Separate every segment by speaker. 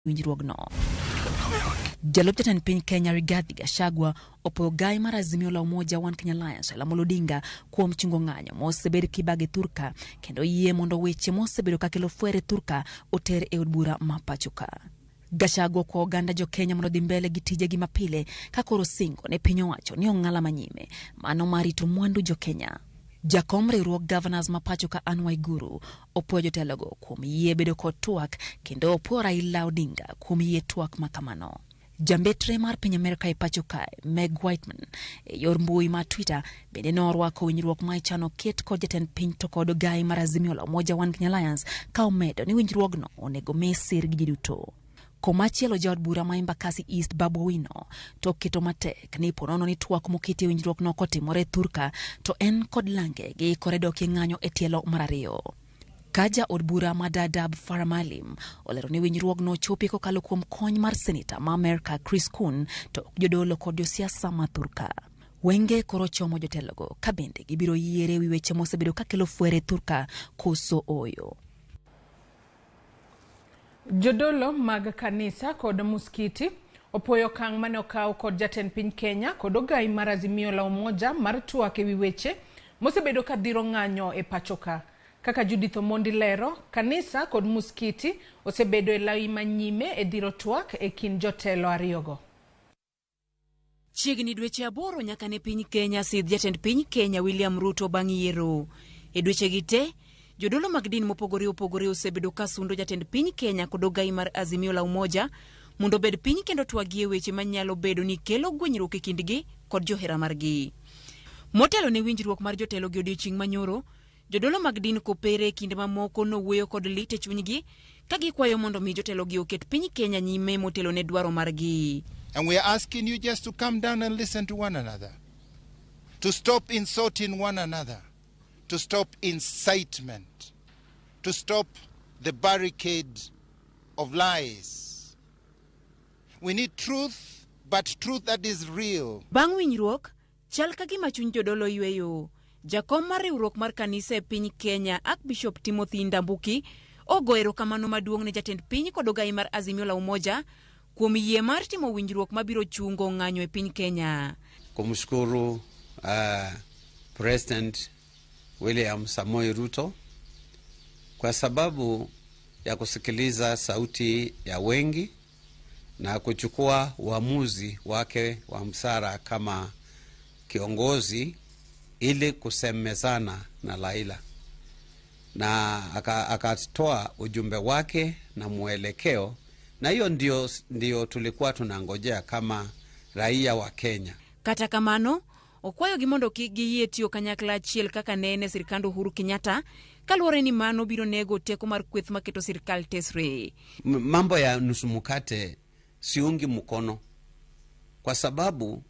Speaker 1: Winjruogno. Jalup jatend piny Kenya Rigathi Gachagua opuoyo gai mar Azimio la Umoja One Kenya Alliance Raila Amolo Odinga kuom chungo ng'anyo mosebed kibage thurka kendo yie mondo weche mosebedo kakelo fwere thurka oter e od bura ma pachoka. Gachagua okwayo oganda jo Kenya mondo odhi mbele gi tijegi mapile ka koro singo ne piny owacho ni ong'ala manyime mano mar rito mwandu jo Kenya. Jakom riwruog Governors ma pacho ka Anne Waiguru opuoyo jotelogo kuom yie bedo kod twak kendo opuoyo Raila Odinga kuom yie twak ma kamano. Jambetre mar piny Amerka e pacho kae Meg Whitman e yor mbui mar Twitter bende norwako winjruok ma ichano ket kod jatend piny to kod ogai mar Azimio la Umoja One Kenya Alliance ka omedo ni winjruogno onego mi sir gi ji duto. Komachielo jaod bura ma Embakasi East Babu Owino to oketo matek ni ponono ni twak moketi e winjruokno kotimore thurka to en kod lange giikore dokie ng'anyo e tielo mar ariyo. Ka jaod bura ma Dadaab Farah Maalim olero ni winjruogno ochopi kokalo kuom kony mar seneta ma Amerka Chris Coons to ok jodolo kod josiasa ma thurka. Wenge koro chomo jotelogo ka bende gibiro yiere wi weche mosebedo kakelo fwere thurka koso ooyo.
Speaker 2: Jodolo mag kanisa kod muskiti opuoyo okang' mane okaw kod jatend piny Kenya kod ogai mar Azimio la Umoja mar twak ewi weche mosebedo ka dhiro ng'anyo e pacho ka. Kaka Judith Omondi lero, kanisa kod muskiti osebedo e lai manyime e dhiro twak e kind jotelo ariyogo.
Speaker 3: Chiegni dweche 8 nyaka ne piny Kenya sidh jatend piny Kenya William Ruto bang' yiero. E dwechegi te, jodolo mag din mopogore opogore osebedo ka sundo jatend piny Kenya kod ogai mar Azimio la Umoja mondo obed piny kendo twagie weche manyalo bedo ni kelo gwenyruok e kindgi kod johera margi. Motelo ne winjruok mar jotelo gi odiochieng' manyoro, jodolo mag din kopere e kinde mamoko nowuoyo kod lit e chunygi ka gikwayo mondo mi jotelogi oket piny Kenya nyime motelo ne dwaro margi.
Speaker 4: And we are asking you just to come down and listen to one another, to stop insulting one another, to stop incitement, to stop the barricade of lies. We need truth, but truth that is real.
Speaker 3: Bang' winjruok, chal ka gima chuny jodolo yweyo. Jakom mar riwruok mar kanisa e piny Kenya, Archbishop Timothy Ndambuki, ogo erokamano maduong' ne jatend piny kod ogai mar Azimio la Umoja kuom yie mar timo winjruok mabiro chungo ng'anyo e piny Kenya.
Speaker 5: Kumshukuru President William Samoei Ruto kwa sababu ya kusikiliza sauti ya wengi na kuchukua uamuzi wake wa msara kama kiongozi ili kusemezana na Raila, na akatoa ujumbe wake na mwelekeo, na hiyo ndio tulikuwa tunangojea kama raia wa Kenya.
Speaker 3: Kata kamano, okwayogi mondo kik giyie tiyo kanyakla achiel kaka ne en e sirkand Uhuru Kenyatta, kaluwore ni mano biro nego teko mar kweth maketo sirkal tesre.
Speaker 5: Mambo ya nusu mkate siungi mkono, kwa sababu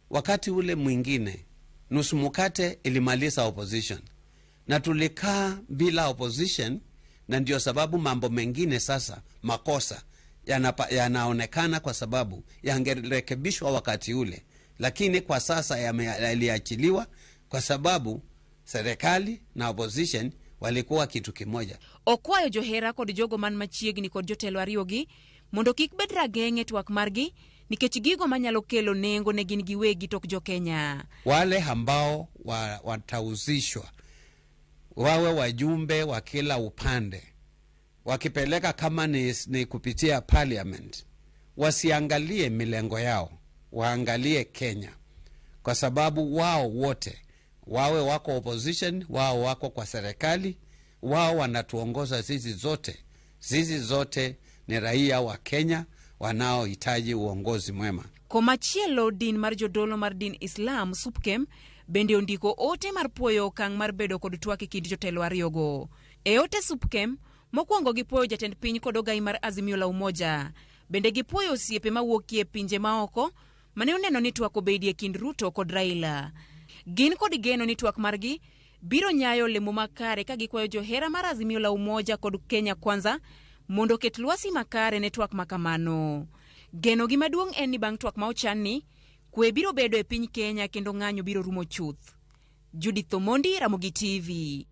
Speaker 5: wakati ule mwingine nusu mkate ilimaliza opposition na tulikaa bila opposition, na ndio sababu mambo mengine sasa makosa yanaonekana kwa sababu yangerekebishwa wakati ule, lakini kwa sasa yaliachiliwa kwa sababu serikali na opposition walikuwa kitu kimoja.
Speaker 3: Okwayo johera kod jogo man machiegni kod jotelo ariyogi mondo kik bed rageng' e twak margi nikech gigo manyalo kelo nengo ne gin giwegi tok jo-Kenya.
Speaker 5: Wale ambao watahusishwa wawe wajumbe wa kila upande, wakipeleka kama ni kupitia parliament, wasiangalie milengo yao, waangalie Kenya, kwa sababu wao wote wawe wako opposition, wao wako kwa serikali, wao wanatuongoza sisi zote. Sisi zote ni raia wa Kenya wanaohitaji uongozi mwema.
Speaker 3: Komachielo, din mar jodolo mar din Islam Supkem bende ondiko ote mar puoyo okang' mar bedo kod twak e kind jotelo ariyogo. E ote Supkem, mokwongo gipuoyo jatend piny kod ogai mar Azimio la Umoja. Bende gipuoyo osiepe mawuokie pinje maoko mane oneno ni twak obedie kind Ruto kod Raila. Gin kod geno ni twak margi biro nyayo olemo makare ka gikwayo johera mar Azimio la Umoja kod Kenya Kwanza mondo oket lwasi makare ne twak makamano. Genogi maduong' en ni bang' twak ma ochanni, kwe biro bedo e piny Kenya kendo ng'anyo biro rumo chuth. Judith Omondi, Ramogi TV.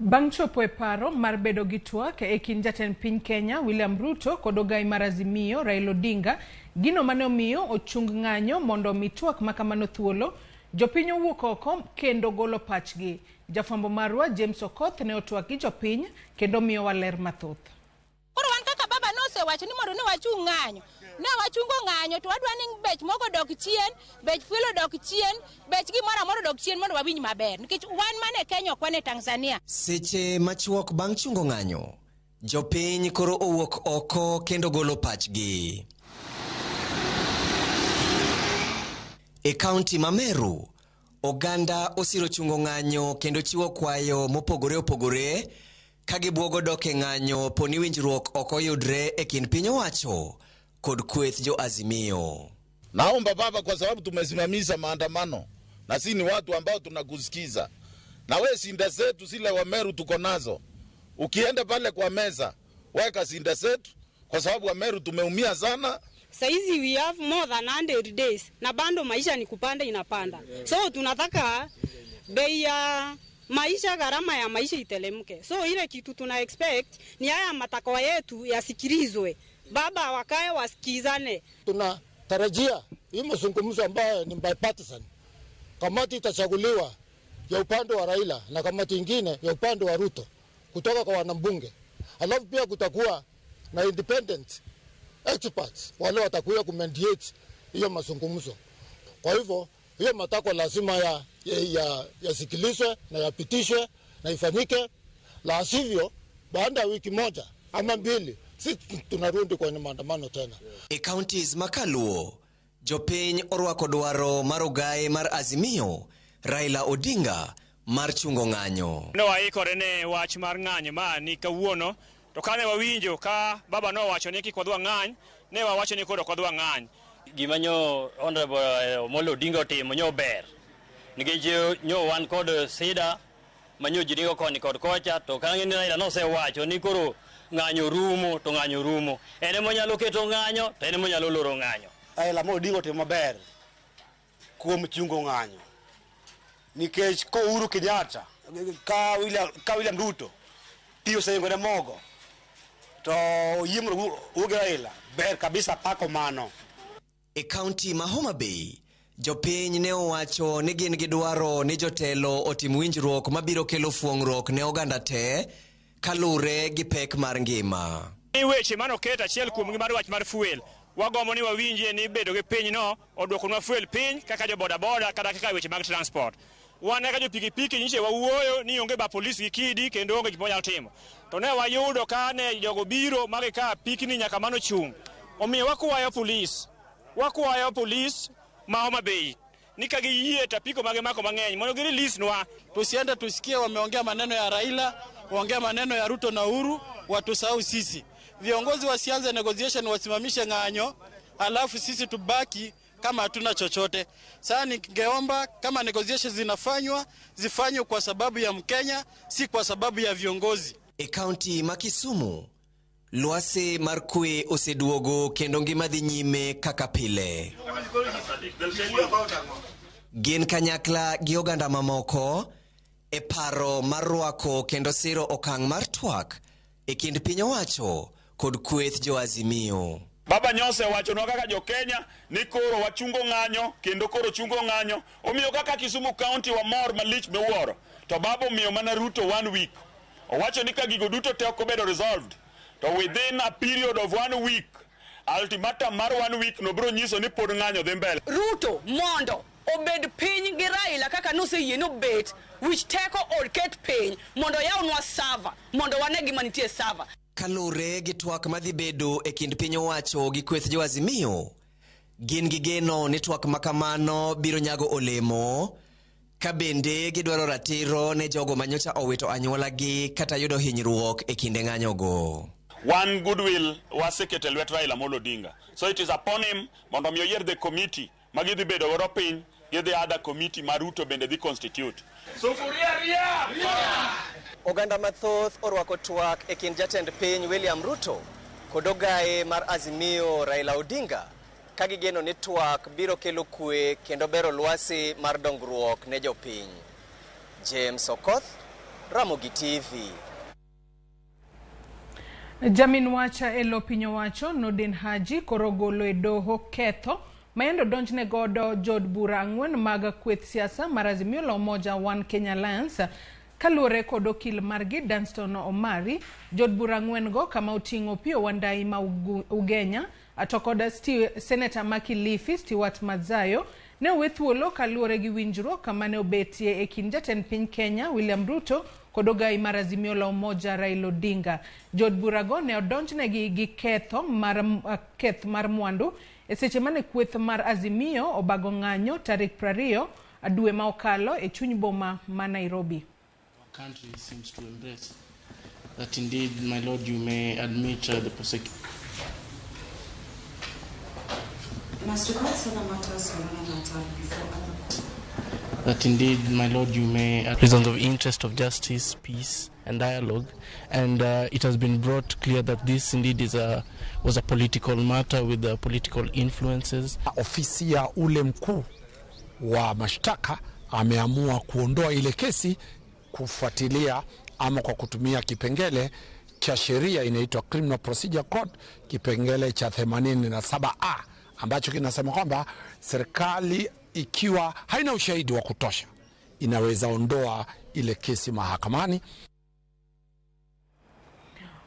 Speaker 2: Bang' chopo e paro mar bedo gi twak e kind jatend piny Kenya William Ruto kod ogai mar Azimio Raila Odinga, gino mane omiyo ochung ng'anyo mondo omi twak ma kamano thuolo, jopiny owuok oko kendo golo pachgi. Jafwambo marwa James Okoth ne otwak gi jopiny kendo miyowa ler mathoth.
Speaker 6: Koro wan kaka baba nosewacho ni mondo ne wachung ng'anyo, ne wachungo ng'anyo to wadwa ni bech mogo dok chien, bech fuel odok chien, bech gimoro amora odok chien mondo wawinj maber nikech wan mana e Kenya ok wan e Tanzania.
Speaker 7: Seche machuok bang' chungo ng'anyo, jopiny koro owuok oko kendo golo pachgi. E kaunti ma Meru, oganda osiro chungo ng'anyo kendo chiwo kwayo mopogore opogore ka gibuogo dok e ng'anyo poni winjruok ok oyudre e kind piny owacho kod kweth jo Azimio.
Speaker 8: Naomba baba, kwa sababu tumesimamisha maandamano na si ni watu ambao tunakusikiza, na we shinda zetu zile wa Meru tuko nazo. Ukienda pale kwa meza weka shinda zetu, kwa sababu wa Meru tumeumia sana.
Speaker 9: Saizi we have more than 100 days na bado maisha ni kupanda inapanda, so tunataka bei ya maisha, gharama ya maisha itelemke. So ile kitu tuna expect ni haya matakwa yetu yasikilizwe, baba wakae wasikizane.
Speaker 10: Tunatarajia hii mazungumzo ambayo ni bipartisan, kamati itachaguliwa ya upande wa Raila na kamati ingine ya upande wa Ruto kutoka kwa wanambunge, alafu pia kutakuwa na independent experts wale watakuja kumediate hiyo mazungumzo. Kwa hivyo hiyo matakwa lazima yasikilizwe na yapitishwe na ifanyike, la sivyo baada ya wiki moja ama mbili sisi tunarudi kwenye maandamano tena.
Speaker 7: E counties makaluo, jopiny orwako dwaro mar ogaye mar Azimio Raila Odinga mar chungo ng'anyo.
Speaker 11: Ne waikore ne wach mar ng'anyo ma ni kawuono, to kane wawinjo ka baba nowacho ni kik wadwa ng'any, ne wawacho ni koro ok wadwa ng'any.
Speaker 12: Gima nyo Honorable Omolo Odinga otimo nyo ber, nikech nyo wan kod sida manyo ji ringo koni kod kocha, to kang'e ni Raila nosewacho ni koro ng'anyo rumo to ng'anyo rumo. En ema onyalo keto ng'anyo to en ema onyalo loro ng'anyo.
Speaker 13: Raila Amolo Odinga otimo maber kuom chungo ng'anyo, nikech ko Uhuru Kenyatta ka William Ruto tiyo oseyingone mogo to oyie mondo owuog gi Raila, ber kabisa pako mano.
Speaker 7: E kaunti ma Homa Bay, jopiny ne owacho ni gin gi dwaro ni jotelo otim winjruok mabiro kelo fuong'ruok ne oganda te kalure gi pek mar ngima.
Speaker 11: Ni weche manoket achiel kuomgi mar wach mar fuel, wagombo ni wawinjie ni bedo gi piny no oduokonwa fuel piny kaka jo bodaboda kata kaka weche mag transport. Wan kaka jo pikipiki nyiche wawuoyo ni onge ba polis gi kidi kendo onge gima wanyalo timo. To ne wayudo ka ne jogo biro ma gikawo pikni nyaka mano chung'. Omiyo wakwayo polis ma Homa Bay ni ka giyie to apiko mage mako mang'eny mondo gi release nwa.
Speaker 14: Tusiende tusikie wameongea maneno ya Raila, waongea maneno ya Ruto na Uhuru, watusahau sisi. Viongozi wasianze negotiation, wasimamishe ng'anyo, alafu sisi tubaki kama hatuna chochote. Sasa ningeomba kama negotiations zinafanywa, zifanywe kwa sababu ya Mkenya, si kwa sababu ya viongozi.
Speaker 7: E kaunti ma Kisumu, lwasi mar kwe oseduogo kendo ngima dhi nyime kaka pile. Gin kanyakla gi oganda mamoko e paro mar rwako kendo siro okang' mar twak e kind piny owacho kod kweth jo Azimio.
Speaker 15: Baba Nyose wachonwa kaka jo Kenya ni koro wachungo ng'anyo kendo koro chungo ng'anyo. Omiyo kaka Kisumu County wamor malich miwuoro. To baba omiyo mana Ruto 1 week. Owacho ni ka gigo duto te ok obedo resolved, to within a period of 1 week, ultimatum mar 1 week no biro nyiso ni pod ng'anyo dhi mbele.
Speaker 16: Ruto mondo obed piny gi Raila kaka noseyie nobet, wich teko oket piny mondo yawnwa sava mondo wane gima nitie sava.
Speaker 7: Kalure gi twak madhi bedo e kind piny owacho gi kweth jo Azimio, gin gi geno ni twak makamano biro nyago olemo, ka bende gidwaro ratiro ne jogo manyocha owito anyuolagi kata yudo hinyruok e kinde ng'anyogo.
Speaker 15: One goodwill waseketo e lwet Raila Amolo Odinga. So it is upon him mondo mi oyier the committee ma gidhi bedo godo piny gi the other committee ma Ruto bende dhi constitute. Sufuria ria!
Speaker 7: Oganda mathoth orwako twak e kind jatend piny William Ruto kod ogaye mar Azimio Raila Odinga ka gigeno ni twak biro kelo kwe kendo bero lwasi mar dongruok ne jopiny. James Okoth, Ramogi TV.
Speaker 2: Jamin wacha e lo piny owacho Nordin Haji koro golo e doho ketho mayande odonjne godo jood bura 4 mag kweth siasa mar Azimio la Umoja One Kenya Alliance kaluwore kod okil margi Danston Omari. Jood bura 4 go kama oting'o Opiyo Wandayi ma Ugenya to kod Seneta ma Kilifi Stewart Madzayo ne owe thuolo kaluwore gi winjruok kama ne obetie e kind jatend piny Kenya William Ruto kod ogai mar Azimio la Umoja Raila Odinga. Jood burago ne odonjnegi gi ketho mar keth mar mwandu e seche mane kweth mar Azimio obago ng'anyo tarik 20 dwe ma okalo e chuny boma ma Nairobi.
Speaker 17: Country seems to embrace that indeed, my lord, you may admit the prosecution.
Speaker 18: Must regards other matters, Your Honor, that are before other courts.
Speaker 17: That indeed, my lord, you may reasons of interest of justice, peace, and dialogue, and it has been brought clear that this indeed was a political matter with the political influences.
Speaker 19: Ofisi ya ule mkuu wa mashtaka ameamua kuondoa ile kesi kufuatilia ama kwa kutumia kipengele cha sheria inaitwa Criminal Procedure Code, kipengele cha 87A ambacho kinasema kwamba serikali ikiwa haina ushahidi wa kutosha inaweza ondoa ile kesi mahakamani.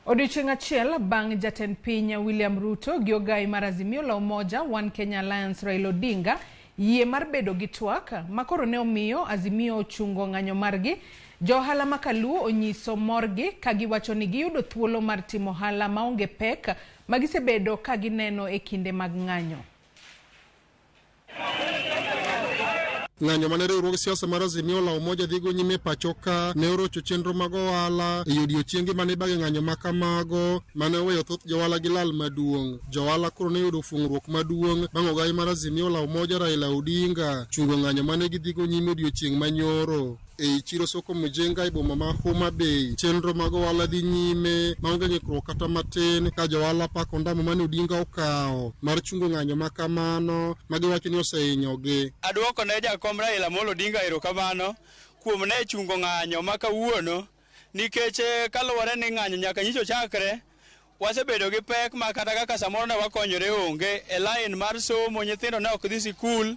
Speaker 2: Odiochieng' achiel bang' jatend piny William Ruto gi ogai mar Azimio la Umoja One Kenya Alliance Raila Odinga yie mar bedo gi twak makoro ne omiyo Azimio ochungo ng'anyo margi. Jo ohala ma Kaluo onyiso morgi ka giwacho ni giyudo thuolo mar timo ohala maonge pek ma gisebedo ka gineno e kinde mag ng'anyo.
Speaker 20: Ng'anyo mane riwruog siasa mar Azimio la Umoja dhigo nyime pacho ka ne orocho chenro mag ohala e odiochienge mane ibage ng'anyo ma kamago mane oweyo thoth johala gi lal maduong'. Johala koro ne oyudo fung'ruok maduong' bang' ogai mar Azimio la Umoja Raila Odinga chungo ng'anyo mane gidhigo nyime odiochieng' manyoro. Ei chiro Soko Mjenga e boma ma Homa Bay, chenro mag ohala dhi nyime maonge ng'ikruok kata matin ka johala pako ndamo mane Odinga okawo mar chungo ng'anyo ma kamano ma giwacho ni osehinyogi.
Speaker 14: Aduoko ne jakom Raila Amolo Odinga erokamano kuom ne chungo ng'anyo ma kawuono nikech kaluwore ni ng'anyo nyaka nyicho chakre wasebedo gi pek ma kata kaka samoro ne wakonyore onge e line mar somo, nyithindo ne ok dhi sikul,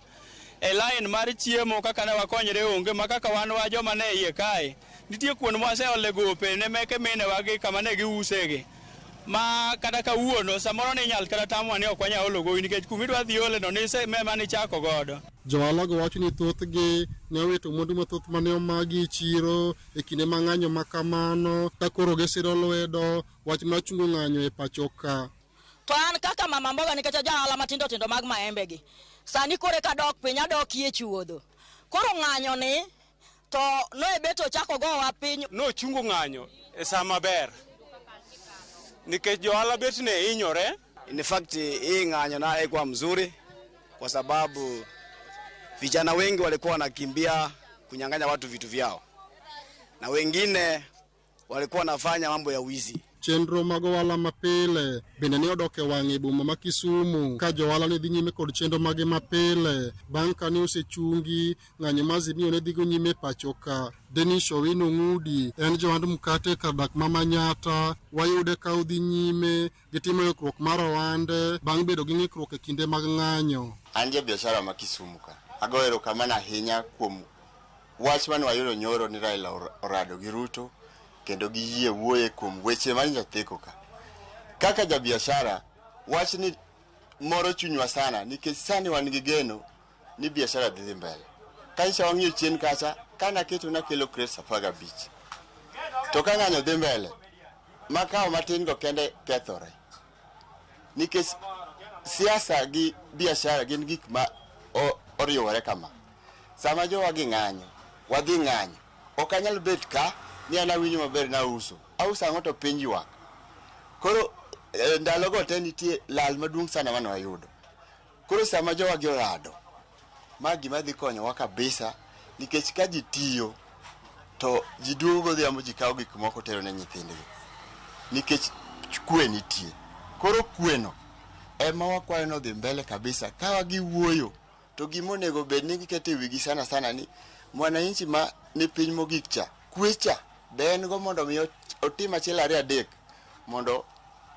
Speaker 14: e line mar chiemo kaka ne wakonyre onge ma kaka wan wa joma ne iye kae nitie kuond mwaseole gope ne meke minewa gi kama ne giusegi ma kata kawuono samoro ne inyal kata tamwa ni ok wanyal olo gowi nikech kumidwa dhi ole no nise mema nichako godo.
Speaker 20: Johala go wacho ni thothgi ne owito mwandu mathoth mane omagi e chiro e kinde ma ng'anyo ma kamano ka koro gisiro lwedo wach mar chungo ng'anyo e pacho ka.
Speaker 21: To an kaka mama mboga nikech ajahala matindo tindo mag maembe gi sani kore kadok piny adokie chuodho. Koro ng'anyo ni to noebeto ochako gowa piny.
Speaker 22: Nochungo ng'anyo e saa maber nikech johala bet ne hinyore.
Speaker 13: In fact hii ng'anyo na haikuwa mzuri kwa sababu vijana wengi walikuwa wanakimbia kunyang'anya watu vitu vyao na wengine walikuwa wanafanya mambo ya wizi.
Speaker 20: Chenro mag ohala mapile bende ne odok e wang' e boma ma Kisumu ka johala ne dhi nyime kod chenro mage mapile bang' ka ne osechungi ng'anyo mar Azimio ne dhigo nyime e pacho ka. Denis Owino Ng'udi en johand mkate kar dak ma Manyata wayude ka odhi nyime gi timo ikruok mar ohande bang' bedo gi ng'ikruok e kinde mag ng'anyo.
Speaker 23: An ja biashara ma Kisumu ka agoyo erokamano ahinya kuom wach mane wayudo nyoro ni Raila orado gi Ruto kendo giyie wuoye kuom weche ma nyathiko ka. Kaka jabiashara, wach ni moro chunywa sana nikech sani wan gi geno ni biashara dhi mbele. Kanisa wang'iyo chien kacha, kana keto nakelo crates 15. To ka ng'anyo dhi mbele, makao matin go kende kethore. Nikech siasa gi biashara gin gik ma oriwore kama. Sama jowa gi ng'anyo, wadhi ng'anyo. Ok anyal bet ka ni an awinjo maber na uso. Auso ang'o to piny ywak. Koro ndalogo te nitie lal maduong' sana mane wayudo. Koro sama jowa gi orado, ma gima dhi konyowa kabisa nikech ka ji tiyo to ji duogo godhiambo ji kawo gik moko tero ne nyithindgi. Nikech kwe nitie. Koro kweno ema wakwayo ni odhi mbele kabisa. Ka wagiwuoyo to gima onego bed ni giketo e wigi sana sana ni mwananchi ma ni piny mogik cha, kwe cha Be en go mondo mi otim achiel ariyo adek mondo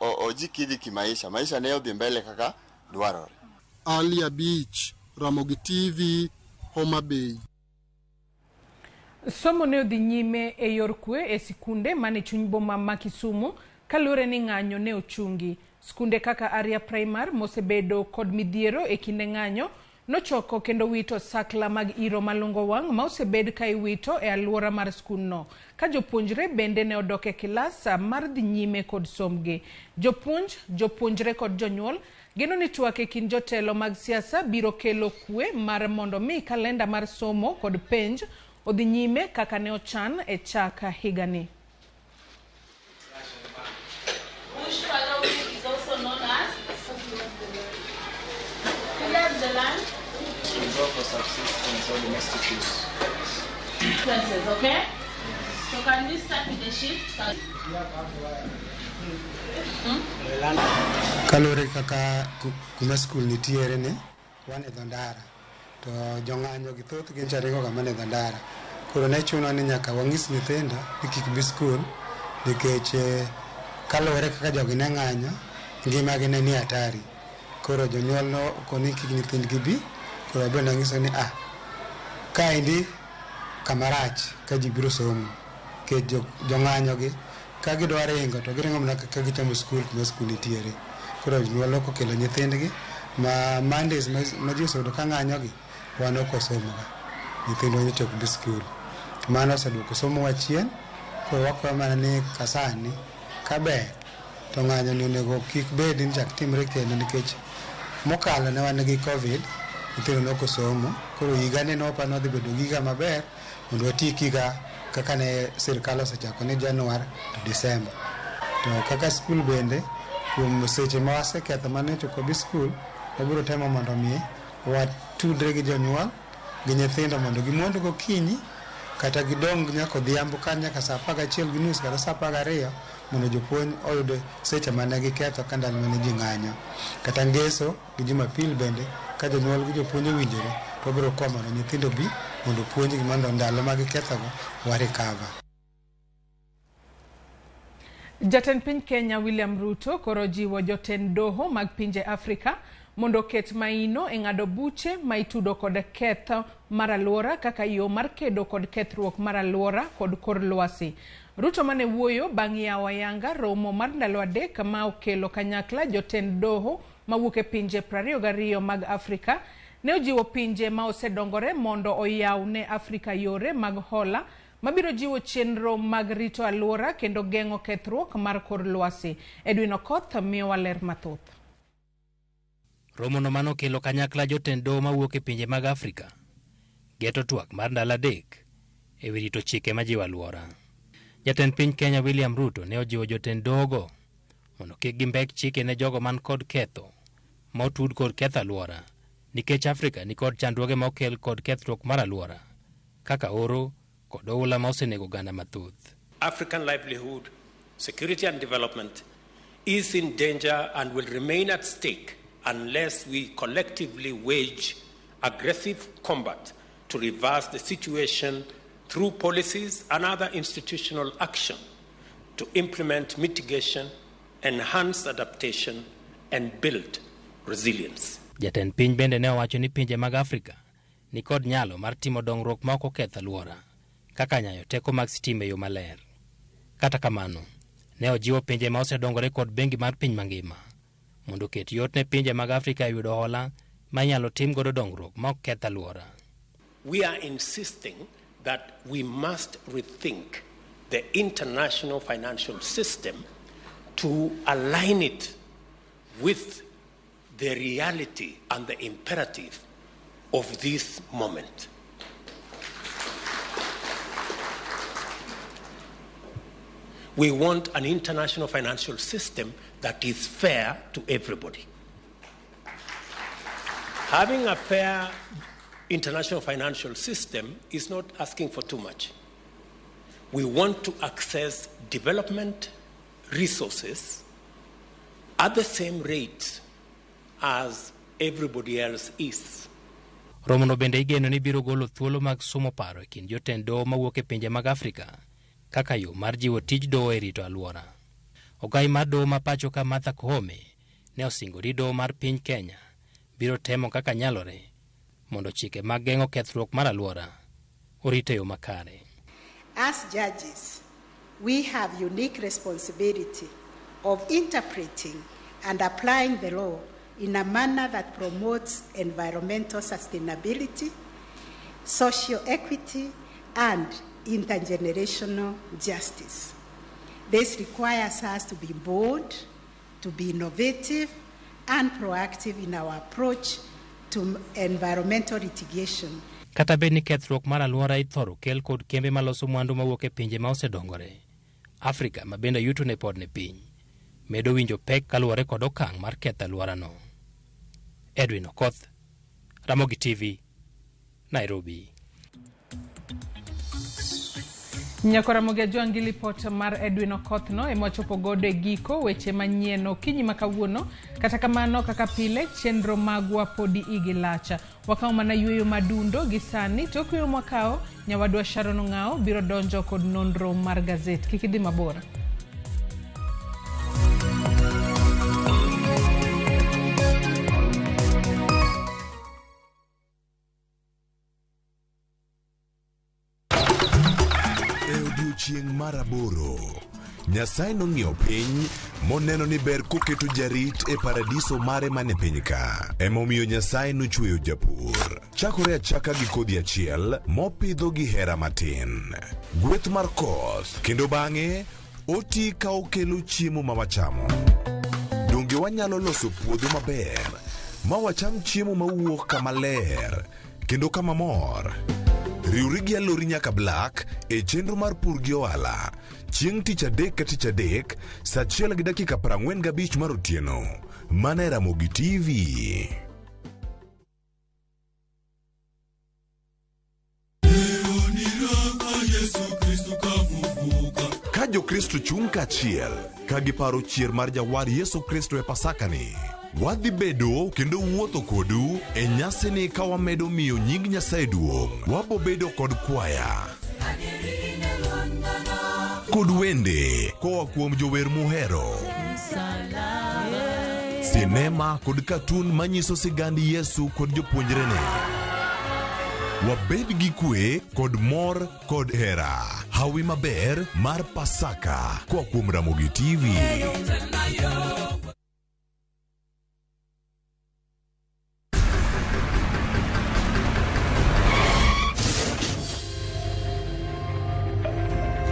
Speaker 23: ojikidhi kimaisha, maisha ne odhi mbele kaka dwarore.
Speaker 20: Ali Abich, Ramogi TV, Homa Bay.
Speaker 2: Somo ne odhi nyime e yor kwe e sikunde mane chuny boma ma Kisumu kaluwore ni ng'anyo ne ochungi. Skunde kaka Arya Primary mosebedo kod midhiero e kinde ng'anyo nochoko kendo wito sakla mag iro malungo wang' ma osebed ka iwito e alwora mar skundno. Ka jopuonjre bende ne odok e kilas mar dhi nyime kod sombgi. Jopuonj, jopuonjre kod jonyuol geno ni twak e kind jotelo mag siasa biro kelo kwe mar mondo mi kalenda mar somo kod penj odhi nyime kaka ne ochan e chak higani.
Speaker 1: Bush fallowing is also known as who does the land?
Speaker 4: Reserve for subsistence or domestic use.
Speaker 1: Sequences, okay? So can we start with the shift?
Speaker 5: Kaluwore kaka kuma skul nitiere ni wan e dho ndara to jong'anyo gi thoth gi ncha ringo ga mana e dho ndara. Koro ne chuno ni nyaka wang'is nyithindo ni kik bi skul nikech kaluwore kaka jogi ne ng'anyo, ngimagi ne ni hatari. Koro jonyuol nokoni kik nyithindgi bi, koro abe nang'iso ni kaendi kama rach ka ji biro somo nikech jong'anyo gi ka gidwa ringo to giringo mana ka gichomo skul kuma skul nitiere. Koro jonyuol ok okelo nyithindgi ma Mondays ma ji oseyudo ka ng'anyo gi wan ok wasomoga, nyithindwa nyocha ok bi skul. Mano oseduoko somo wa chien. Koro wakwayo mana ni kasani kaber to ng'anyo ni onego kik bed ni chak timre kendo nikech mokalo ne wan gi Covid, nyithindo ne ok osomo. Koro higani ne waparo ni wadhi bedo gi higa maber mondo watiek higa kaka ne sirikal osechako ni Januar to Disemba. To kaka skul bende kuom seche ma waseketho mane ok wabi skul, wabiro temo mondo mi watudre gi jonyuol gi nyithindo mondo gimond gokinyi kata gidong nyaka odhiambo ka nyaka saa 11:30 kata saa 12 mondo jopuonj oyud seche mane giketho ka ndalo mane ji ng'anyo. Kata ngeso gi Jumapil bende ka jonyuol gi jopuonj owinjore to wabiro kwayo mondo nyithindo bi mondo opuonjgi mondo ndalo ma gikethogo wa recover.
Speaker 2: Jatend piny Kenya William Ruto koro jiwo jotend doho mag pinje Afrika mondo oket maino e ng'ado buche ma itudo kod ketho mar alwora kaka yo mar kedo kod kethruok mar alwora kod kor lwasi. Ruto mane wuoyo bang' yawo ayanga romo mar ndalo 3 ma okelo kanyakla jotend doho mawuok e pinje 22 mag Afrika ne ojiwo pinje ma osedongore mondo oyaw ne Afrika yore mag hola mabiro jiwo chenro mag rito alwora kendo geng'o kethruok mar kor lwasi. Edwin Okoth miyowa ler mathoth.
Speaker 24: Romo no manokelo kanyakla jotend doho mawuok e pinje mag Afrika geto twak mar ndalo 3 e wi rito chike majiwo alwora. Jatend piny Kenya William Ruto ne ojiwo jotend dohogo mondo kik gimbek chike ne jogo man kod ketho ma otud kod ketho alwora nikech Afrika ni kod chandruoge ma okel kod kethruok mar alwora kaka oro kod oula ma osenego oganda mathoth.
Speaker 25: African livelihood, security and development is in danger and will remain at stake unless we collectively wage aggressive combat to reverse the situation through policies and other institutional action to implement mitigation, enhance adaptation, and build resilience.
Speaker 24: Jatend piny bende ne owacho ni pinje mag Afrika ni kod nyalo mar timo dongruok ma ok oketh alwora kaka nyayo teko mag sitima e yo maler. Kata kamano, ne ojiwo pinje ma osedongore kod bengi mar piny mangima mondo oket yot ne pinje mag Afrika e yudo hola ma inyalo tim godo dongruok ma ok keth alwora.
Speaker 25: We are insisting that we must rethink the international financial system to align it with the reality and the imperative of this moment. We want an international financial system that is fair to everybody. Having a fair international financial system is not asking for too much. We want to access development resources at the same rate as everybody else is.
Speaker 24: Romono bende igeno ni biro golo thuolo mag somo paro e kind jotend doho mawuok e pinje mag Afrika kaka yo mar jiwo tij doho e rito alwora. Ogai mar doho ma pacho ka Martha Koome ne osingo ni doho mar piny Kenya biro temo kaka nyalore mondo chike mag geng'o kethruok mar alwora orit e yo makare.
Speaker 3: As judges, we have unique responsibility of interpreting and applying the law in a manner that promotes environmental sustainability, social equity, and intergenerational justice. This requires us to be bold, to be innovative, and proactive in our approach to environmental litigation.
Speaker 24: Kata bed ni kethruok mar alwora ithoro kel kod kembe maloso mwandu mawuok e pinje ma osedongore, Afrika ma bende yutone pod ni piny, medo winjo pek kaluwore kod okang' mar ketho alworano. Edwin Okoth, Ramogi TV, Nairobi.
Speaker 2: Nyako Ramogi Ajwang' gi lipot mar Edwin Okoth no ema wachopo godo e giko weche manyien okinyi ma kawuono. Kata kamano kaka pile chenro magwa podi igi lach. Wakawo mana yueyo madundo gi sani tok yueyo mwakawo nyawadwa Sharon Ong'awo biro donjo kod nonro mar gazet. Kik idhi mabor.
Speaker 6: E odiechieng' mar aboro, Nyasaye nong'iyo piny moneno ni ber koketo jarit e paradiso mare man e piny ka. Emomiyo Nyasaye nochweyo japur. Chakore achaka gi kodhi achiel mopidho gi hera matin. Gweth mar koth kendo bang'e oti ka okelo chiemo ma wachamo. Donge wanyalo loso puodho maber ma wacham chiemo mawuok kama ler kendo kama mor? Riwri gi Alori nyaka Black e chenro mar pur gi ohala chieng' tich adek ka tich adek saa achiel gi dakika 45 mar otieno mana e Ramogi TV. Ka Jokristo chung' kaachiel ka giparo chier mar Jawar Yesu Kristo e Pasakani, wadhi bedo kendo wuotho kodu e nyasini ka wamedo miyo nying Nyasaye duong'. Wabobedo kod kwaya kod wende koa kuom jower muhero, sinema kod katun manyiso sigand Yesu kod jopuonjrene. Wabed gi kwe kod mor kod hera. Hawi maber mar Pasaka koa kuom Ramogi TV.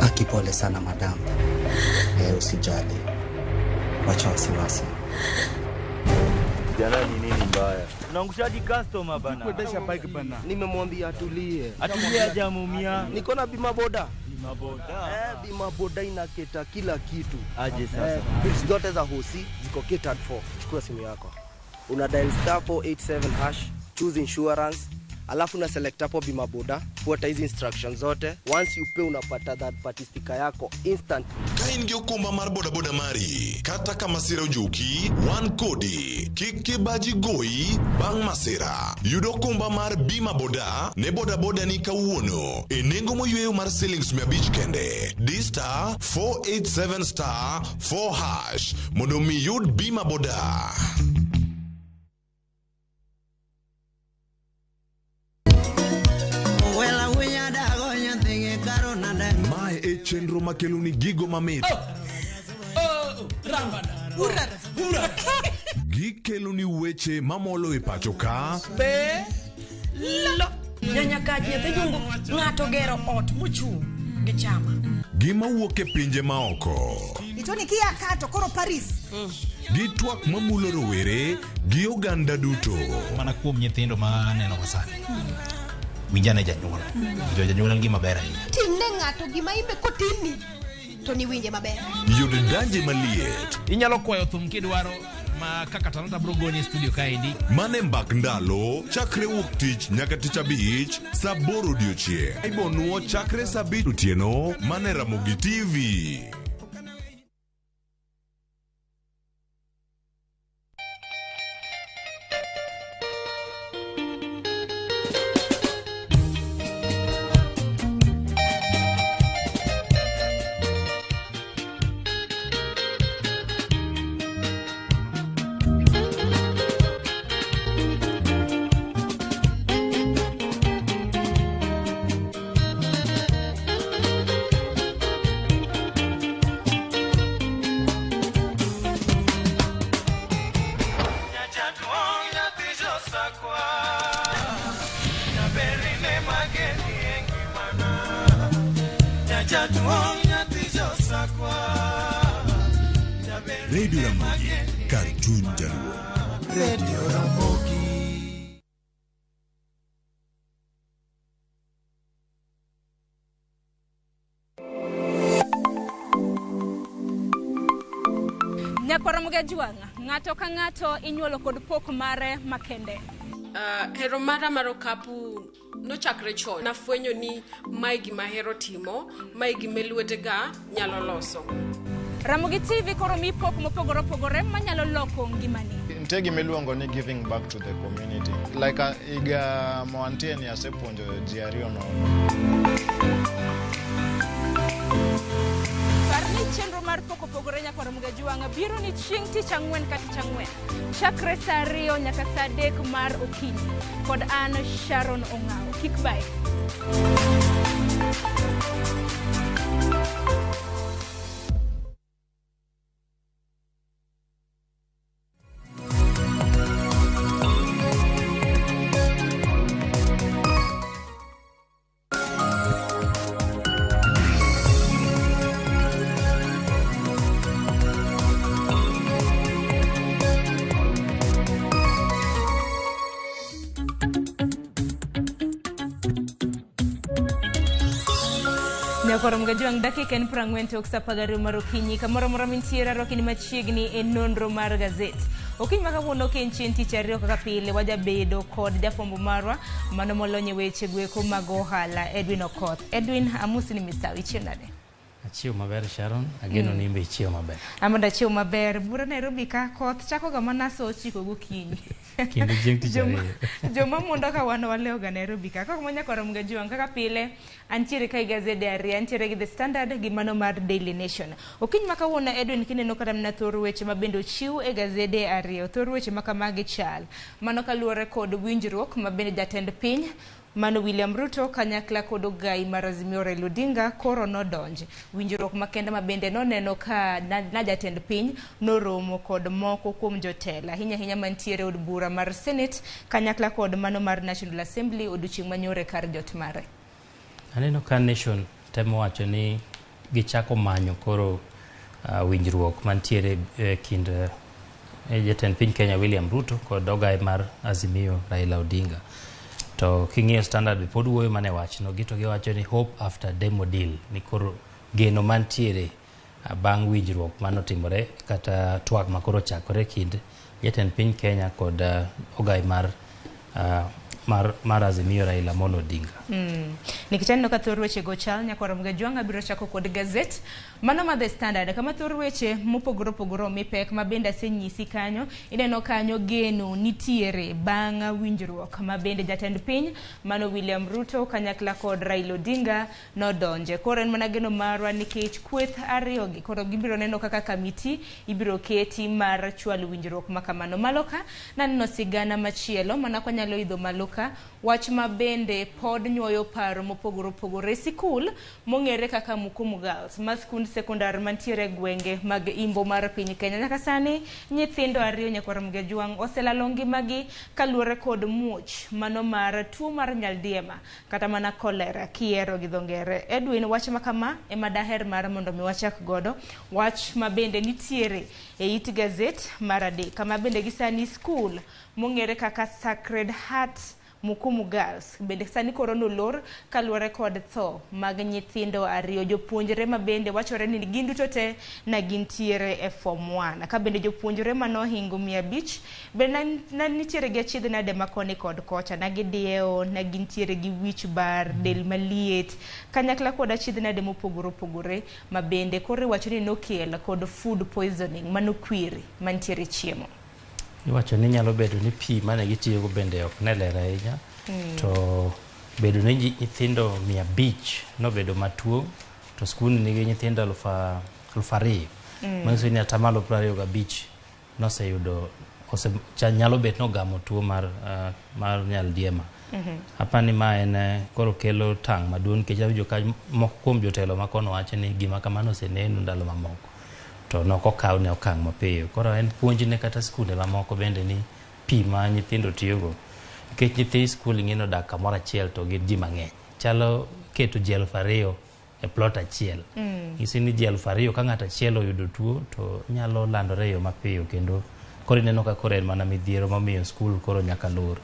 Speaker 8: Aki, pole sana madam. Usijali, wacha wasiwasi.
Speaker 9: Jana ni nini mbaya? Unaangushaji customer bana.
Speaker 10: Kuendesha bike bana.
Speaker 26: Nimemwambia atulie.
Speaker 9: Atulie hajamuumia.
Speaker 26: Niko na bima boda.
Speaker 9: Bima boda.
Speaker 26: Bima boda inaketa kila kitu.
Speaker 9: Aje sasa.
Speaker 26: Bills zote za hosi ziko catered for. Chukua simu yako. Una dial star 487 hash, choose insurance, alafu una select hapo bima boda, fuata hizi instructions zote. Once you pay unapata that party sticker yako instantly.
Speaker 6: Ka in gi okumba mar bodaboda mari, kata ka masira ojuki, wan kodi. Kik kibaji goyi bang' masira. Yud okumba mar bima boda ne bodaboda ni kawuono e nengo moyweyo mar silings 500 kende. Di star 487 star 4 hash mondo mi yud bima boda. Mae e chenro makelo ni gigo mamit. Gikelo ni weche mamolo e pacho ka.
Speaker 27: Be lo nyanyakaji nyathi jungu ng'ato gero ot mochung' gi chama.
Speaker 6: Gima wuok e pinje maoko.
Speaker 28: Itoni kia kato koro Paris.
Speaker 6: Gi twak mamulo rowere gi oganda duto.
Speaker 29: Mana kuom nyithindo ma aneno sani. Winjane janyuol. Jo janyuol en gima ber ahinya.
Speaker 28: Timne ng'ato gima imbe kotimni to niwinje maber.
Speaker 6: Yud danje maliet.
Speaker 29: Inyalo kwayo thum kidwaro ma kaka Talanta bro goni e studio kaendi.
Speaker 6: Mane mbak ndalo chakre wuok tich nyaka tich abich saa 8 odiochieng'. Ibonuo chakre saa 5 otieno mane Ramogi TV.
Speaker 7: Jaduong' nyathi josakwa.
Speaker 6: Radio Ramogi, kar chuny Jaluo.
Speaker 7: Radio Ramogi.
Speaker 10: Nyakwar Mgajwang', ng'ato ka ng'ato inyuolo kod pok mare makende.
Speaker 11: Hero mara mar okapu nochakre chon. Nafwenyo ni mae gima ahero timo, mae gima lwetega nyalo loso.
Speaker 10: Ramogi TV koro mi pok mopogore opogore manyalo loko ngimani.
Speaker 4: Nitie gima iluongo ni giving back to the community. Like higa moantie ni asepuonjo ji ariyo nono.
Speaker 10: Par ni chenro mar pok opogore nyakwar Mgajwang' biro ni chieng' tich ang'wen ka tich ang'wen. Chakre saa 2 nyaka saa 3 mar okinyi. Kod an Sharon Ong'awo. Kik bae. Nyakwar Mgajwang' dakika en 40 tok saa 12 mar okinyi. Kamoro amora mintiere arwaki ni machiegni e nonro mar gazet. Okinyi ma kawuono ka en chieng' tich ariyo kaka pile wajabedo kod jafwambo marwa mano molony e weche goeko mag ohala Edwin Okoth. Edwin, amosi ni misawa, ichiew nade?
Speaker 24: Achiew maber Sharon, ageno ni imbe ichiew maber.
Speaker 2: An achiew maber. Bura Nairobi ka koth chako ga mana saa 9 gokinyi.
Speaker 24: Kendo chieng' tich ariyo.
Speaker 2: Joma mondo ka wan walewo ga Nairobi ka. Kaka nyakwar Mgajwang' kaka pile antiere ka e gazede ariyo, antiere gi The Standard gi mano mar Daily Nation. Okinyi ma kawuono Edwin kineno kata mana thor weche ma bende ochiw e gazede ariyo, thor weche ma kamagi chal. Mano kaluwore kod winjruok ma bende jatend piny mano William Ruto kanyakla kod ogai mar Azimio Raila Odinga koro nodonje. Winjruok makende ma bende noneno ka na jatend piny noromo kod moko kuom jotelo ahinya ahinya mantiere od bura mar Senate kanyakla kod mano mar National Assembly odiochieng' manyore kar jot mare.
Speaker 24: Aneno ka Nation temo wacho ni gichako manyo koro winjruok mantiere kind jatend piny Kenya William Ruto kod ogai mar Azimio Raila Odinga. To king'iyo Standard pod wuoyo mane wachno, gito giwacho ni hope after demo deal, ni koro geno mantiere bang' winjruok manotimore kata twak makoro ochakore kind jatend piny Kenya kod ogai mar Azimio Raila Amolo Odinga.
Speaker 2: Nikech aneno ka thor weche go chal, nyakwar Mgajwang' abiro chako kod gazet mano ma The Standard kama thor weche mopogore opogore omi pek ma bende asenyisi kanyo. Ineno kanyo geno nitiere bang' winjruok ma bende jatend piny mano William Ruto kanyakla kod Raila Odinga nodonje. Koro en mana geno marwa nikech kweth ariyo gi koro gibiro neno kaka kamiti ibiro keti mar chwalo winjruok ma kamano. Malo ka naneno sigana machielo mana kwanyalo idho malo ka wach ma bende pod nyuoyo paro mopogore opogore. Sikul mong'ere kaka Mukumu Girls ma skund sekondar mantiere gwenge mag imbo mar piny Kenya nyaka sani nyithindo ariyo nyakwar Mgajwang' oselalo ngimagi kaluwore kod muoch mano mar tuo mar nyaldiema kata mana kolera kiero gi dho ngere. Edwin, wach ma kama ema daher mar mondo mi wachak godo, wach ma bende nitiere e it gazet mar adek kama bende gisani skul mong'ere kaka Sacred Heart Mukumu Girls bende sani koro nolor kaluwore kod tho mag nyithindo ariyo jopuonjre ma bende wachore ni gin duto te na gintiere e form 1 ka bende jopuonjre manohingo 500 bende na nitiere gi achiedh nade makoni kod kocha na gidiewo na gintiere gi wich bar del maliet kanyakla kod achiedh nade mopogore opogore ma bende koro iwacho ni nokel kod food poisoning mano kwiri mantiere chiemo.
Speaker 24: Iwacho ni nyalo bedo ni pi mane gitiyogo bende ok ne ler ahinya. To bedo ni nyithindo 500 nobedo matuo to skul nigi nyithindo 2000. Manyiso ni atamalo 25 noseyudo nyalo bet nogamo tuo mar nyaldiema. Apani ma en koro kelo tang' maduong' nikech awinjo ka moko kuom jotelo makono wacho ni gima kamano oseneno ndalo mamoko to nok okawne okang' mapiyo. Koro en puonj ne kata skunde mamoko bende ni pi ma nyithindo tiyogo, nikech nyithi skul ing'e ni odak kamoro achiel to gin ji mang'eny, chalo keto ji 2000 e plot achiel. Nyisi ni ji 2000 ka ng'ato achiel oyudo tuo to nyalo landore e yo mapiyo, kendo koro ineno ka koro en mana midhiero momiyo skul koro nyaka lor.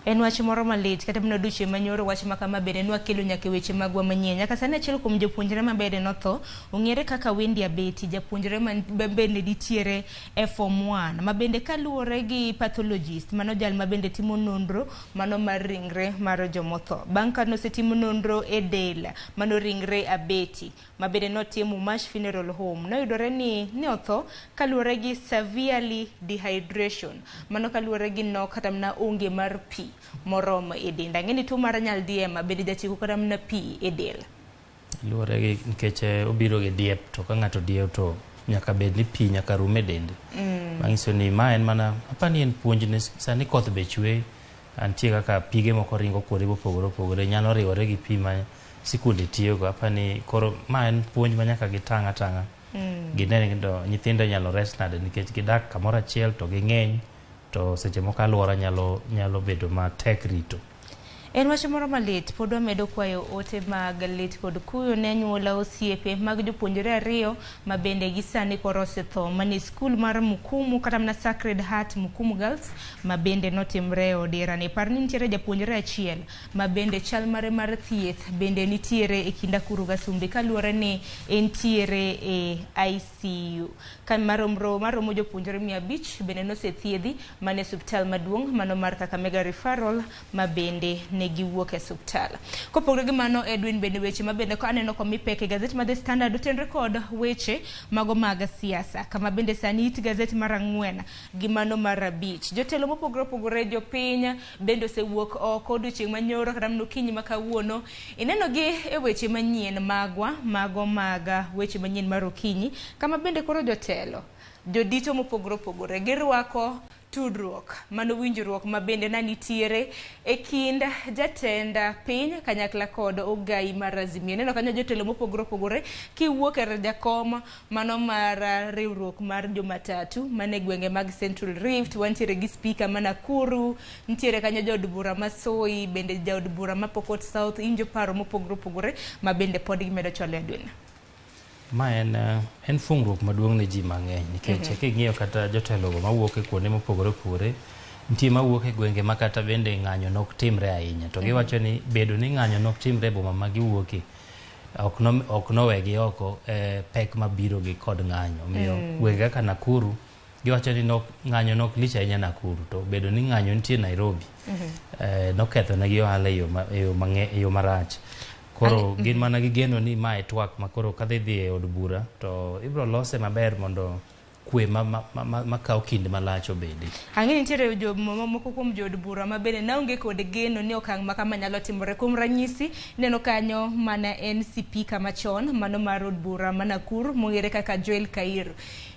Speaker 10: En wach moro malit kata mana odiochieng' manyoro wach ma kama bende nwakelo nyaka e weche magwa manyien. Nyaka sani achiel kuom jopuonjre ma bende notho ong'ere kaka Wendy Abeti, japuonjre ma bende nitiere e form 1 ma bende kaluwore gi pathologist, mano jal ma bende timo nonro mano mar ringre mar jomotho. Bang' ka nosetimo nonro e del mano ringre Abeti ma bende notim Umash Funeral Home, noyudore ni ne otho kaluwore gi severely dehydration, mano kaluwore gi nok kata mana onge mar pi moromo e dend. Ang'e ni tuo mar nyaldiema bende jachiko kata mana pi e del.
Speaker 24: Luwore gi nikech obiro gi diep, to ka ng'ato diewo to nyaka bed ni pi nyaka rum e dende. Manyiso ni ma en mana apani en puonj ne sani koth be chwe, antie kaka pige moko ringo kuonde mopogore opogore nyalo riwore gi pi ma sikunde tiyogo. Apani koro ma en puonj ma nyaka gitang' atang'a. Gine ni to nyithindo inyalo res nade nikech gidak kamoro achiel to ging'eny, to seche moko alwora nyalo bedo matek rito.
Speaker 10: En wach moro malit, pod wamedo kwayo ote mag lit kod kuyo ne anyuola, osiepe mag jopuonjre ariyo ma bende gi sani koro osetho mane skul mar Mukumu kata mana Sacred Heart Mukumu Girls ma bende notimre e odierani. Par ni nitiere japuonjre achiel ma bende chal mare mar thieth bende nitiere e kind akuru gasumbi kaluwore ni entiere e ICU. Ka maromo jopuonjre 500 bende nosethiedhi mane osiptal maduong' mano mar Kakamega Referral ma bende ne giwuok e osiptal. Kopogore gi mano, Edwin, bende weche ma bende aneno komi pek e gazet mar The Standard otenre kod weche mago mag siasa, kama bende sani it gazet mar 4 gi mano mar 5. Jotelo mopogore opogore, jopiny bende osewuok oko odiochieng' manyoro kata mana okinyi ma kawuono. Ineno gi e weche manyien magwa mago mag weche manyien mar okinyi, kama bende koro jotelo, jodito mopogore opogore girwako tudruok mano winjruok ma bende na nitiere e kind jatend piny kanyakla kod ogai mar Azimio. Ineno kanyo jotelo mopogore opogore kiwuok e jakom mano mar riwruok mar jomatatu mane gwenge mag Central Rift, wantiere gi speaker ma Nakuru, nitiere kanyo jaod bura ma Soi, bende jaod bura ma Pokot South, injo paro mopogore opogore ma bende pod gimedo chwalo. Edwin.
Speaker 24: Ma en fungruok maduong' ne ji mang'eny nikech king'iyo kata jotelogo mawuok e kuonde mopogore opogore, nitie mawuok e gwenge ma kata bende ng'anyo nok timre ahinya, to giwacho ni bedo ni ng'anyo nok timre e boma ma giwuokie ok nowegi oko e pek mabiro gi kod ng'anyo. Omiyo gwenge kaka Nakuru giwacho ni ng'anyo nok lich ahinya Nakuru, to bedo ni ng'anyo nitie Nairobi noketho negi ohala e yo marach. Koro gin mana gi geno ni mae twak ma koro kadhi dhi e od bura to ibiro lose maber mondo kwe makawo kinde malach obedi.
Speaker 10: Ang'e nitiere moko kuom jood bura ma bende naonge kod geno ni okang' ma kama nyalo timore. Kuom ranyisi, ineno kanyo mana en sipika machon mano mar od bura ma Nakuru mong'ere kaka Joel Kairu.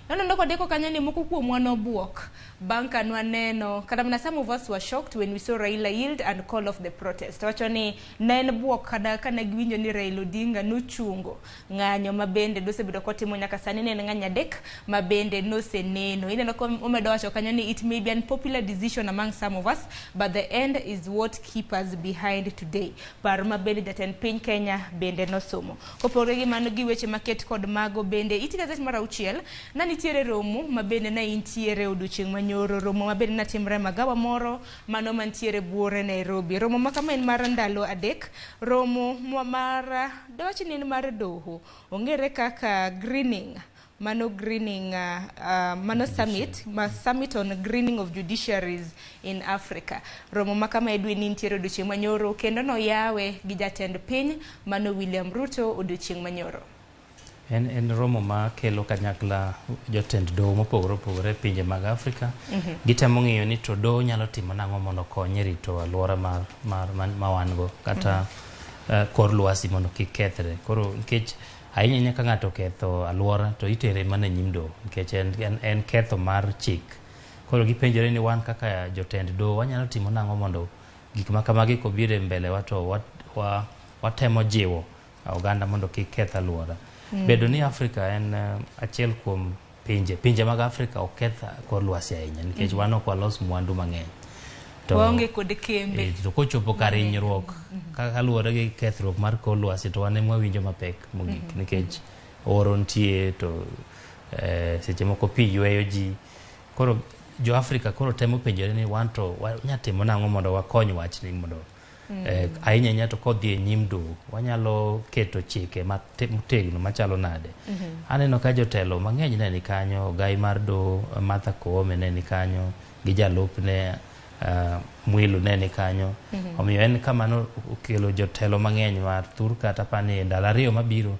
Speaker 10: Noneno kodeko kanyo ni moko kuomwa nobuok bang' ka nwaneno kata mana some of us were shocked when we saw Raila yield and call off the protest. Wacho ni ne en buok kada kane giwinjo ni Raila Odinga nochungo ng'anyo ma bende nosebedo kotimo nyaka sani, ne en ng'anyo 3 ma bende noseneno. Ineno ka omedo wacho kanyo ni it may be unpopular decision among some of us, but the end is what keep us behind today. Paro ma bende jatend piny Kenya bende nosomo. Kopogore gi mano gi weche maket kod mago bende it gazet mar 6 na nitiere romo ma bende ne intiere odiochieng' manyoro, romo ma bende natimre magawa moro mano mantiere buore Nairobi. Romo ma kama en mar ndalo 3, romo mar dawach ni en mar doho, ong'ere kaka greening, mano greening mano summit, ma summit on greening of judiciaries in Africa. Romo ma kama Edwin nitiere odiochieng' manyoro kendo noyawe gi jatend piny mano William Ruto odiochieng' manyoro.
Speaker 24: En romo ma kelo kanyakla jotend doho mopogore opogore e pinje mag Afrika. Gitemo ng'iyo ni to doho nyalo timo nang'o mondo okony e rito alwora ma wan go kata kor lwasi mondo kik kethre. Koro nikech ahinya ahinya ka ng'ato oketho alwora to itere mana e nyim doho nikech en ketho mar chik. Koro gipenjore ni wan kaka jotend doho wanyalo timo nang'o mondo gik ma kamagi kobiro e mbele wa to watemo jiwo oganda mondo kik keth alwora. Bedo ni Afrika en achiel kuom pinje mag Afrika ok keth kor lwasi ahinya nikech wan ok walos mwandu mang'eny. To
Speaker 10: Waonge kod kembe.
Speaker 24: To kochopo kar hinyruok kaluwore gi kethruok mar kor lwasi to wan ema wawinjo mapek mogik nikech oro nitie to seche moko pi yweyo ji. Koro jo Afrika koro temo penjore ni wan to wanya timo nang'o mondo wakony wachni mondo ahinya ahinya to kodhi e nyim doho wanyalo keto chike motegno machalo nade. Aneno ka jotelo mang'eny ne ni kanyo, ogai mar doho Martha Koome ne ni kanyo gi jalupne Mwilu ne ni kanyo. Omiyo en kama nokelo jotelo mang'eny mar thur kata pani e ndalo 2 mabiro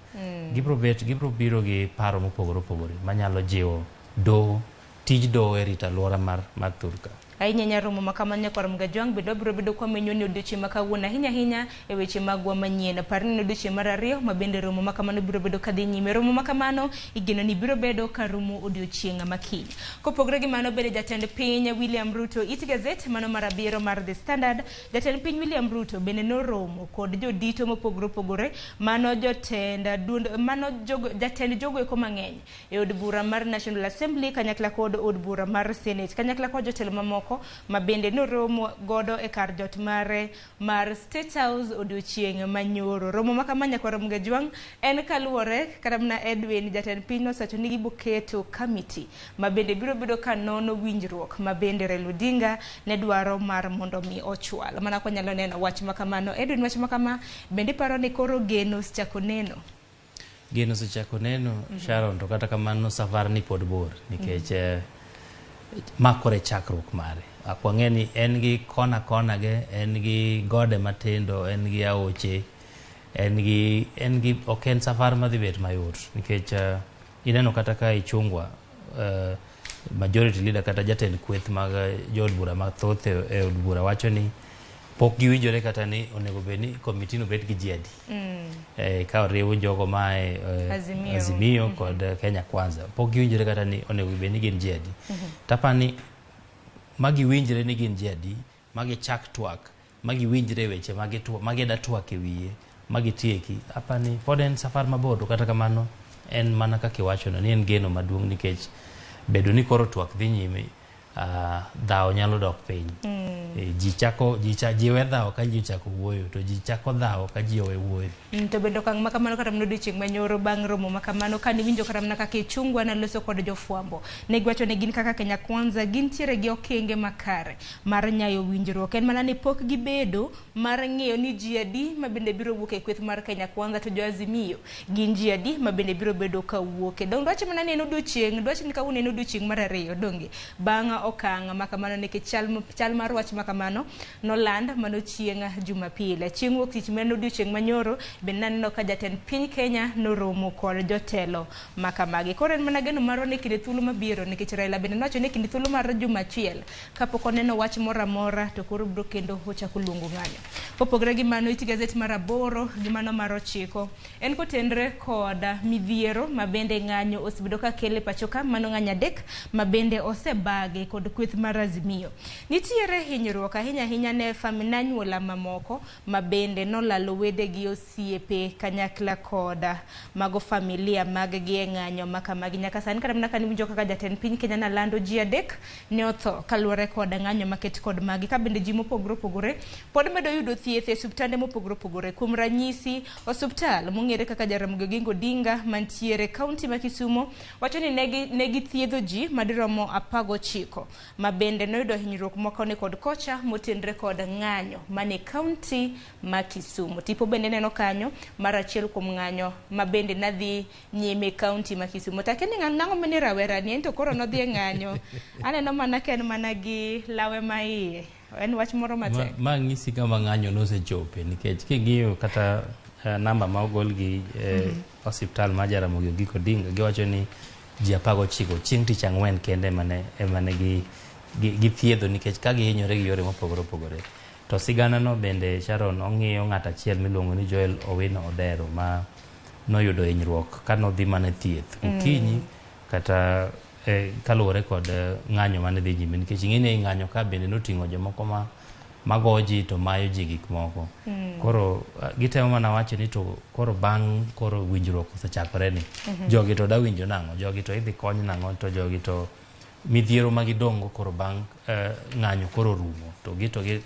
Speaker 24: gibiro biro gi paro mopogore opogore manyalo jiwo doho, tij doho e rito alwora mar thurka.
Speaker 10: Ahinya ahinya romo ma kamano nyakwar Mgajwang' bende wabiro bedo kwamenyo ni odiochieng' ma kawuono ahinya ahinya e weche magwa manyien. Par ni en odiochieng' mar 2 ma bende romo ma kamano biro bedo kadhi nyime. Romo ma kamano igeno ni biro bedo ka rumo odiochieng' ma kiny. Kopogore gi mano bende jatend piny William Ruto it gazet mano mar 7 mar The Standard, jatend piny William Ruto bende noromo kod jodito mopogore opogore mano jotend duond mano jogo, jatend jogo eko mang'eny e od bura mar National Assembly kanyakla kod od bura mar Senate kanyakla kod jotelo mamoko ma bende noromo godo e kar jot mare mar State House odiochieng' manyoro. Romo ma kama nyakwar Mgajwang' en kaluwore kata mana Edwin jatend piny nosewacho ni giboketo committee ma bende biro bedo ka nono winjruok ma bende Raila Odinga ne dwaro mar mondo mi ochwal. Mana kwa nyalo neno wach ma kamano. Edwin, wach ma kama bende iparo ni koro geno osechako neno?
Speaker 24: Geno osechako neno, Sharon, to kata kamano safar ni pod bor nikech makore chakruok mare. Ok wang'e ni en gi kona kona ge, en gi gode matindo, en gi aoche, en gi ok en safar madhi bet mayot nikech ineno kata ka Ichung'wa majority leader kata jatend kweth mag jood bura mathoth e od bura wacho ni pok giwinjore kata ni onego bed ni komiti no bed gi ji adi. Ka oriw jogo ma e Azimio kod Kenya Kwanza pok giwinjore kata ni onego bed ni gin ji adi. Tapani magiwinjre ni gin ji adi, magichak twak, magiwinjre weche magida twak e wiye, magitieki. Apani pod en safar mabor to kata kamano en mana kaka iwachono ni en geno maduong' nikech bedo ni koro twak dhi nyime dhawo nyalo dok piny. Ji we dhawo ka ji ochako wuoyo to ji chako dhawo ka ji owe wuoyo.
Speaker 10: To bende okang' ma kamano kata mana odiochieng' manyoro bang' romo ma kamano kane iwinjo kata mana kaka Ichung'wa noloso kod jofwambo ne giwacho ni gin kaka Kenya Kwanza gintiere gi okenge makare mar nyayo winjruok. En mana ni pok gibedo mar ng'eyo ni ji adi ma bende biro wuok e kweth mar Kenya Kwanza to jo Azimio gin ji adi ma bende biro bedo ka wuok. Dong dwach mana ni en odiochieng', dwach ni kawuono en odiochieng' mar 2 donge bang' okang' ma kamano nikech chal mar wach ma kamano noland mano chieng' Jumapil. Chieng' wuok tich mano odiochieng' manyoro bende naneno ka jatend piny Kenya noromo kod jotelo ma kamagi. Koro en mana geno marwa ni kinde thuolo mabiro nikech Raila bende nowacho ni kinde thuolo mar juma achiel kapok oneno wach moro amora to koro biro kendo ochako luongo ng'anyo. Kopogore gi mano it gazet mar 8 gi mano mar 9 en kotenre kod midhiero ma bende ng'anyo osebedo ka kele pacho ka mano ng'anyo 3 ma bende osebagi kod kweth mar Azimio. Nitiere hinyruok ahinya ahinya ne familia anyuola mamoko ma bende nolalo wedegi osiepe kanyakla koda mago familia mag gi e ng'anyo ma kamagi. Nyaka sani kata mana kane iwinjo kaka jatend piny Kenya nalando ji 3 ne otho kaluwore kod ng'anyo maket kod magi ka bende ji mopogore opogore pod medo yudo thieth e osiptande mopogore opogore. Kuom ranyisi osiptal mong'ere kaka Jaramogi Oginga Odinga mantiere kaunti ma Kisumo wacho ni ne githiedho ji madiromo 19 ma bende noyudo hinyruok moko ne kod kocha motenre kod ng'anyo mane kaunti ma Kisumu. Tipo bende neno kanyo mar achiel kuom ng'anyo ma bende nadhi nyime kaunti ma Kisumu. Takeni nang'o mane rawera ni ento koro nodhi e ng'anyo. Aneno mana ka en mana gi lawe ma iye. En wach moro matek.
Speaker 24: Ma ng'isi kama ng'anyo nosechope nikech king'iyo kata namba ma ogol gi osiptal ma Jaramogi Oginga Odinga giwacho ni ji 19 chieng' tich ang'wen kende emane githiedho nikech ka gihinyore gi yore mopogore opogore. To sigana no bende Sharon ong'iyo ng'at achiel miluongo ni Joel Owino Odero ma noyudo hinyruok ka nodhi mana thieth okinyi kata kaluwore kod ng'anyo mane dhi nyime nikech ing'e ni ng'anyo ka bende noting'o jomoko ma goyo ji to mayo ji gik moko. Koro gitemo mana wacho ni to koro bang' koro winjruok osechakore ni jogi to dawinjo nang'o, jogi to idhi kony nang'o, to jogi to Midhiero ma gidong'go koro bang' ng'anyo koro rumo to gi to gi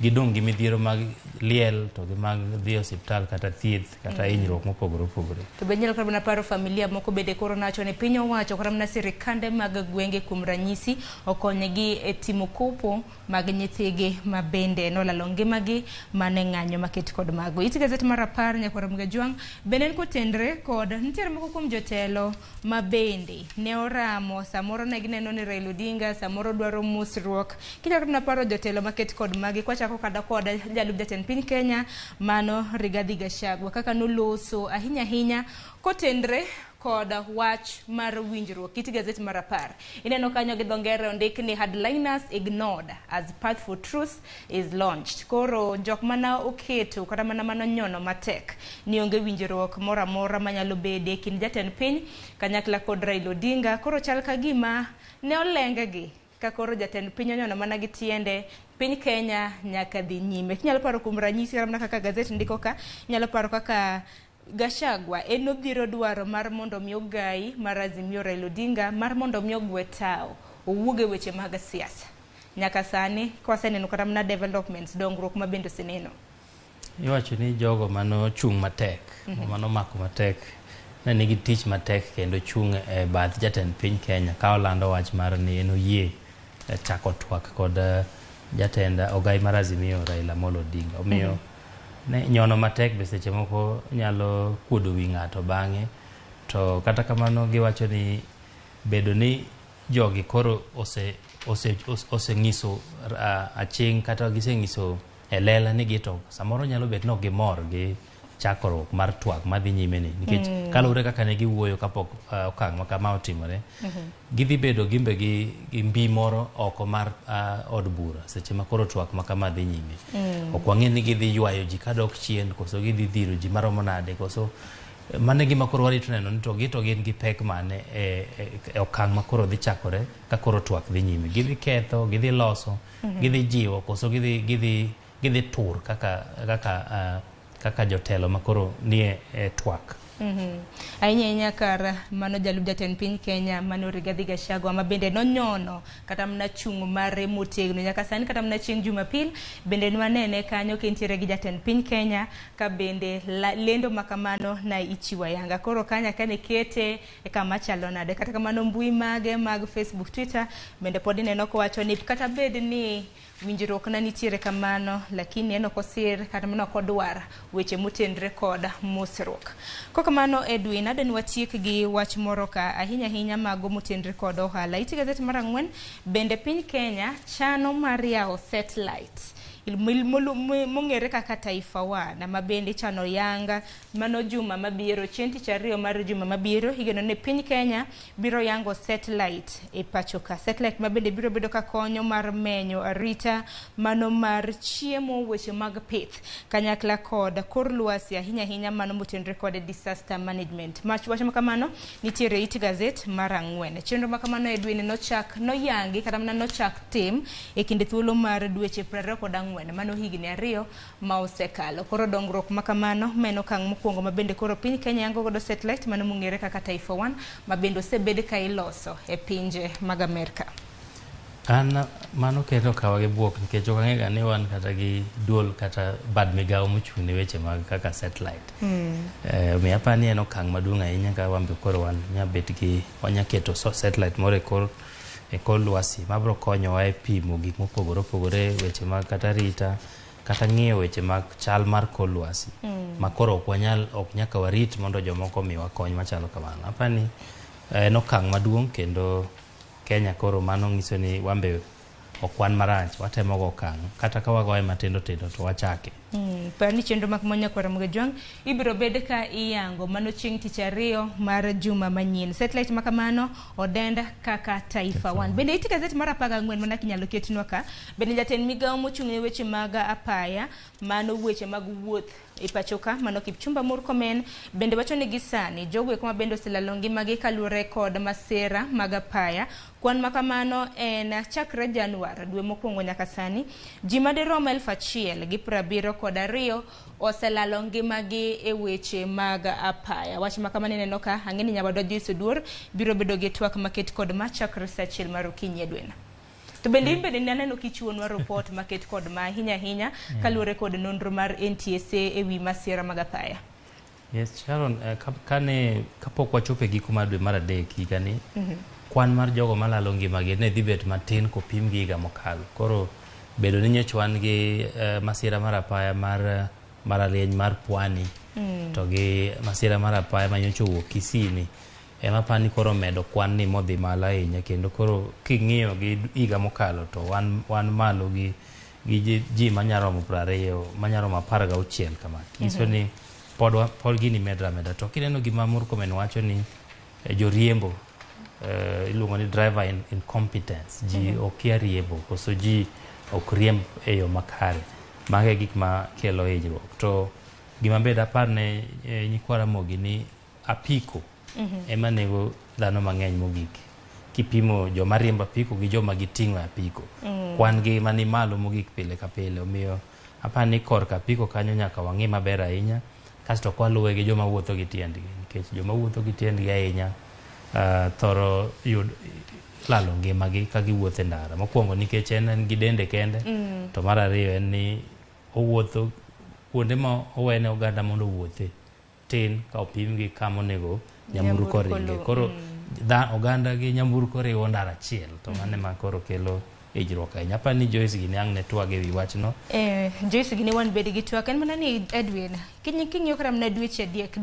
Speaker 24: gidong' gi midhiero mag liel to gi mag dhi e osiptal kata thieth kata hinyruok mopogore opogore.
Speaker 10: To be inyalo kata mana paro familia moko bende koro nawacho ni piny owacho kata mana sirikande mag gwenge kuom ranyisi okonygi e timo kopo mag nyithigi ma bende nolalo ngimagi mana e ng'anyo maket kod mago. It gazet mar apar nyakwar Ramogi Ajwang' bende en kotenre kod nitiere moko kuom jotelo ma bende ne oramo samoro ne gineno ni Raila Odinga samoro dwaro mosruok. Kinyalo kata mana paro jotelo maket kod magi kwachako kada kod jalup jatend piny Kenya mano Rigathi Gachagua kaka noloso ahinya ahinya kotenre kod wach mar winjruok. It gazet mar apar ineno kanyo gi dho ngere ondik ni hardliners ignored as path for truth is launched. Koro jok mana oketo kata mana manonyono matek ni onge winjruok moro amora manyalo bede e kind jatend piny kanyakla kod Raila Odinga. Koro chal ka gima ne olengegi ka koro jatend piny onyono mana gi tiende piny Kenya nyaka dhi nyime. Inyalo paro kuom ranyisi kata mana kaka gazet ndiko ka, inyalo paro kaka Gachagua en odhiro dwaro mar mondo mi ogai mar Azimio Raila Odinga mar mondo mi ogwe tao owuog e weche mag siasa. Nyaka sani kwaseneno kata mana developments dongruok ma bende oseneno.
Speaker 24: Iwacho ni jogo manochung' matek, manomako matek ne nigi tich matek kendo chung' e bath jatend piny Kenya ka olando wach mar ni en oyie chako twak kod jatend ogai mar Azimio Raila Amolo Odinga. Omiyo ne nyono matek be seche moko nyalo kuodo wi ng'ato bang'e. To kata kamano giwacho ni bedo ni jogi koro oseng'iso aching' kata giseng'iso e lela ni gito samoro nyalo bet ni ok gimor gi chakruok mar twak madhi nyime ni nikech kaluwore kaka ne giwuoyo kapok okang' ma kama otimore, gidhi bedo gimbe gi mbi moro oko mar od bura seche ma koro twak ma kama dhi nyime. Ok wang'e ni gidhi ywayo ji kadok chien koso gidhi dhiro ji maromo nade koso mano e gima koro warito neno ni to gin gi pek mane e okang' ma koro dhi chakore ka koro twak dhi nyime. Gidhi ketho, gidhi loso, gidhi jiwo koso gidhi tur kaka jotelo ma koro nie e twak.
Speaker 10: Ahinya ahinya kar mano jalup jatend piny Kenya mano Rigathi Gachagua ma bende nonyono kata mana chung' mare motegno nyaka sani kata mana chieng' Jumapil bende nwanene kanyo kintiere gi jatend piny Kenya ka bende lendo makamano na ichiwo ayanga. Koro kanya kane kete e kama chalo nade. Kata kamano mbui mage mag Facebook, Twitter bende pod ineno kowacho ni kata bed ni winjruok na nitiere kamano lakini en ok osir kata mana ok odwar weche motenre kod mosruok. Kokamano Edwin, adwa ni watiek gi wach moro ka ahinya ahinya mago motenre kod ohala. Iti gazet mar 4 bende piny Kenya chano mar yawo satellite mong'ere kaka Taifa One ma bende chano yanga mano juma mabiro chieng' tich ariyo mar juma mabiro igeno ni piny Kenya biro yango satellite e pacho ka. Satellite ma bende biro bedo ka konyo mar menyo arita mano mar chiemo, weche mag pith kanyakla kod kor lwasi ahinya ahinya mano motenre kod disaster management. Mach wach makamano nitiere it gazet mar 4. Chenro makamano Edwin nochak noyangi kata mana nochak tim e kinde thuolo mar dweche 24 mano higni 2 ma osekalo. Koro dongruok makamano meno okang' mokwongo ma bende koro piny Kenya yango godo satellite mano mong'ere kaka Taifa One ma bende osebed ka iloso e pinje mag Amerka.
Speaker 24: An mano keto kawa gi buok nikech ok ang'e ga ni wan kata gi duol kata bad migawo mochung' ne weche mag kaka satellite. Omiyo aparo ni en okang' maduong' ahinya ka wan be koro wan nya bet gi wanya keto satellite moro e kor lwasi mabiro konyowa e pimo gik mopogore opogore, weche mag kata rita kata ng'iyo weche mag chal mar kor lwasi ma koro ok wanyal ok nyaka warit mondo jomoko omiwa kony machalo kamano. Aparo ni en okang' maduong' kendo Kenya koro mano nyiso ni wan be ok wan marach, watemo go okang' kata ka wagoye matindo tindo to wachake.
Speaker 10: Par ni chenro mag Nyakwar Ramogi Ajwang' ibiro bed ka iyango mano chieng' tich ariyo mar juma manyien. Satellite makamano odend kaka Taifa One. Bende iti gazet mar 14 mana kinyalo ketnwa ka. Bende jatend migawo mochung' ne weche mag apaya mano weche mag wuoth e pachoka mano Kipchumba Murkomen bende wacho ni gisani jogo eko ma bende oselalo ngimagi kaluwore kod masira mag apaya. Kwan ma kamano en chakre Januar dwe mokwongo nyaka sani ji madirom 1,072 oselalo ngimagi e weche mag apaya. Wach ma kamano ineno ka ang'e ni nyawadwa Joyce Oduor biro bedo gi twak maket kod ma chakre saa 1 mar okinyi e dweno. To bende in bende ne aneno kichiwonwa report maket kod ma ahinya ahinya kaluwore kod nonro mar NTSA e wi masira mag apaya.
Speaker 24: Yes, Sharon, kane kapok wachopo e giko mar dwe mar adek higani, kwan mar jogo malalo ngimagi ne dhi bet matin kopim gi higa mokalo. Koro bedo ni nyocha wan gi masira mar apaya mar mbalariany mar Pwani to gi masira mar apaya ma nyocha owuok Kisii ni ema apani koro omedo kwan ni modhi malo ahinya kendo koro king'iyo gi higa mokalo to wan malo gi ji manyalo romo 20 manyalo romo 16 kama. Nyiso ni pod gini medre ameda. To kineno gima Murkomen wacho ni joriembo iluongo ni driver incompetence, ji okia riembo koso ji ok riemb e yo makare. Mago e gik ma kelo hinyruok. To gima bende apar ne nyikwa Ramogi ni apiko ema nego dhano mang'eny mogik. Kipimo joma riembo apiko gi joma giting'o e apiko, kwan gi mani malo mogik pile ka pile. Omiyo apar ni korka apiko kanyo nyaka wang'i maber ahinya, kasto kwaluwe gi joma wuotho gi tiendgi, nikech joma wuotho gi tiendgi ahinya thoro lalo ngimagi ka giwuotho e ndara. Mokwongo nikech en gi dende kende, to mar ariyo en ni owuotho kuonde ma owene oganda mondo owuothe tin ka opim gi kama onego nyamburko ringe. Koro oganda gi nyamburko riwo ndara achiel, to mano ema koro kelo hinyruok ahinya. Aparo ni Joyce gini ang' ne twag ewi wachno.
Speaker 10: Joyce gini wan bed gi twak en mana ni Edwin king'iyo kata mana dweche adek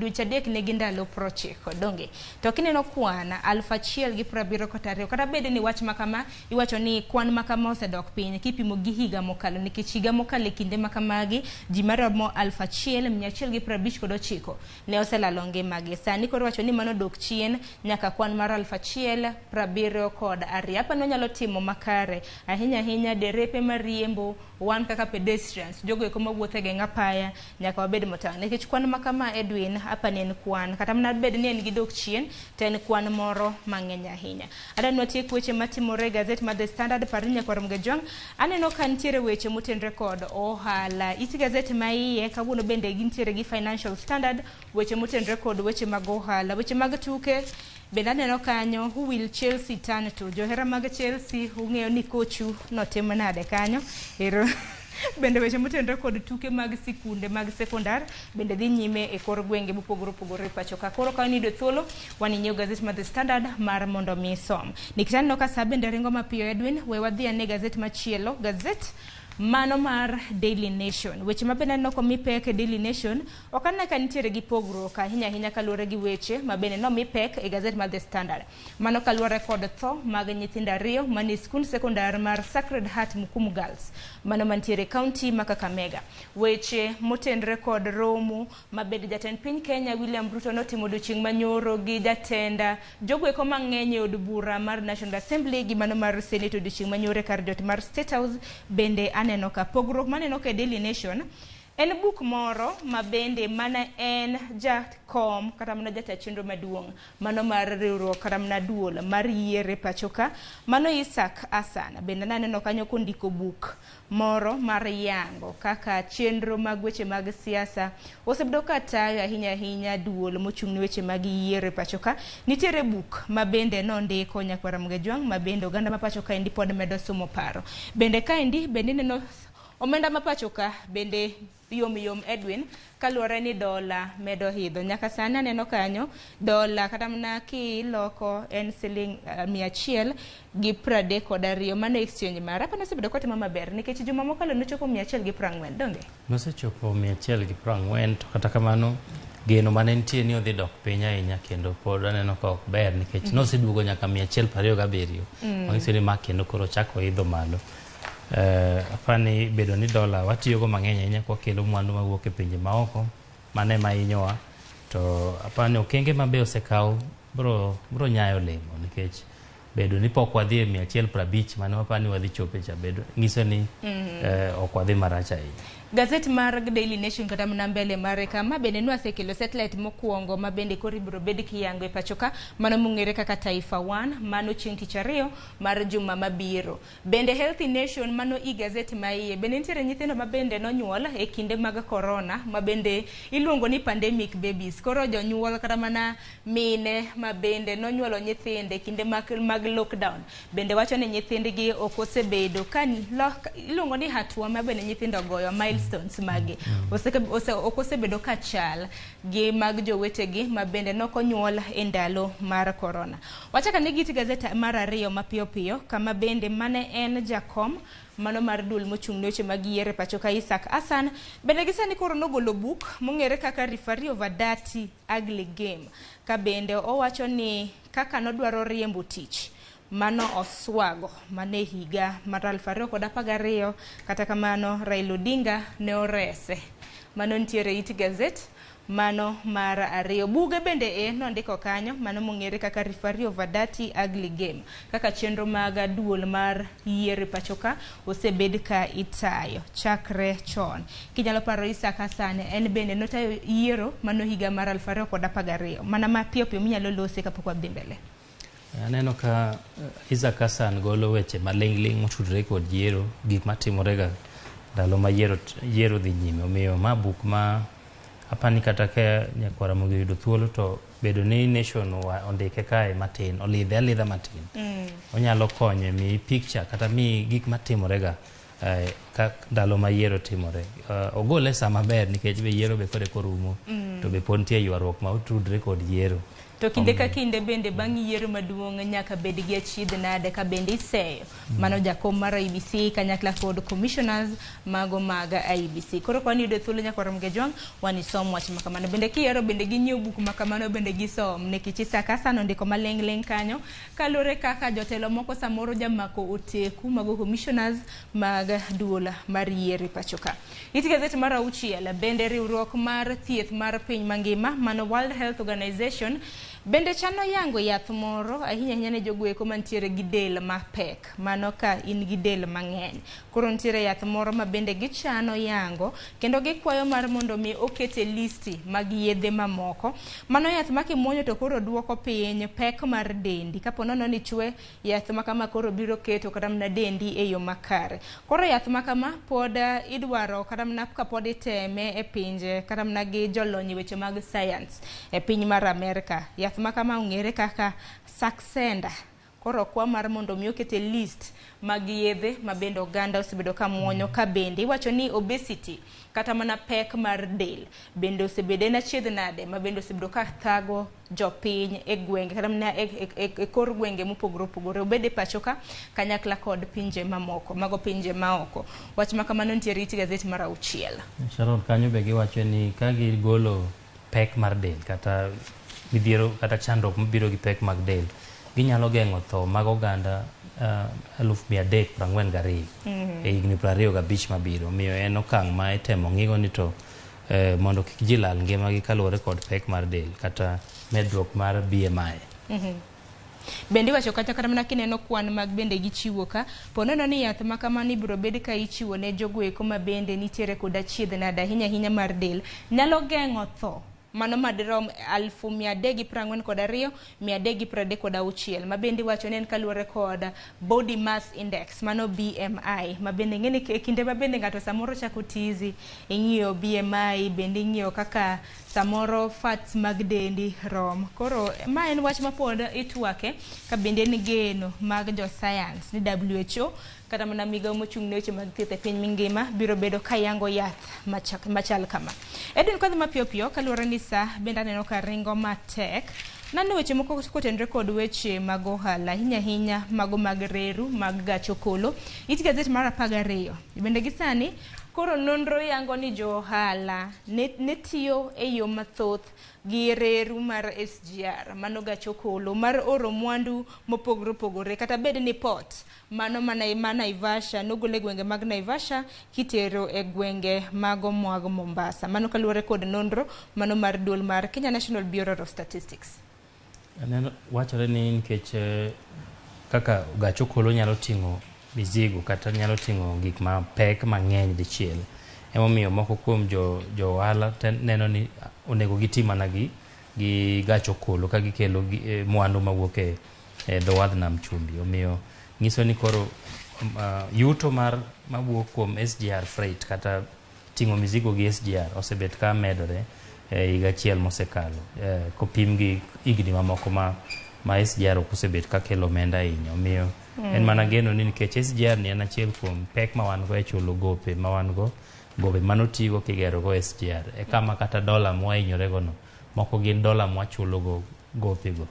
Speaker 10: nigi ndalo 90 donge to kineno kwan 1,072 kata bed ni wach makama iwacho ni kwan makama osedok piny kipimo gi higa mokalo nikech higa mokalo e kinde makamagi ji maromo 1,159 ne oselalo ngimagi. Sani koro iwacho ni mano dok chien nyaka kwan mar 1,072. Apani wanyalo timo makare ahinya ahinya derepe mariembo wan kaka pedestrians jogo eko mawuotho e geng' apaya nyaka wabed motang' nikech kwan makama Edwin apani en kwan kata mana bed ni en gi dok chien to en kwan moro mang'eny ahinya. Adwa ni watiek weche matimore e gazet mar The Standard par ni nyakwar Mgejwang' aneno ka nitiere weche motenre kod ohala. It gazet ma iye kawuono bende gintiere gi Financial Standard weche motenre kod weche mag ohala. Weche mag tuke bende aneno kanyo who will Chelsea turn to. Johera mag Chelsea ung'eyo ni kochu notim nade kanyo. Ero bende weche motenre kod tuke mag sikunde mag sekondar bende dhi nyime e kor gwenge mopogore opogore e pacho ka. Koro ka iyudo thuolo wan inyiew gazet mar The Standard mar mondo mi isom. Nikech aneno ka sa bende ringo mapiyo Edwin, we wadhi ane gazet machielo, gazet mano mar Daily Nation. Weche ma bende aneno komi pek e Daily Nation ok aneno ka nitiere gi pogruok ahinya ahinya kaluwore gi weche ma bende nomi pek e gazet mar The Standard. Mano kaluwore kod tho mag nyithindo ariyo manie skund sekondar mar Sacred Heart Mukumu Girls mano mantiere e kaunti ma Kakamega. Weche motenre kod romo ma bende jatend piny Kenya William Ruto notimo odiochieng' manyoro gi jatend jogo eko mang'eny e od bura mar National Assembly gi mano mar Senate odiochieng' manyoro e kar jot mar State House bende aneno ka pogruok maneno ka e Daily Nation en buk moro ma bende mana en jakom kata mana jata chenro maduong' mano mar riwruok kata mana duol mar yiero e pacho ka mano Isaac Hassan bende naneno kanyo kondiko buk moro mar yango kaka chenro mag weche mag siasa osebedo ka tayo ahinya ahinya duol mochung' ne weche mag yiero e pacho ka. Nitiere buk ma bende nondiko nyakwar Mgejwang' ma bende oganda ma pacho kaendi pod medo somo paro. Bende kaendi bende ineno omenda ma pacho ka bende yom yom Edwin kaluwore ni dola medo idho. Nyaka sani aneno kanyo dola kata mana kiloko en siling 132 mano exchange mare. Apani osebedo kotimo maber nikech juma mokalo nochopo 140 donge?
Speaker 24: Nosechopo 140 to kata kamano geno mane nitie ni odhi dok piny ahinya kendo pod aneno ka ok ber nikech noseduogo nyaka 127. Manyiso ni ma kendo koro chako idho malo. Apani bedo ni dola watiyogo mang'eny ahinya kwakelo mwandu mawuok e pinje maoko mano ema hinyowa to apani okenge ma be osekaw bro nyayo olemo nikech Bedo ni pok wadhi e 150 mane wapani wadhi chope cha bedo nyiso ni ok wadhi marach ahinya.
Speaker 10: Gazet mar Daily Nation kata mana mbele mare kama bende nwasekelo satellite mokwongo ma bende koro ibiro bed kiyango e pacho ka, mano mong'ere kaka Taifa 1, mano chieng' tich ariyo mar juma mabiro. Bende Healthy Nation mano i gazet ma iye bende nitiere nyithindo ma bende nonyuol e kinde mag corona ma bende iluongo ni pandemic babies. Koro jonyuol kata mana mine ma bende nonyuolo nyithindo e kinde mag lockdown bende wacho ni nyithindgi ok osebedo ka iluongo ni hatua ma bende nyithindo goyo milestones magi ok osebedo ka chal gi mag jowetegi ma bende nokonyuol e ndalo mar corona. Wachaka ne git gazet mar ariyo mapiyo piyo kama bende mane en jakom mano mar duol mochung' ne weche mag yiero e pacho ka Isaac Hassan bende gi sani koro nogolo buk mong'ere kaka Referee of a Dirty Ugly Game ka bende owacho ni kaka nodwaro riembo tich mano oswago mane higa mar 2012 kata kamano Raila Odinga ne orese. Mano nitiere it gazet mano mar ariyo. Buge bende nondiko kanyo mano mong'ere kaka Referee of a Dirty Ugly Game kaka chenro mag duol mar yiero e pacho ka osebed ka itayo chakre chon. Kinyalo paro Isaac Hassan en bende notayo yiero mano higa mar 2012 mana mapiyo piyo minyalo lose kapok wadhi mbele.
Speaker 24: Aneno ka Isaac Hassan golo weche maling'ling' motudore kod yiero, gik matimore ga ndalo ma yiero dhi nyime. Omiyo ma buk ma apani kata ka nyakwar Ramogi oyudo thuolo to bedo ni Nation ondike kae matin, olidhe alidha matin. Onyalo konyo e miyi picture kata miyi gik matimore ga ka ndalo ma yiero timore. Ogole sama ber nikech be yiero be kore korumo to be pod nitie ywaruok ma otudore kod yiero.
Speaker 10: To kinde ka kinde bende bang' yiero maduong' nyaka bed gi achiedh nade ka bende iseyo. Mano jakom mar IEBC kanyakla kod commissioners mago mag IEBC. Koro ka waniyudo thuolo nyakwar Ramogi Ojwang' wanisom wach makamano. Bende kihero bende ginyiew buk makamano bende gisom nikech Isaac Hassan ondiko maling'ling' kanyo kaluwore kaka jotelo moko samoro jamako oteku mago commissioners mag duol mar yiero e pacho ka. It gazet mar auchiel bende riwruok mar thieth mar piny mangima mano World Health Organization bende chano yango yath moro ahinya ahinya ne jogoeko mantiere gi del mapek mano ka in gi del mang'eny. Koro nitiere yath moro ma bende gichano yango kendo gikwayo mar mondo mi okete listi mag yedhe mamoko. Mano yath ma kimuonyo to koro duoko piny pek mar dendi. Kapo nono ni chwe yath ma kama koro biro keto kata mana dendi e yo makare. Koro yath ma kama pod idwaro kata mana kapod iteme e pinje kata mana gi jolony e weche mag science e piny mar Amerka. Yath ma kama ong'ere kaka Saxenda. Koro kwa mar mondo mi okete list mag yedhe ma bende oganda osebedo ka muonyo ka bende iwacho ni obesity kata mana pek mar del bende osebedo en achiedh nade ma bende osebedo ka thago jopiny e gwenge kata mana e kor gwenge mopogore opogore obed e pacho ka kanyakla kod pinje mamoko mago pinje maoko. Wach ma kamano nitiere it gazet mar auchiel.
Speaker 24: Sharon kanyo be giwacho ni ka gigolo pek mar del kata midhiero kata chandruok mabiro gi pek mag del ginyalo geng'o tho mag oganda 342,000 e higni 25 mabiro. Omiyo en okang' ma itemo ng'igo ni to mondo kik ji lal ngimagi kaluwore kod pek mar del kata medruok mar BMI.
Speaker 10: Bende iwacho kata mana kineno kwan mag bende gichiwo ka po nono ni yath ma kamano ibiro bed ka ichiwo ne jogoeko ma bende nitiere kod achiedh nade ahinya ahinya mar del nyalo geng'o tho mano madirom 342,336 ma bende iwacho ni en kaluwore kod body mass index mano BMI ma bende ng'eni e kinde ma bende ng'ato samoro chako tizi ing'iyo BMI bende ing'iyo kaka samoro fats mag dendi rom. Koro ma en wach ma pod itwake ka bende en geno mag jo science ni WHO kata mana migawo mochung' ne weche mag thieth e piny mangima biro bedo ka yango yath machal kama. Edwin kodhi mapiyo piyo kaluwore ni sa bende aneno ka ringo matek. Nano weche moko kotenore kod weche mag ohala ahinya ahinya mago mag reru mag gach okolo. It gazet mar 12 bende gi sani koro nonro yango ni jo ohala ne tiyo e yo mathoth gi reru mar SGR mano gach okolo mar oro mwandu mopogore opogore kata bed ni port mano mana ma Naivasha nogole e gwenge mag Naivasha kitero e gwenge mago mag Mombasa. Mano kaluwore kod nonro mano mar duol mar Kenya National Bureau of Statistics.
Speaker 24: Aneno wachore ni nikech kaka gach okolo nyalo ting'o mizigo kata nyalo ting'o gik mapek mang'eny dichiel. Emomiyo moko kuom jo ohala neno ni onego giti mana gi gach okolo ka gikelo mwandu mawuok e dho wadh nam chumbi. Omiyo nyiso ni koro yuto mar mawuok kuom SGR freight kata ting'o mizigo gi SGR osebet ka medore higa achiel mosekalo kopim gi higni mamoko ma SGR ok osebet ka kelo omenda ahinya. Omiyo en mana geno ni nikech SGR ni en achiel kuom pek ma wan go e chulo gope ma wan go, gope manotigo kigero go SGR e kama kata dola mwahinyore go no moko gin dola mwachulo go gope go.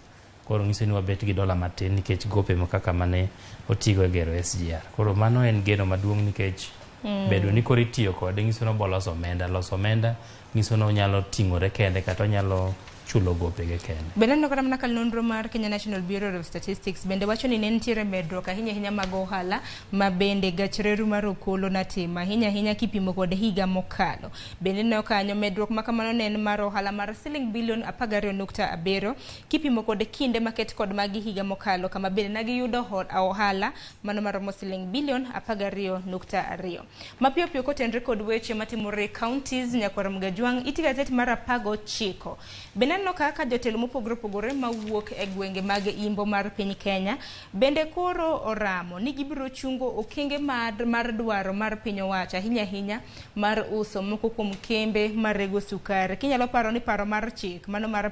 Speaker 24: Koro nyiso ni wabet gi dola matin nikech gope ma kaka mane otigo e gero SGR. Koro mano en geno maduong' nikech bedo ni koro itiyo kode nyiso ni oboloso omenda, loso omenda nyiso ni onyalo ting'ore kende kata onyalo chulo gopege kende.
Speaker 10: Bende aneno kata mana ka nonro mar Kenya National Bureau of Statistics bende wacho ni ne nitiere medruok ahinya ahinya mag ohala ma bende gach reru mar okolo natimo ahinya ahinya kipimo kod higa mokalo. Bende neno kanyo medruok ma kamano ne en mar ohala mar siling bilion 12.7 kipimo kod kinde maket kod magi higa mokalo kama bende nagiyudo ohala mano maromo siling bilion 12.2. Mapiyo piyo kotenre kod weche matimore counties nyakwar Mgajwang' iti gazet mar 19. Bende aneno kaka jotelo mopogore opogore mawuok e gwenge mag imbo mar piny Kenya bende koro oramo ni gibiro chungo okenge mar dwaro mar piny owacho ahinya ahinya mar uso moko kuom kembe marego sukari. Kinyalo paro ni paro mar chik mano mar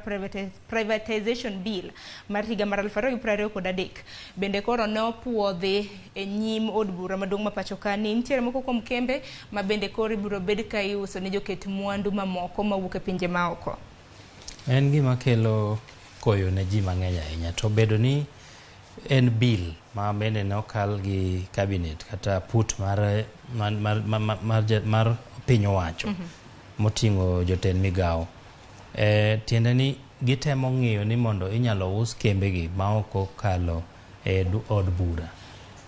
Speaker 10: privatization bill mar higa mar 2023 bende koro ne opuodhi e nyim od bura maduong' ma pacho ka ni nitiere moko kuom kembe ma bende koro ibiro bed ka iuso ne joket mwandu mamoko mawuok e pinje maoko.
Speaker 24: En gima kelo koyo ne ji mang'eny ahinya to bedo ni en bill ma bende ne okal gi cabinet kata put mar piny owacho moting'o jotend migawo. Tiende ni gitemo ng'iyo ni mondo inyalo us kembegi ma ok okalo e od bura.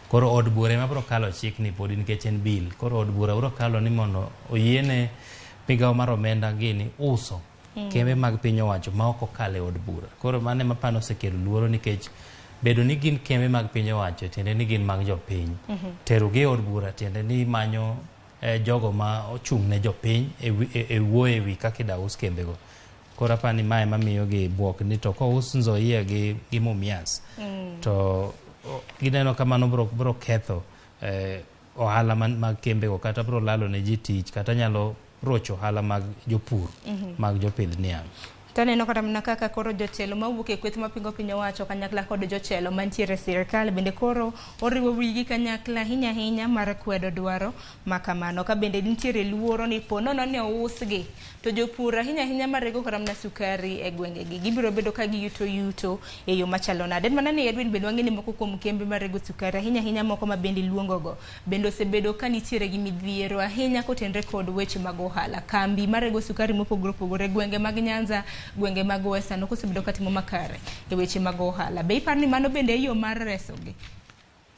Speaker 24: Koro od bura ema biro kalo chikni podi nikech en bill. Koro od bura biro kalo ni mondo oyiene migawo mar omenda gini uso kembe mag piny owacho ma ok okalo e od bura. Koro mano ema pano osekelo luoro nikech bedo ni gin kembe mag piny owacho tiende ni gin mag jopiny. Terogi e od bura tiende ni manyo jogo ma ochung' ne jopiny e wuoyo e wi kaka ida us kembego. Koro apani ni mae mamiyo gi buok ni to kous Nzoia gi Mumias to gineno ka mano biro ketho ohala mag kembego kata biro lalo ne ji tich kata nyalo rocho ohala mag jopur mag jopidh niang'.
Speaker 10: Taneno kata mana kaka koro jotelo mawuok e kweth mapingo piny owacho kanyakla kod jotelo mantiere e sirikal bende koro oriwo wigi kanyakla ahinya ahinya mar kwedo dwaro ma kamano. Ka bende nitiere luoro ni po nono ni ousgi to jopur ahinya ahinya marego kata mana sukari e gwengegi gibiro bedo ka giyuto yuto e yo machalo nade. En mana ni Edwin bende wang'e ni moko kuom kembe marego sukari ahinya ahinya moko ma bende iluongogo bende osebedo ka nitiere gi midhiero ahinya kotenre kod weche mag ohala. Kambi marego sukari mopogore opogore gwenge mag Nyanza, gwenge mag Western ok osebedo katimo makare e weche mag ohala. Be iparo ni mano bende e yo mar resogi?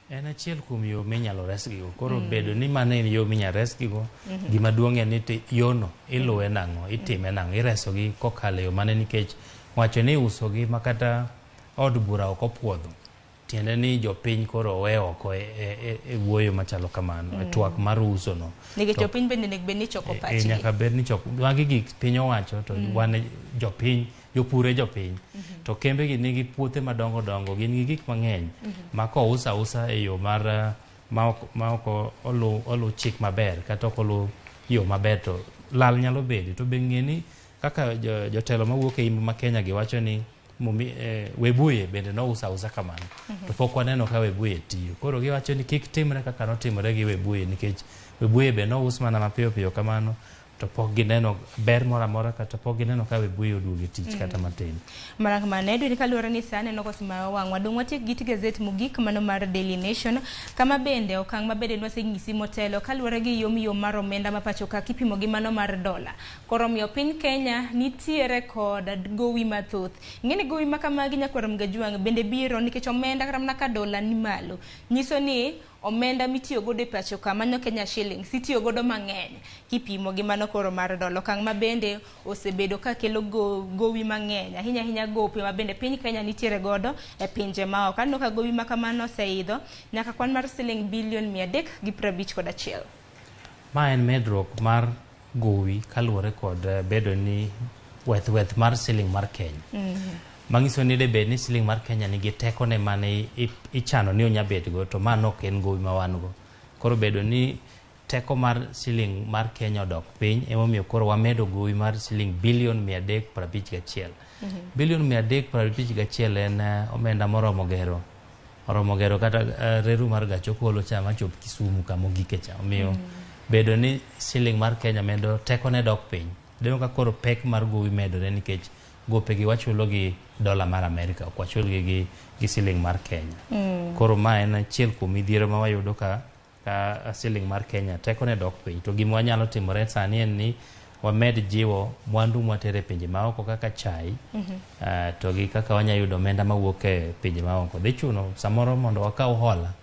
Speaker 24: En achiel kuom yo minyalo resgigo. Koro bedo ni mano en yo minyalo resgigo, gima duong' en ni yono iluwe nang'o, itime nang'o, iresogi kokalo e yo mane nikech wacho ni usogi ma kata od bura ok opuodho. Tiende ni jopiny koro owe oko e wuoyo machalo kamano, e twak mar uso no.
Speaker 10: Nikech jopiny bende onego bed ni choko pachgi.
Speaker 24: Nyaka bed ni choko. Magi gik piny owacho to wan jopiny, jopur e jopiny. To kembegi nigi puothe madongo dongo, gin gi gik mang'eny ma kous ausa e yo mar ma ok olu chik maber kata ok olu yo maber to lal nyalo bede. To be ng'e ni kaka jotelo mawuok e imbo ma Kenya gi wacho ni Webuye bende nouso ausa kamano. To pok waneno ka Webuye tiyo. Koro giwacho ni kik timre kaka notimore gi Webuye nikech Webuye be nous mana mapiyo piyo kamano to pok gineno ber moro amora kata pok gineno ka Webuye oduogo e tich kata matin.
Speaker 10: Mana kamano Edwin, kaluwore ni sa neno kosemayo wang'wa, dong' watiek gi gazet mogik mano mar Daily Nation kama bende okang' ma bende nwaseng'isi motelo kaluwore gi yom yom mar omenda ma pacho ka kipimo gi mano mar dola. Koro omiyo piny Kenya nitiere kod gowi mathoth. Ng'eni gowi ma kamagi nyakwar Mgajwang' bende biro nikech omenda kata mana ka dola ni malo. Nyiso ni omenda mitiyo godo e pacho ka mano Kenya shillings itiyo godo mang'eny kipimo gi mano koro mar dola. Okang' ma bende osebedo ka kelo gowi mang'eny ahinya ahinya gope ma bende piny Kenya nitiere godo e pinje maoko. Aneno ka gowi ma kamano oseidho nyaka kwan mar siling bilion 351.
Speaker 24: Ma en medruok mar gowi kaluwore kod bedo ni weth mar siling mar Kenya. Manyiso ni debed ni siling mar Kenya nigi tekone mane ichano ni onya bedgo, to ma nok en gowi ma wan go. Koro bedo ni teko mar siling mar Kenya odok piny, emomiyo koro wamedo gowi mar siling bilion 351. Bilion 351 en omenda moromo gero. Oromo gero kata reru mar gach okolo cha machop Kisumu kama ogike cha. Omiyo bedo ni siling mar Kenya medo tekone dok piny. Deno ka koro pek mar gowi medore nikech gopegi wachulo gi dola mar Amerika, ok wachulgi gi siling mar Kenya. Koro ma en achiel kuom midhiero ma wayudo ka siling mar Kenya tekone dok piny. To gima wanyalo timore sani en ni wamed jiwo mwandu mwatere e pinje maoko kaka chai, to gi kaka wanyalo yudo omenda mawuok e pinje maoko. Dhi chuno samoro mondo wakaw hola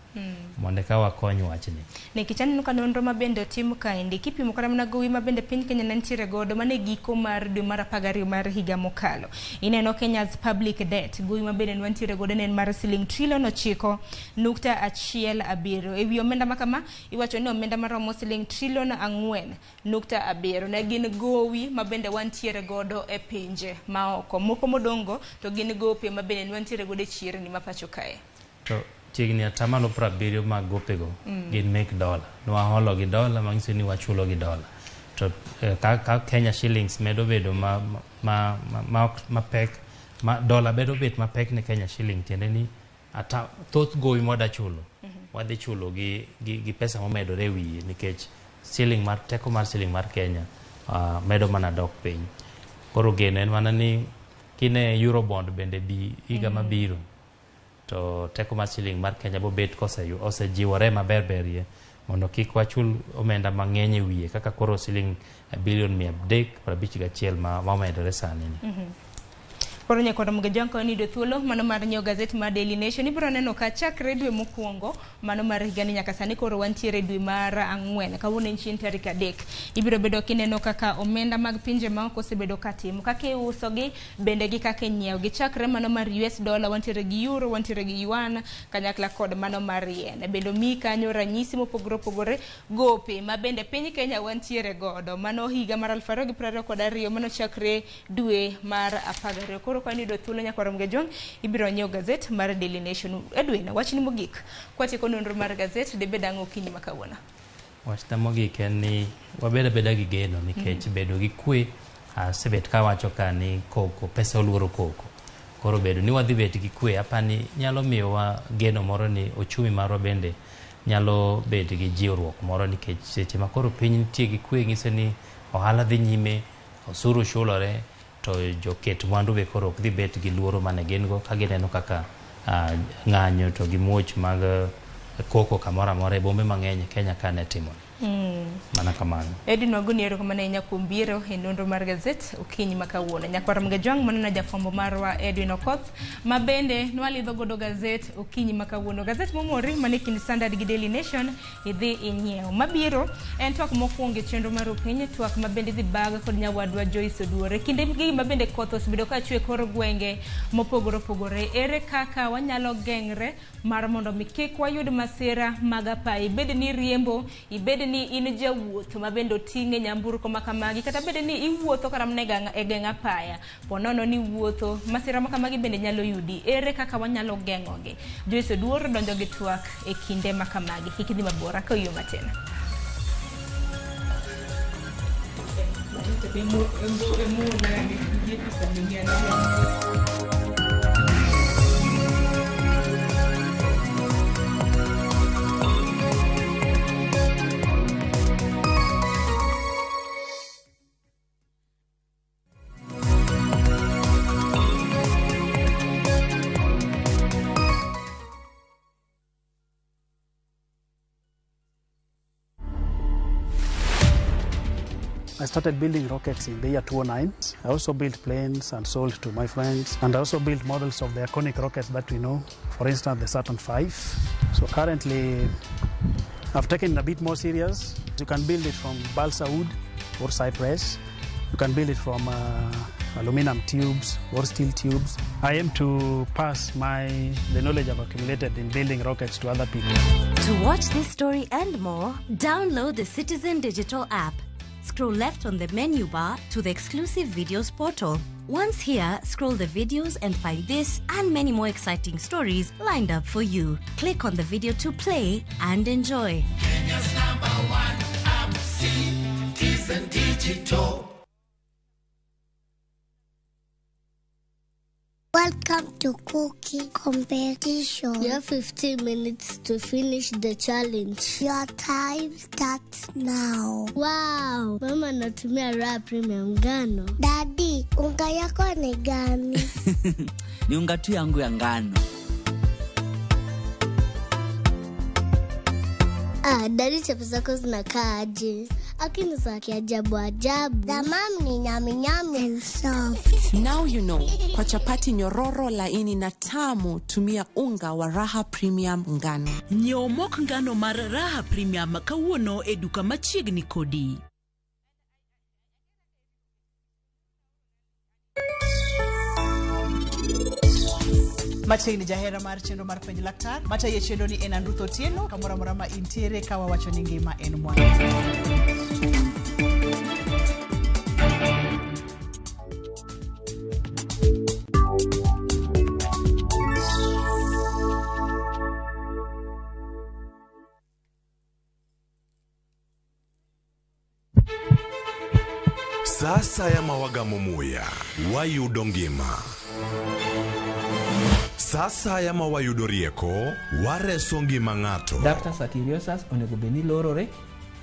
Speaker 24: mondo eka wakony wachni.
Speaker 10: Nikech aneno ka nonro ma bende otim kaendi kipimo kata mana gowi ma bende piny Kenya ne nitiere godo mane giko mar dwe mar 12 mar higa mokalo. Ineno Kenya's public debt gowi ma bende wantiere godo ne en mar siling trilion 9.17. Ewi omenda ma kama iwacho ni omenda maromo siling trilion 4.7 ne gin gowi ma bende wantiere godo e pinje maoko. Moko modongo to gin gope ma bende wantiere godo e chirni ma pacho kae.
Speaker 24: To chiegni 70% mag gopego gin mek dola. Nwaholo gi dola manyiso ni wachulo gi dola. To ka Kenya shillings medo bedo mapek, dola bedo bet mapek ne Kenya shilling, tiende ni thoth gowi mwada chulo wadhi chulo gi pesa momedore e wiye nikech siling mar teko mar siling mar Kenya medo mana dok piny. Koro geno en mana ni kine Eurobond bende bi higa mabiro, to teko mar siling mar Kenya bobet osejiwore maber berie mondo kik wachul omenda mang'eny e wiye kaka koro siling bilion 351 ma omedore sani ni.
Speaker 10: Koro nyakwar Mugejang ka niyudo thuolo mano mar nyiewo gazet mar Daily Nation ibiro neno ka chakre dwe mokwongo mano mar higani nyaka sani koro wantiere dwe mar 4 kawuono en chieng' tarik 3. Ibiro bedo kineno kaka omenda mag pinje maoko osebedo katimo, kaka iusogi bende gi kaka inyiewogi. Chakre mano mar US dollar wantiere gi euro, wantiere gi yuan kanyakla kod mano mar yen. Bende omiyi kanyo ranyisi mopogore opogore gope ma bende piny Kenya wantiere godo mano higa mar 2022 mano chakre dwe mar 12. Koro ka niyudo thuolo nyakwar Mugejwang ibiro nyiewo gazet mar Daily Nation. Edwin, wachni mogik kwatieko nonro mar gazet dibed ang'o okinyi ma kawuono?
Speaker 24: Wachna mogik en ni wabed abeda gi geno nikech bedo gi kwe asebet kawacho ka ni koko pesa oluoro koko. Koro bedo ni wadhi bet gi kwe apani nyalo miyowa geno moro ni ochumi marwa bende nyalo bet gi jiwruok moro nikech seche ma koro piny nitie gi kwe nyiso ni ohala dhi nyime, osuru chulore, to joket mwandu be koro ok dhi bet gi luoro mane gin go ka gineno kaka ng'anyo to gi muoch mag koko kamoro amora e bombe mang'eny Kenya ka ne timore. Mana kamano.
Speaker 10: Edwin wagoni erokamano ahinya kuom biro e nonro mar gazet okinyi ma kawuono. Nyakwar Mugejwang mano na jafwambo marwa Edwin Okoth ma bende nwalidho godo gazet okinyi ma kawuono. Gazet momori mane kind Standard gi Daily Nation idhi inyiew. Mabiro en twak mokwongo e chenro mar opiny, twak ma bende idhi bag kod nyawadwa Joyce Oduore. Kinde gi ma bende koth osebedo ka chwe kor gwenge mopogore opogore. Ere kaka wanyalo geng're mar mondo mi kik wayud masira mag apaya? Ibed ni riembo, ibed ni in jawuoth ma bende oting'e nyamburko ma kamagi, kata bed ni iwuotho kata mana e geng' apaya, po nono ni wuotho, masira ma kamagi bende nyalo yudi. Ere kaka wanyalo geng'ogi? Joyce Oduor donjo gi twak e kinde ma kamagi. Kik idhi mabor, akaw yo matin.
Speaker 12: I started building rockets in the year 2009. I also built planes and sold to my friends. And I also built models of the iconic rockets that we know, for instance, the Saturn V. So currently, I've taken it a bit more serious. You can build it from balsa wood or cypress. You can build it from aluminum tubes or steel tubes. I aim to pass the knowledge I've accumulated in building rockets to other people.
Speaker 13: To watch this story and more, download the Citizen Digital app. Scroll left on the menu bar to the exclusive videos portal. Once here, scroll the videos and find this and many more exciting stories lined up for you. Click on the video to play and enjoy.
Speaker 7: Kenya's number one app, Citizen Digital.
Speaker 14: Welcome to Cookie Competition. You have 15 minutes to finish the challenge. Your time starts now. Wow, mama anatumia Raha Premium ngano. Daddy, unga yako ni gani?
Speaker 15: Ni unga tu yangu ya ngano.
Speaker 14: Ah, daddy, chapo zako zinakaa aje? Akini za kiajabu ajabu. The mom ni nyami nyami and soft.
Speaker 16: Now you know. Kwa chapati nyororo, laini na tamu, tumia unga wa Raha Premium ngano.
Speaker 17: Nyiew mok ngano mar Raha Premium kawuono e duka machiegni kodi.
Speaker 18: Machiegni jahera mar chenro mar penj laktar mataye chenro ni en Anruth Otieno kamoro amora ma intiere ka wawacho ni ngima en mwandu.
Speaker 6: Sasa ya mawagamo muya wayudo ngima. Sasa ya mawayudo rieko wareso ngima ng'ato.
Speaker 19: Ductus arteriosus onego bed ni lorore,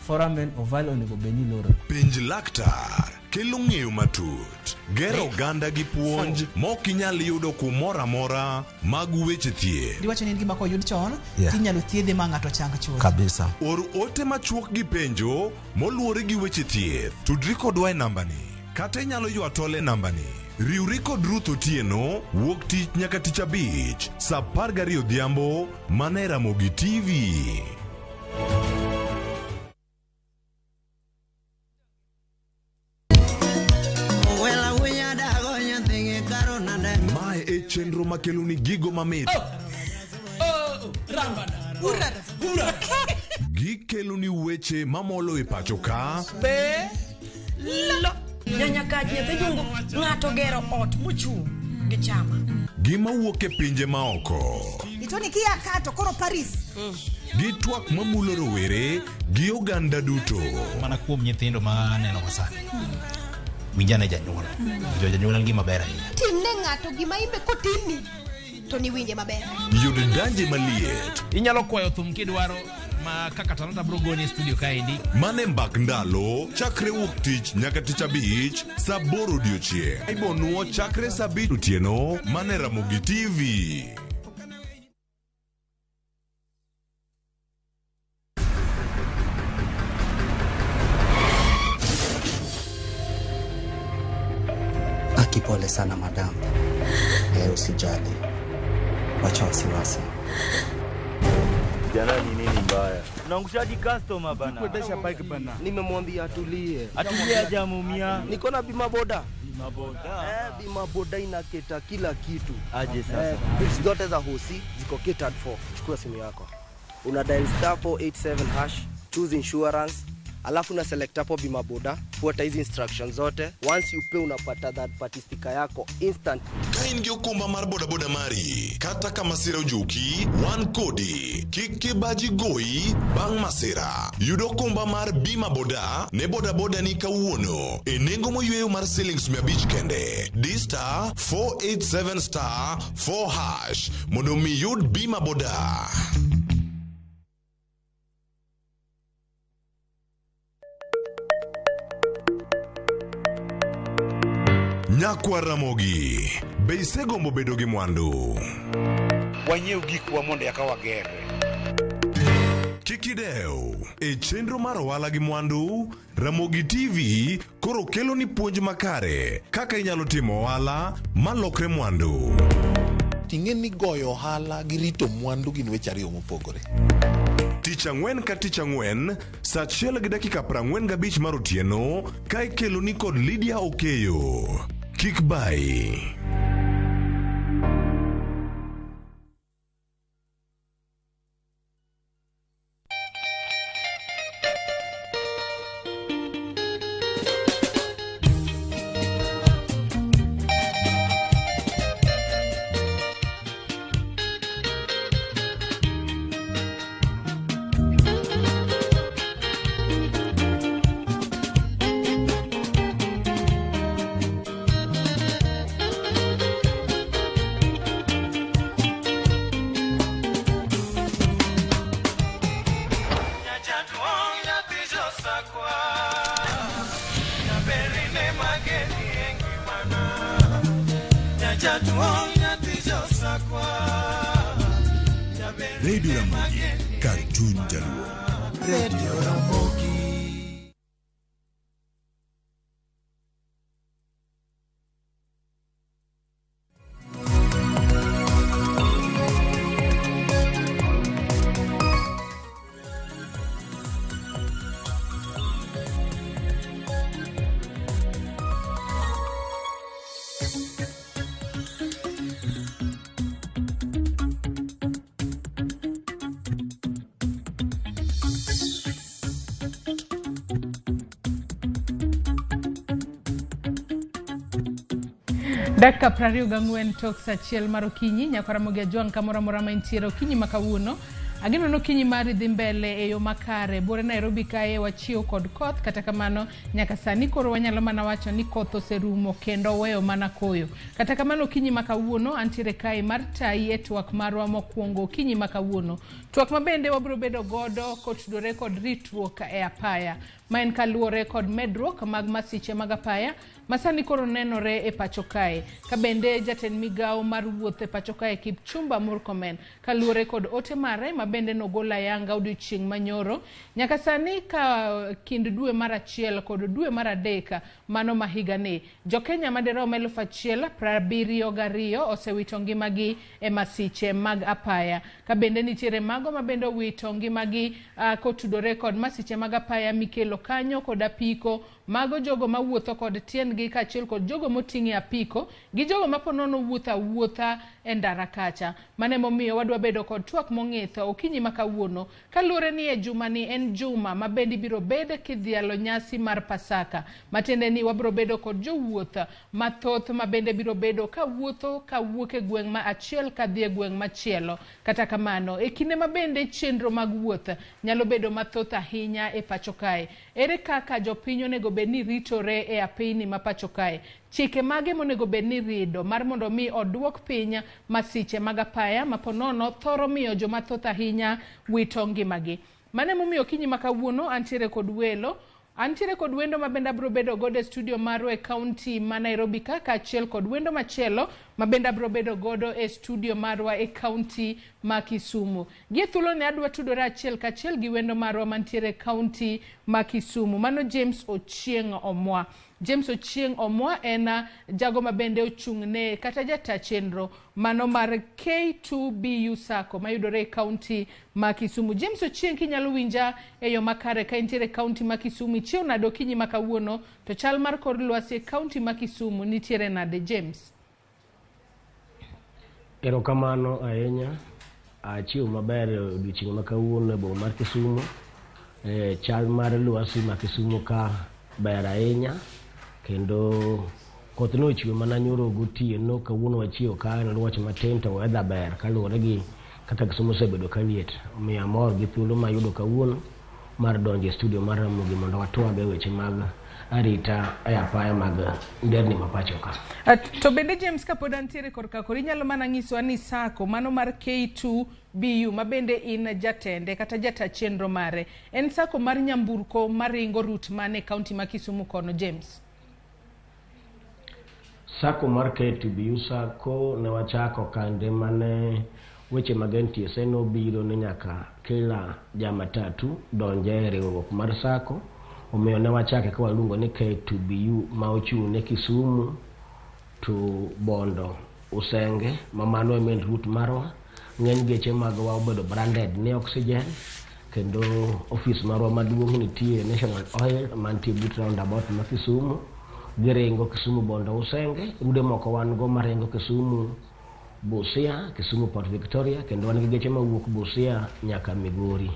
Speaker 19: foramen ovale onego bed ni lorore.
Speaker 6: Penj laktar kelo ng'eyo matut, gero oganda gi puonj mok inyal yudo kumoro amora mag weche thieth.
Speaker 18: Diwacho ni en gima koyud chon
Speaker 6: Yeah.
Speaker 18: tinyalo thiedhe ma ng'ato chang chuth.
Speaker 6: Kabisa. Or ote machuok gi penjo moluwore gi weche thieth. Tudri kodwa e nambani kata inyalo ywa tol e nambani. Riwri kod Ruth Otieno wuok tich nyaka tich abich saa 12 odhiambo mana e Ramogi TV. Mae e chenro makeloni gigo mamit. Gikeloni weche mamolo e pacho ka
Speaker 27: Be lo nyanya kach nyathi jungu ng'ato gero ot mochung' gi chama.
Speaker 6: Gima wuok e pinje maoko.
Speaker 3: Itoni kia kato koro Paris.
Speaker 6: Gi twak mamulo rowere gi oganda duto.
Speaker 29: Mana kuom nyithindo ma aneno sani. Winjane janyuol. Jo janyuol en gima ber ahinya.
Speaker 28: Timne ng'ato gima imbe kotimni to niwinje maber.
Speaker 6: Yud danje maliet.
Speaker 21: Inyalo kwayo thum kidwaro ma kaka Talanta bro goni e studio kaendi.
Speaker 6: Mane mbak ndalo chakre wuok tich nyaka tich abich saa 8 odiochieng'. Ibonuo chakre saa 5 otieno mane Ramogi TV.
Speaker 8: Aki, pole sana madam. Usijali, wacha wasiwasi.
Speaker 9: Jana ni nini mbaya? Unaangushaji customer bana.
Speaker 7: Kuendesha bike bana.
Speaker 26: Nimemwambia atulie.
Speaker 9: Atulie hajamuumia.
Speaker 26: Niko na bima boda.
Speaker 9: Bima boda.
Speaker 26: Bima boda inaketa kila kitu.
Speaker 9: Aje sasa.
Speaker 26: Bills zote za hosi ziko catered for. Chukua simu yako. Una dial star 487 hash, choose insurance, alafu una select hapo bima boda, fuata hizi instructions zote. Once you pay unapata third party sticker yako instant.
Speaker 6: Ka in gi okumba mar bodaboda mari, kata ka masira ojuki, wan kodi. Kik kibaji goyi bang' masira. Yud okumba mar bima boda ne bodaboda ni kawuono e nengo moyweyo mar silings 500 kende. Di star 487 star 4 hash mondo mi yud bima boda. Nyakwa Ramogi, be isegombo bedo gi mwandu?
Speaker 22: Wanyiew gikwa mondo eka wagerre.
Speaker 6: Kik idew, e chenro mar ohala gi mwandu, Ramogi TV koro kelo ni puonj makare kaka inyalo timo ohala malokre mwandu.
Speaker 30: Ting'e ni goyo ohala gi rito mwandu gin weche ariyo mopogore.
Speaker 6: Tich ang'wen ka tich ang'wen, sa 1:45 mar otieno, ka ikeloni kod Lydia Okeyo. Kik bayi. Radio Ramogi, kar chuny Jaluo.
Speaker 7: Radio Ramogi.
Speaker 10: Dakika 24 tok saa 1 mar okinyi, nyaka Ramogi Ajwang' kamoro amora ma intiere okinyi ma kawuono. Ageno ni okinyi mari dhi mbele e yo makare. Buore Nairobi kae wachiew kod koth, kata kamano nyaka sani koro wanyalo mana wacho ni koth oserumo kendo weyo mana koyo. Kata kamano okinyi ma kawuono antiere kae mar tayi e twak marwa mokwongo okinyi ma kawuono. Twak ma bende wabiro bedo godo kotudore kod ritruok e apaya, ma en kaluwore kod medruok mag masiche mag apaya ma sani koro nenore e pacho kae. Ka bende jatend migawo mar wuoth e pacho kae Kipchumba Murkomen kaluwore kod ote mare ma bende nogolo ayanga odiochieng' manyoro nyaka sani ka kind dwe mar 1 kod dwe mar 3 mano ma higani, jokenya madirom 1072 osewito ngimagi e masiche mag apaya. Ka bende nitiere mago ma bende owito ngimagi kotudore kod masiche mag apaya mikelo kanyo kod apiko, mago jogo mawuotho kod tiendgi kaachiel kod jogo moting'o apiko gi jogo ma ponono wuotho awuotha e ndara kacha. Mano emomiyo wadwa bedo kod twak mong'ith okinyi ma kawuono kaluwore ni e juma ni en juma ma bende ibiro bed kidhialo nyasi mar Pasaka, matiende ni wabiro bedo kod jowuoth mathoth ma bende biro bedo kawuotho kawuok e gweng' ma achiel kadhi e gweng' machielo. Kata kamano e kinde ma bende chenro mag wuoth nyalo bedo mathoth ahinya e pacho kae, ere kaka jopiny onego bed ni ritore e apeyni ma pacho kae? Chike mage monego bed ni rido mar mondo mi oduok piny masiche mag apaya ma ponono thoro miyo joma thoth ahinya wito ngimagi? Mano emomiyo okinyi ma kawuono antiere kod welo. Antiere kod wendo ma bende abiro bedo godo e studio marwa e kaunti ma Nairobi ka, kaachiel kod wendo machielo ma bende abiro bedo godo e studio marwa e kaunti ma Kisumu. Gie thuoloni adwa tudore achiel kachiel gi wendo marwa mantiere e kaunti ma Kisumu, mano James Ochieng' Omwa. James Ochieng' Omwa en jago ma bende ochung' ne kata jata chenro mano mar K2BU Sacco mayudore e kaunti ma Kisumu. James Ochieng', kinyalo winja e yo makare ka intiere e kaunti ma Kisumu, ichiew nade okinyi ma kawuono, to chal mar kor lwasi e kaunti ma Kisumu nitiere nade James?
Speaker 1: Erokamano ahinya. Achiew maber odiochieng' ma kawuono e boma mar Kisumu. Chal mar lwasi ma Kisumu ka ber ahinya kendo koth nochwe mana nyoro gotieno. Kawuono wachiew ka en luoch matin to weather ber kaluwore gi kaka Kisumu osebedo ka liet. Omiyo amor gi thuolo mayudo kawuono mar donjo e studio mar Ramogi mondo watwag e weche mag arita e apaya mag nderni ma pacho ka.
Speaker 10: To bende James, kapod antiere korka kori, inyalo mana nyisowa ni sacco mano mar K2BU ma bende in jatende kata jata chenro mare en sacco mar nyamburko maringo route mane e kaunti ma Kisumu kono James?
Speaker 1: Sacco mar K2BU Sacco ne wachako kande mane weche mag NTSA nobiro ni nyaka kila jamatatu donje e riwruok mar sacco. Omiyo ne wachake ka waluongo ni K2BU ma ochung' ne Kisumu to Bondo Usenge, ma mano e main route marwa. Ng'eny geche magwa obedo branded ni Oxygen Kendo ofis marwa maduong' nitie National Oil mantie but roundabout ma Kisumu. Giringo Kisumu Bondo Usenge. Rude moko wan go maringo Kisumu Busia, Kisumu Port Victoria, kendo wan gi geche mawuok Busia nyaka Migori.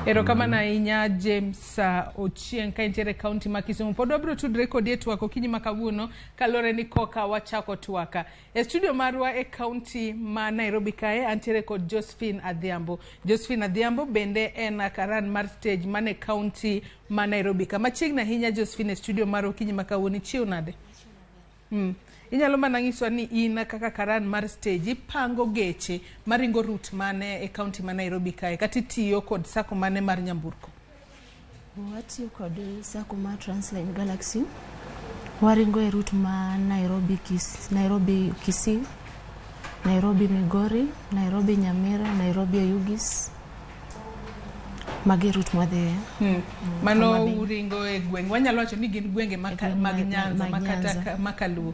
Speaker 2: Erokamano ahinya James Ochieng ka intiere e kaunti ma Kisumu. Pod wabiro tudre kodi e twak okinyi ma kawuono kaluwore ni koka wachako twaka. E studio marwa e kaunti ma Nairobi kae antiere kod Josephine Adhiambo. Josephine Adhiambo bende en karan mar stage mane kaunti ma Nairobi ka. Machiegni ahinya Josephine e studio mar okinyi ma kawuono ichiew nade? Inyalo mana nyiswa ni in kaka karan mar stage ipango geche maringo route mane e kaunti ma Nairobi kae kata itiyo kod sacco mane mar nyamburko?
Speaker 4: Watiyo kod sacco mar Transline Galaxy. Waringo e route ma Nairobi, Nairobi Kisii, Nairobi Migori, Nairobi Nyamira, Nairobi Oyugis. Magi route mwadhiye.
Speaker 2: Mano
Speaker 4: Homa Bay.
Speaker 2: uringo e gweng' wanyalo wacho ni gin gwenge mag Nyanza
Speaker 4: mag
Speaker 2: makata
Speaker 4: Nyanza.
Speaker 2: makaluo.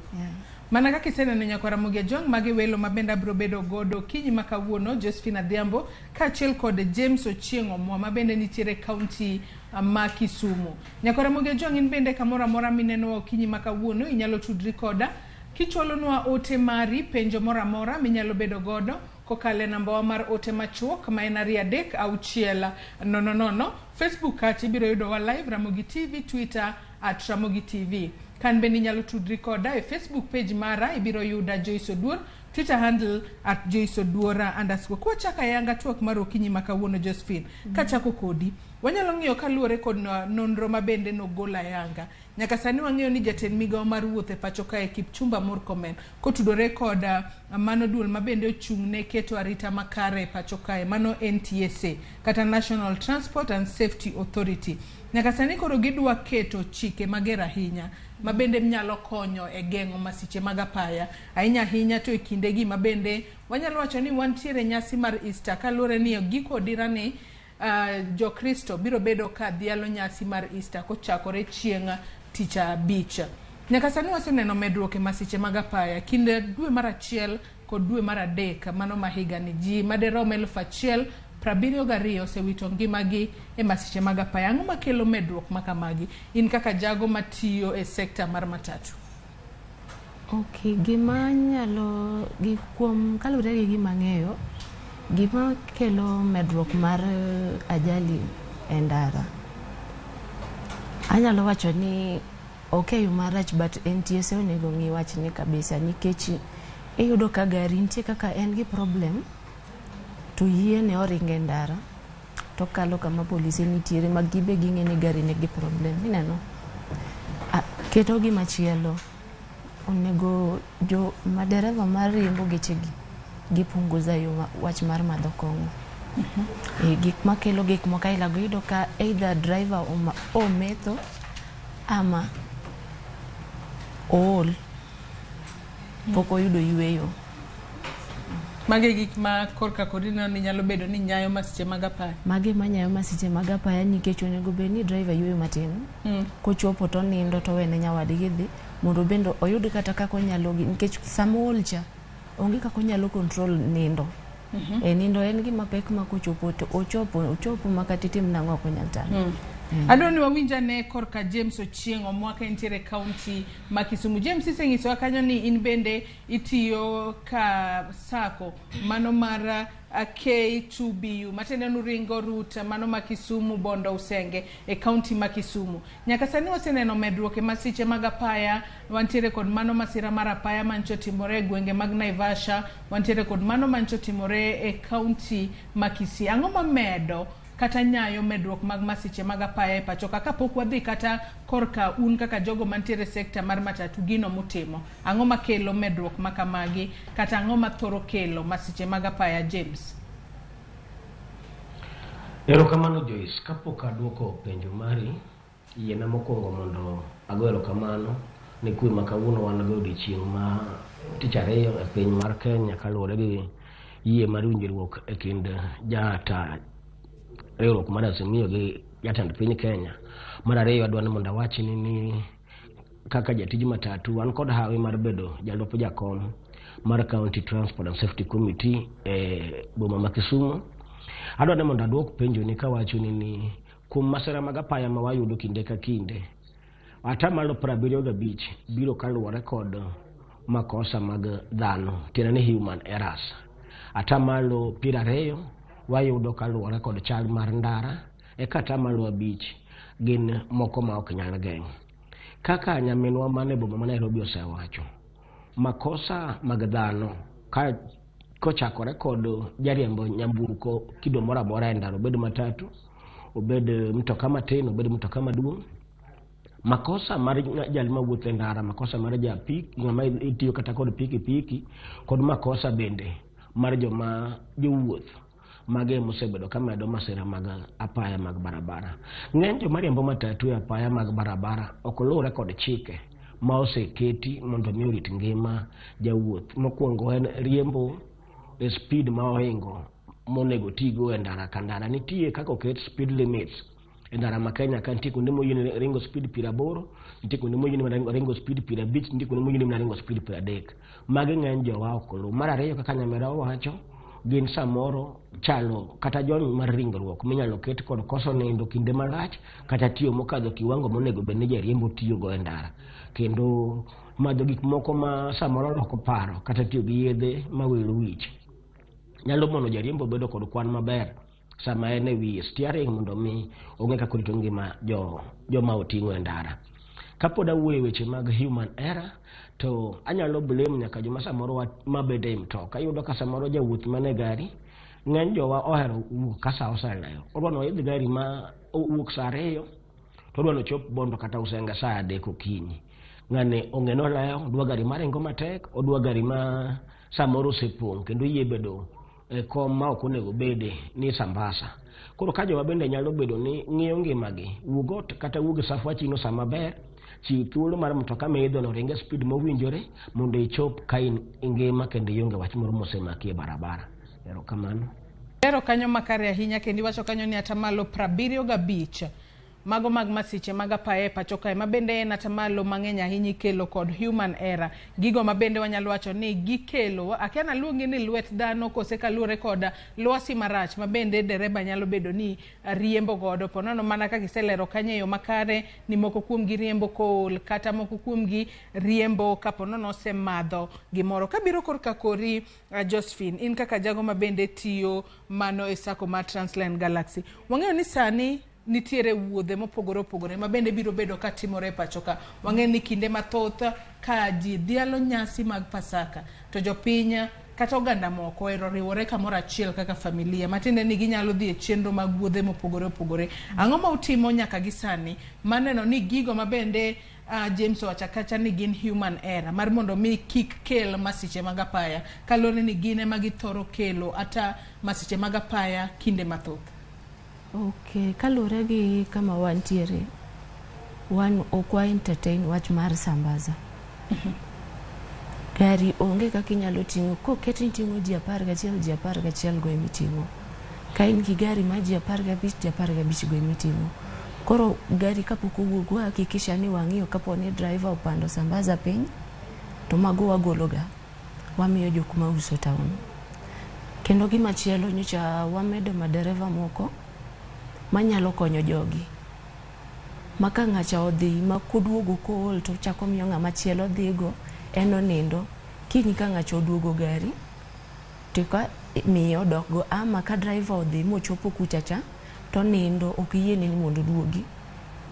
Speaker 2: Mana kaka iseneno nyakwar Ramogi Ajwang', magi welo ma bende abiro bedo godo kinyi ma kawuono, Josephine Adhiambo kaachiel kod James Ochieng' Omwa ma bende nitiere e kaunti ma Kisumu. Nyakwar Ramogi Ajwang', in bende kamoro amora minenowa okinyi ma kawuono inyalo tudri koda kichwalonwa ote mari, penjo moro amora minyalo bedo godo kokalo e nambawa mar ote machuok ma en 2 3 6 0 0. Facebook kacha ibiro yudowa live Ramogi TV, Twitter at Ramogi TV. Kan bende inyalo tudri koda e Facebook page mara, ibiro yuda Joyce Oduor, Twitter handle at Joyce Oduora underscore. Kwachako ayanga twak mar okinyi ma kawuono Josephine, kachako kodi, wanyalo ng'iyo kaluwore kod nonro ma bende nogol ayanga. Nyaka sani wang'eyo ni jatend migawo mar wuoth e pacho kae Kipchumba Murkomen kotudore kod mano duol ma bende ochung' ne keto arita makare e pacho kae, mano NTSA kata National Transport and Safety Authority. Nyaka sani koro gidwa keto chike mager ahinya ma bende nyalo konyo e geng'o masiche mag apaya ahinya ahinya to e kindegi ma bende wanyalo wacho ni wantiere nyasi mar Easter kaluwore ni giko odirani Jokristo biro bedo ka dhialo nyasi mar Easter kochakore chieng' tich abich. Nyaka sani waseneno medruok e masiche mag apaya kind dwe mar 1 kod dwe mar 3 mano ma higani ji maderom 1072 osewito ngimagi e masiche mag apaya. Ang'o makelo medruok ma kamagi? In kaka jago matiyo e sekta mar matatu.
Speaker 4: Ok, gima nyalo gi kuom kaluwore gi gima ang'eyo, gima kelo medruok mar ajali e ndara, anyalo wacho ni ok e yo marach, but NTSA onego ng'i wachni kabisa nikech iyudo ka gari nitie kaka en gi problem to yiene oringo e ndara to kalo kama polise nitiere ma gibe ging'e ni gari nigi problem ineno. Keto gi machielo onego jo madereva mariembo gechegi gipunguza yo wach mar madho kong'o. Gik makelo gik moko aila go iyudo ka either driver ometho ama ool pok oyudo yueyo.
Speaker 2: Magi gik ma korka kodi neno ni nyalo bedo ni nyayo masiche mag apaya.
Speaker 4: Magi manyayo masiche mag apaya nikech onego bed ni driver yueyo matin. Kochopo to onindo to owene nyawadgi dhi mondo bende oyud kata kaka onyalo nikech sama ool cha onge kaka onyalo control nindo. E nindo en gima pek ma kochopo to ochopo ma kata itim nang'o ok onyal tame.
Speaker 2: Adwa ni wawinj ane korka James Ochieng' Omwa ka entiere e kaunti ma Kisumu. James isenyisowa kanyo ni in bende itiyo ka sacco mano mar K2BU matiende ni uringo route mano ma Kisumu Bondo Usenge e kaunti ma Kisumu. Nyaka sani waseneno medruok e masiche mag apaya, wantiere kod mano masira mar apaya mancho timore e gwenge mag Naivasha, wantiere kod mano mancho timore e kaunti ma Kisii. Ang'o mamedo kata nyayo medruok mag masiche mag apaya e pacho ka kapok wadhi kata korka un kaka jogo mantiere e sekta mar matatu gino mutimo? Ang'o makelo medruok ma kamagi kata ang'o mathoro kelo masiche mag apaya, James?
Speaker 1: Erokamano Joyce, kapok aduoko penjo mari, yiena mokwongo mondo ago erokamano ne kwe ma kawuono wan go odiochieng' ma tich ariyo e piny mar Kenya kaluwore gi yie mar winjruok e kind jata riwruok mar Azimio gi jatend piny Kenya. Mar ariyo adwa ni mondo awachni ni kaka jatij matatu wan kod hawi mar bedo jalup jakom mar County Transport and Safety Committee e boma ma Kisumu. Adwa ni mondo aduok penjoni kawachoni ni kuom masira mag apaya ma wayudo kinde ka kinde, 75% biro kaluwore kod makosa mag dhano, tiende ni human errors. 20% wayudo kaluwore kod chal mar ndara, eka 5% gin moko ma ok nyal geng'. Kaka nyaminwa man e boma ma Nairobi osewacho, makosa mag dhano ka kochakore kod jariembo nyamburko kido moro amora e ndara, obed matatu, obed mtoka matin, obed mtoka maduong', makosa mar jal mawuotho e ndara, makosa mar japik, ng'ama itiyo kata kod pikipiki, kod makosa bende mar joma jowuoth, mage mosebedo ka medo masira mag apaya mag barabara. Ng'eny joma riembo matatu e apaya mag barabara ok luwre kod chike ma oseketi mondo mi orit ngima jawuoth. Mokwongo en riembo e speed ma ohingo monego tigo e ndara ka ndara. Nitie kaka oket speed limits e ndara ma Kenya ka, nitie kuonde moyiene ringo speed 80, nitie kuonde moyiene mana ringo speed 50, nitie kuonde moyiene mana ringo speed 30. Magi ng'eny jowa ok luw. Mar ariyo, kaka nyamera owacho, gin samoro chalo kata jony mar ringruok minyalo ket kod koso nindo kinde malach kata tiyo mokadho kiwango monego bed ni jariembo tiyogo e ndara, kendo madho gik moko ma samoro loko paro kata tiyo gi yedhe mawiro wich nyalo mono jariembo bedo kod kwan maber sama en e wi steering mondo mi ong'e kaka orito ngima joma oting'o e ndara. Kapod awuoyo e weche mag human error, to anyalo blame nyaka joma samoro mabedo e mtoka. Iyudo ka samoro jawuoth man e gari, ng'eny jowa ohero wuok ka sa oselewo. Odwa ni oidh gari ma owuok sa 2, to odwa ni ochop Bondo kata Usenge sa 3 okinyi. Ng'ani ong'e ni olewo, odwa gari maringo matek, odwa gari ma samoro osepong' kendo oyie bedo e kom ma ok onego bede ni sambasa. Koro ka jowa bende nyalo bedo ni ng'iyo ngimagi, wuog ot kata wuog e Safwa chino sama ber, chiw thuolo mar mtoka miidho no ringe speed mowinjore mondo ichop ka in ngima kendo ionge wach moro mosemaki e barabara. Erokamano.
Speaker 2: Lero kanyo makare ahinya, kendo iwacho kanyo ni 75% mago mag masiche mag apaya e pacho kae, ma bende en atamalo mang'eny ahinya ikelo kod human error. Gigo ma bende wanyalo wacho ni gikelo, akia naluongi ni lwet dhano kose kaluwore kod lwasi marach ma bende dereba nyalo bedo ni riembo godo. Ponono mana kaka iselero kanyo e yo makare ni moko kuomgi riembo kool, kata moko kuomgi riembo kaponono osemadho gimoro. Kabiro korka kori, Josephine, in kaka jago ma bende tiyo mano e sacco mar Transline Galaxy, wang'eyo ni sani nitiere wuodhe mopogore opogore ma bende biro bedo ka timore e pacho ka. Wang'eyo ni kinde mathoth ka ji dhialo nyasi mag Pasaka, to jopiny kata oganda moko ohero riwore kamoro achiel kaka familia, matiende ni ginyalo dhi e chenro mag wuodhe mopogore opogore. Ang'o ma utimo nyaka gi sani maneno ni gigo ma bende James owacho kacha ni gin human error mar mondo mi kik kel masiche mag apaya, kaluwore ni gin ema githoro kelo ata masiche mag apaya kinde mathoth?
Speaker 4: Okay, kaluwore gi kama wantiere, wan ok wa entertain wach mar sambaza. Gari onge kaka inyalo ting'o, koket ni ting'o ji 11, ji 11 go emiting'o. Ka in gi gari mar ji 15, ji 15 go emiting'o. Koro gari kapok owuok, wahakikisha ni wang'iyo kapo ni driver opando sambaza piny, to mago wagologa, wamiyo jok mauso town. Kendo gimachielo, nyocha wamedo madereva moko manyalo konyo jogi. Ma ka ng'acha odhi ma koduogo kool to chako miyo ng'ama chielo dhigo, en onindo. Kiny ka ng'acha oduogo gari, to ka miye odok go, ama ka driver odhi mochopo kucha cha, to nindo, ok yiene ni mondo oduogi.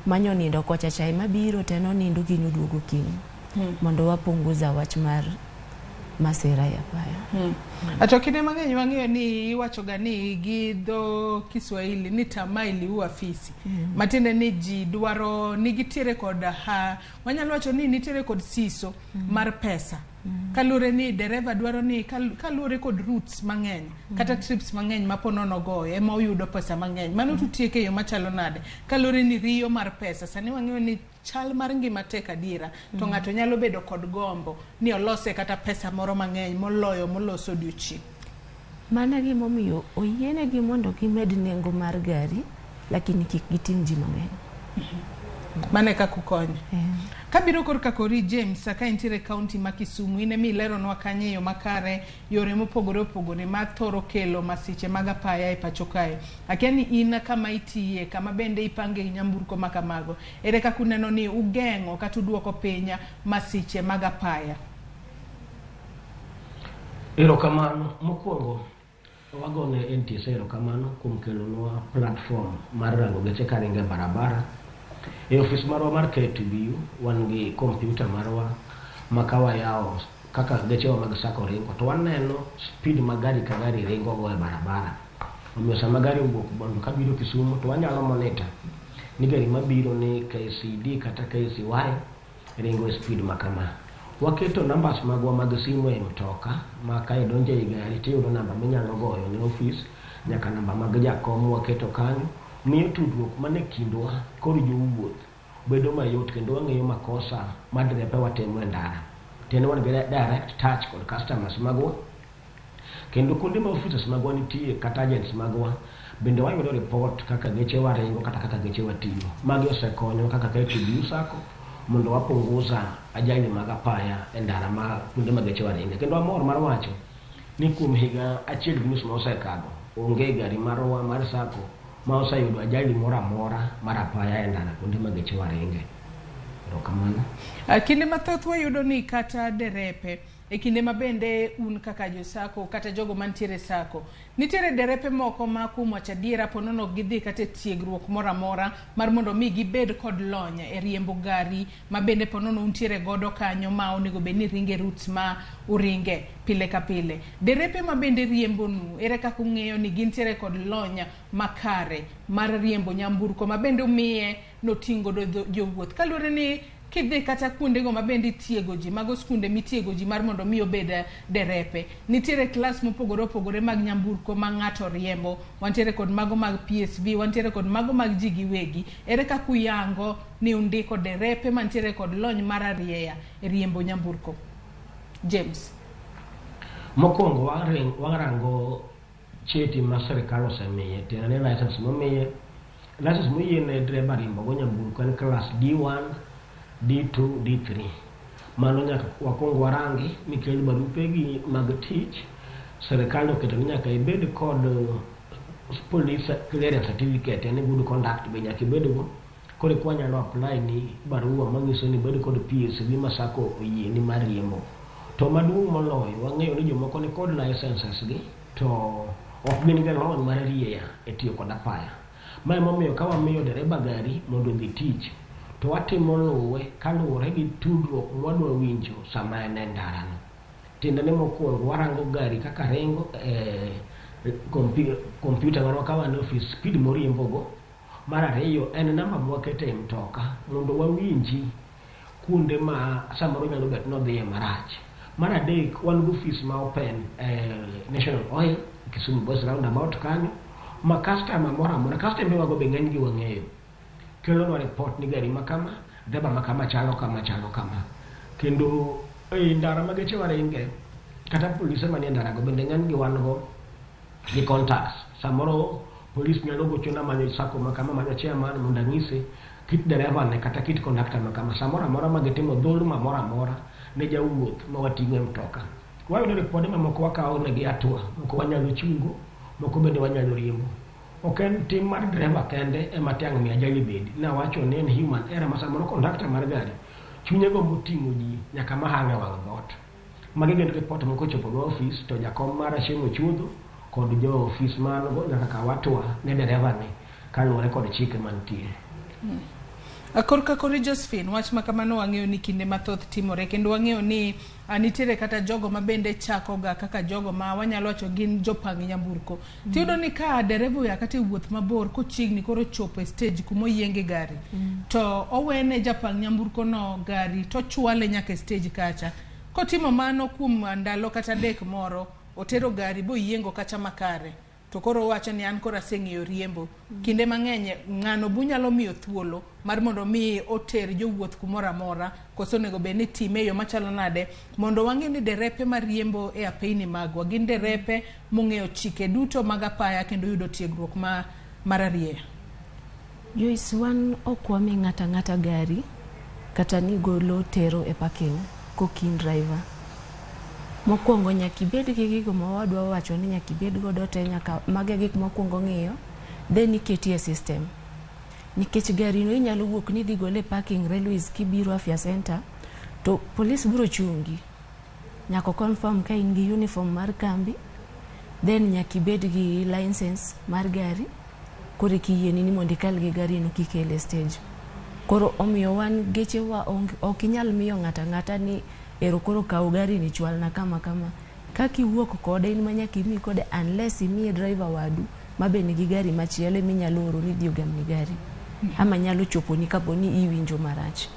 Speaker 4: Manyo nindo kocha cha ema biro to en onindo, kiny oduogo kiny. Mondo wapunguza wach mar masira e apaya.
Speaker 2: To kinde mang'eny wang'eyo ni iwacho ga ni gi dho Kiswahili ni tamaa iliua fisi. Matiende ni ji dwaro ni gitiere kod ha, wanyalo wacho ni nitiere kod siso mar pesa. Kaluwore ni dereva dwaro ni kaluwore kod routes mang'eny kata trips mang'eny ma ponono goyo ema oyudo pesa mang'eny. Mano tutieke e yo machalo nade? Kaluwore ni riyo mar pesa. Sani wang'eyo ni chal mar ngima tek adiera, to ng'ato nyalo bedo kod gombo ni olose kata pesa moro mang'eny moloyo moloso odiochieng'.
Speaker 4: Mano e gimomiyo oyienegi mondo gimed nengo mar gari, lakini kik giting' ji mang'eny.
Speaker 2: Mano e kaka ukonyo. Kabiro korka kori James, ka intiere e kaunti ma Kisumu, in ema ileronwa kanyo e yo makare yore mopogore opogore ma thoro kelo masiche mag apaya e pacho kae. Akia ni in kama itiye, kama bende ipange nyamburko ma kamago, ere kaka uneno ni ugeng'o kata uduoko piny masiche mag apaya?
Speaker 1: Erokamano. Mokwongo, wagone NTSA erokamano kuom kelonwa platform mar rango geche karingo e barabara. E ofis marwa mar KTBU, wan gi kompyuta marwa ma ka wayawo kaka gechewa mag sacco ringo, to waneno speed ma gari ka gari ringo go e barabara. Omiyo sama gari owuok Bondo kabiro Kisumu, to wanyalo monitor ni gari mabiro ni KCD kata KCY ringo e speed ma kama. Waketo numbers magwa mag simu e mtoka ma ka idonjo ei gari tiyudo namba minyalo goyo ne ofis nyaka namba mag jakom waketo kanyo. Miyo tudruok mane kindwa kod jowuoth bedo mayot kendo wang'eyo makosa ma derepe wa timo e ndara. Tiende wan gi direct touch kod customers magwa. Kendo kuonde ma offices magwa nitie kata agents magwa bende wayudo report kaka gechewa ringo kata kaka gechewa tiyo. Magi osekonyo kaka KTBU Sacco mondo wapunguza ajali mag apaya e ndara ma kuonde ma gechewa ringe. Kendo amor mar wacho ni kuom higa achiel gi nus ma osekadho, onge gari marwa mar sacco ma oseyudo ajali moro amora mar apaya e ndara kuonde ma gechewa ringe. Erokamano.
Speaker 2: Kinde mathoth wayudo ni kata derepe e kinde ma bende un kaka jo sacco kata jogo mantiere sacco, nitiere derepe moko ma kuom wacho adiera po nono ok gidhi kata e tiegruok moro amora mar mondo mi gibed kod lony e riembo gari ma bende po nono untiere godo kanyo ma onego bed ni ringe routes ma uringe pile ka pile. Derepe ma bende riembonu, ere kaka ung'eyo ni gintiere kod lony makare mar riembo nyamburko ma bende umiye noting' godo jowuoth? Kaluwore ni kidhi kata kuondego ma bende itiego ji, mago skunde mitiego ji mar mondo mi obed derepe, nitiere klas mopogore opogore mag nyamburko ma ng'ato riembo. Wantiere kod mago mag PSV, wantiere kod mago mag ji giwegi. Ere kaka uyango ni undiko derepe mantiere kod lony mar arieya e riembo nyamburko? James.
Speaker 1: Mokwongo warango cheti ma sirikal osemiye, tiende ni license momiye. License moyiene dereba riembo go nyamburko en class D1, D2, D3. Mano nyaka wakwong warangi mikel barupegi mag tich. Sirikal oketo ni nyaka ibed kod police clearance certificate, yani good conduct be nyaka ibed go. Koro eka wanyalo apply ni barua manyiso ni ibed kod PSV ma sacco oyieni mar riembo. To maduong' moloyo, wang'eyo ni jomoko ni kod licenses gi to ok gin gi lony mar rieya e tiyo kod apaya. Ma emomiyo ka wamiyo dereba gari mondo odhi tich, to watimo luwe kaluwore gi tudruok mwadwa winjo sama en e ndarano. Tiende ni mokwongo warango gari kaka ringo e kompyuta marwa ka wan e ofis, speed moriembogo. Mar ariyo en namba mwaketo e mtoka mondo wawinji kuonde ma samoro nyalo bet nodhiye marach. Mar adek wan gi ofis ma open National Oil Kisumu Boys Roundabout kanyo ma customer moro amora, customer wago be ng'eny gi wang'eyo, kelonwa report ni gari ma kama, dereba ma kama chalo kama chalo kama. Kendo e ndara ma gechewa ringe, kata polise manie ndara go bende ng'eny gi wan go gi contacts. Samoro polis nyalo gochona manyo sacco ma kama, manyo chairman mondo anyise kit dereva ne kata kit conductor ma kama. Samoro amora ma gitimo dhuluma moro amora ne jawuoth ma wating'o e mtoka. Wayudo ripode mamoko wakawo negi hatua, moko wanyalo chungo, moko bende wanyalo riembo. Ok en tim mar dereva kende ema tiang' mi ajali bedi. Nawacho ni en human error ma samoro conductor mar gari chunye gombo ting'o ji nyaka mahang' e wang' dhoot. Magi gin report moko kochopo e ofis to jakom mar Ashemo Chuodho kod jo ofis man go nyaka kaw hatua ne dereva ni kaluwore kod chike mantie.
Speaker 2: Korka kori Josephine, wach ma kamano wang'eyo ni kinde mathoth timore kendo wang'eyo ni nitiere kata jogo ma bende chako ga kaka jogo ma wanyalo wacho gin jopang nyamburko. Tiyudo ni ka dereva oya kata e wuoth mabor kochiegni koro chopo e stage kuma oyienge gari, to owene japang nyamburko no gari to chwale nyaka e stage kacha. Kotimo mano kuom ndalo kata adek moro, otero gari boyiengo kacha makare. To koro owacho ni an koro aseng'eyo riembo. Kinde mang'eny ng'ano bunyalo miyo thuolo mar mondo mi oter jowuoth kumoro amora, koso onego bed ni time e yo machalo nade mondo wang'e ni derepe mariembo e apeyni magwa gin derepe mong'eyo chike duto mag apaya kendo yudo tiegruok ma mararieya.
Speaker 4: Joyce, wan ok wami ng'ato ang'ata gari kata ni golo tero e parking kokin driver. Mokwongo nyaka ibed gi gigo ma wadwa wacho ni nyaka ibed godo te, nyaka mago e gik mokwongo ng'iyo, then iketi e system. Nikech gari no inyalo wuok ni idhi gole e parking railways kibiro Afya Center, to police biro chungi. Nyaka confirm ka in gi uniform mar kambi, then nyaka ibed gi license mar gari, koro eka iyieni ni mondo ikal gi gari no kikele e stage. Koro omiyo wan gechewa ok inyal miyo ng'ato ang'ata ni ero koro kaw gari ni chwalna kama kama. Kaka iwuok kode in ma nyaka imi kode unless imiye driver wadu ma be nigi gari machielo eminyalo oro ni dhi ogamni gari. Ama nyalo choponi kapo ni iwinjo marach.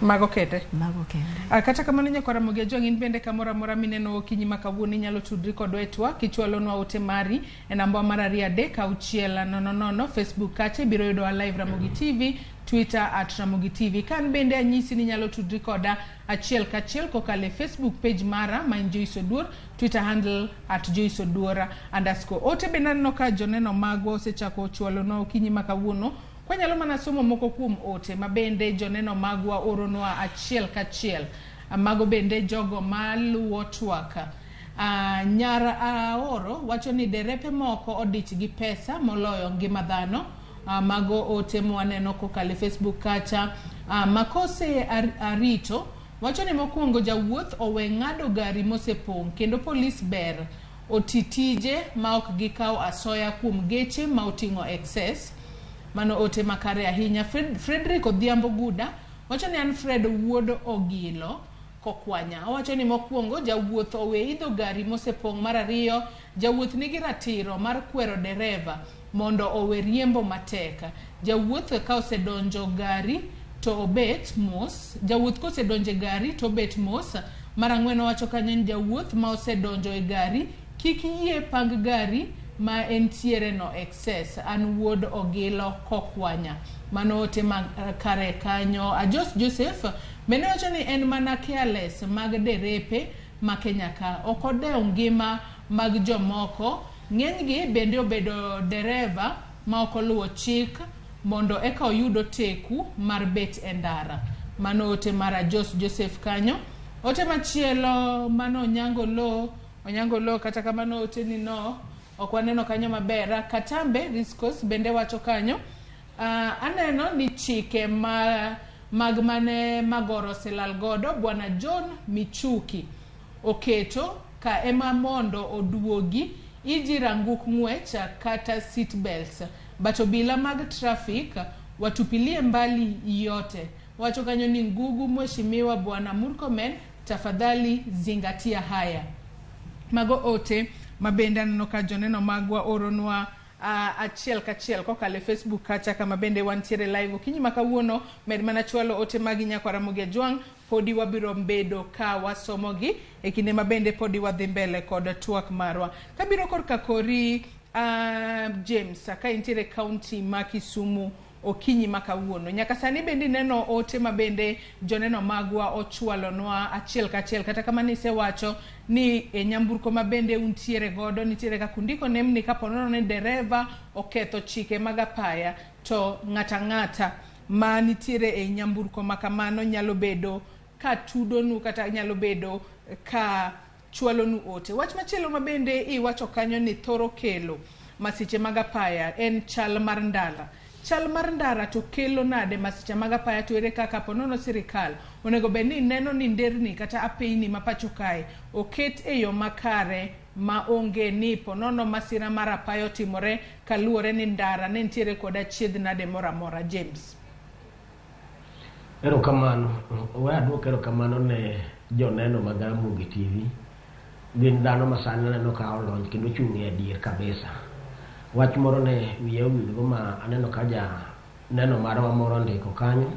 Speaker 2: Mago kende.
Speaker 4: Mago kende.
Speaker 2: Kata kamano nyakwar Ramogi Ajwang' in bende kamoro amora mineno okinyi ma kawuono inyalo tudri kodwa e twak kichwalonwa ote mari e namba mar 2 3 6 0 0 Facebook kacha ibiro yudowa live Ramogi TV, Twitter at Ramogi TV. Kan bende anyisi ni inyalo tudri koda achiel kachiel kokalo e Facebook page mara ma en Joyce Oduor, Twitter handle at Joyce Oduor underscore. Ote bende aneno ka joneno magwa osechako chwalonwa okinyi ma kawuono. Kwanyalo mana somo moko kuom ote ma bende joneno magwa oronwa achiel kachiel. Mago bende jogo maluwo twak. Nyar Aoro wacho ni derepe moko odich gi pesa moloyo ngima dhano. Mago ote mwaneno kokalo e Facebook kacha. Makose Arito wacho ni mokwongo jawuoth owe ng'ado gari mosepong' kendo polis ber oti tije ma ok gikaw asoya kuom geche ma oting'o excess. Mano ote makare ahinya. Frederick Odhiambo Guda wacho ni an Fred wuod Ogilo Kokwanya. Owacho ni mokwongo jawuoth owe idho gari mosepong'. Mar ariyo, jawuoth nigi ratiro mar kwero dereva mondo owe riembo matek. Jawuoth ka osedonjo gari to obet mos. Jawuoth kosedonjo e gari to obet mos. Mar ang'wen owacho kanyo ni jawuoth ma osedonjo e gari kik yie pang gari ma entiere no excess. An wuod Ogilo Kokwanya. Mano ote ma kare kanyo. Ajos Joseph bende wacho ni en mana careless mag derepe ma Kenya ka. Ok odew ngima mag jomoko. Ng'enygi bende obedo dereva ma ok oluwo chik mondo eka oyud oteku mar bet e ndara. Mano ote mar Ajos Joseph kanyo. Ote machielo mano Onyango Lo, Onyango Lo kata kamano ote ni no ok waneno kanyo maber. Katambe Riskos bende wacho kanyo. Aneno ni chike ma mag mane Magoro oselal godo Bwana John Michuki oketo ka ema mondo oduogi iji ranguk ng'wech kata seat belts, but obila mag traffic watupilie mbali yote. Wacho kanyo ni Ngugu, Mheshimiwa Bwana Murkomen, tafadhali zingatia haya. Mago ote mabende aneno ka joneno magwa oronwa achiel kachiel kokalo e Facebook kacha kama bende wantiere live okinyi ma kawuono. Med mana chwalo ote magi nyakwar Ramogi Ajwang', podi wabiro bedo ka wasomogi e kinde ma bende podi wadhi mbele kod twak marwa. Kabiro korka kori James, ka intiere kaunti ma Kisumu okinyi ma kawuono. Nyaka sani bende ineno ote ma bende joneno magwa ochwalonwa achiel kachiel, kata kamano isewacho ni e nyamburko ma bende untiere godo nitiere kaka undiko nemni kapo nono ni dereva oketho chike mag apaya to ng'ata ng'ata ma nitiere e nyamburko ma kamano nyalo bedo ka tudonu kata nyalo bedo ka chwalonu ote. Wach machielo ma bende iwacho kanyo ni thoro kelo masiche mag apaya en chal mar ndara. Chal mar ndara to kelo nade masiche mag apaya, to ere kaka ponono sirikal onego bed ni neno ni nderni kata apeyni ma pacho kae oket e yo makare ma onge ni ponono masira mar apaya otimore kaluwore ni ndara ne nitiere kod achiedh nade moro amora. James.
Speaker 1: Erokamano. We aduok erokamano ne joneno mag Ramogi TV. Gin dhano ma sani aneno ka olony kendo ochung' e adier kabisa. Wach moro ne wiya owilgo ma aneno ka ja neno marwa moro ondiko kanyo.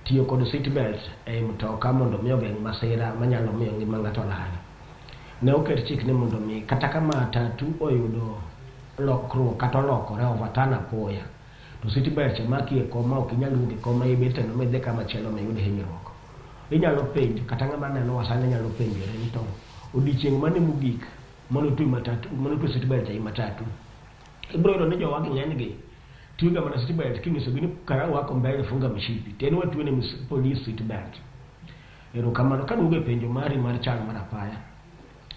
Speaker 1: Tiyo kod seat belt ei mtoka mondo mi ogeng' masira manyalo miyo ngima ng'ato lal. Ne oket chik ni mondo mi kata ka matatu oyudo lokruok kata olokore overturn apoya, to seat belt cha maki e kom ma ok inyal wuok e kom ma ibeteno midhi kama chielo miyud hinyruok. Inyalo penjo kata ng'ama nenowa sani nyalo penjore ni to odiochieng' mane mogik manotwe matatu manotwe seat belt ei matatu. Ibiro yudo ni jowagi ng'eny gi. Tuega mana seat belt kinyisogi ni karau wako mbele funga mshipi. Tena watue ne police seat belt. Erokamano kaduogo e penjo mari mar chal mar apaya.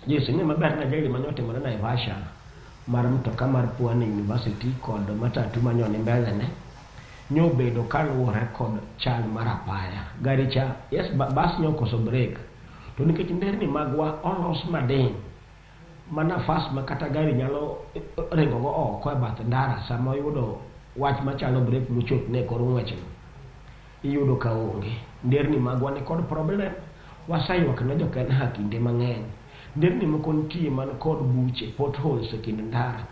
Speaker 1: Yes, ing'e maber ni ajali mane otimore Naivasha mar mtoka mar Pwani University kod matatu manyo ni mbele ne nyobedo kaluwore kod chal mar apaya. Gari cha, yes, bas nyokoso brake. To nikech nderni magwa olos madiny ma nafas ma kata gari nyalo ringo go oko e bath ndara sama oyudo wach machalo brake mochotne e kor ng'wechno, iyudo ka onge. Nderni magwa ni kod problem. Waseywak ne jo KENHA kinde mang'eny. Nderni moko nitie man kod buche, potholes e kind ndara.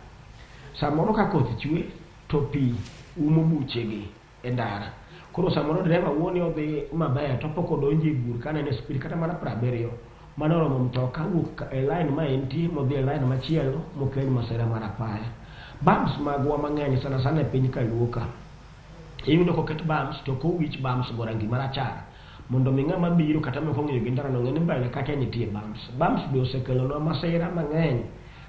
Speaker 1: Samoro ka koth chwe to pi umo buchegi e ndara. Koro samoro dereva wuo ni odhi maber to pok odonjo e bur kaneno e speed kata mana 70. Mano oromo mtoka wuok e line ma entie modhi e line machielo mokel masira mar apaya. Bumps magwa mang'eny sana sana e piny kaluo ka. Iyudo koket bumps to ok owich bumps go rangi marachar mondo mi ng'ama biro kata mok ong'iyo gi ndara no ong'e ni mbele kacha nitie bumps. Bumps be osekelonwa masira mang'eny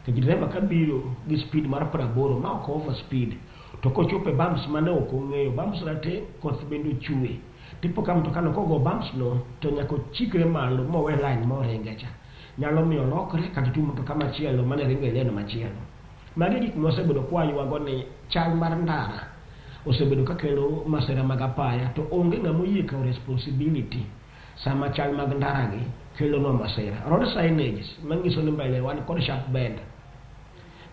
Speaker 1: nikech dereva kabiro gi speed mar 80 ma ok over speed to kochopo e bumps mane ok ong'eyo, bumps rateng' koth bende ochwe tipo ka mtoka no kogo bumps no to nyaka ochikre malo mowe line moringe cha. Nyalo miyo olokre kata otum mtoka machielo mane ringo e lane machielo. Magi gik mwasebedo kwaywago ni chal mar ndara osebedo kakelo masira mag apaya to onge ng'ama oyie kawo responsibility sama chal mag ndara gi kelonwa masira. Road signages manyiso ni mbele wan kod sharp bend.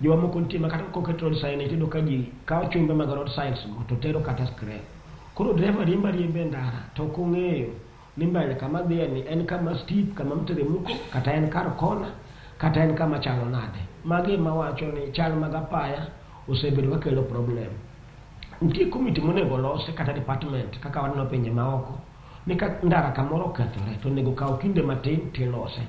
Speaker 1: Jowa moko nitie ma kata koket road signage iyudo ka ji kawo chumbe mag road signs go to tero kata scrap. Koro dereva riembo ariemba e ndara to ok ong'eyo ni mbele kama dhiye ni en kama steep, kama mteremko, kata en kar kona, kata en kama chalo nade. Magi ema wacho ni chal mag apaya osebedo kakelo problem. Nitie komiti monego olosi kata department kaka waneno pinje maoko ni ka ndara kamoro okethore to onego kaw kinde matin tilose.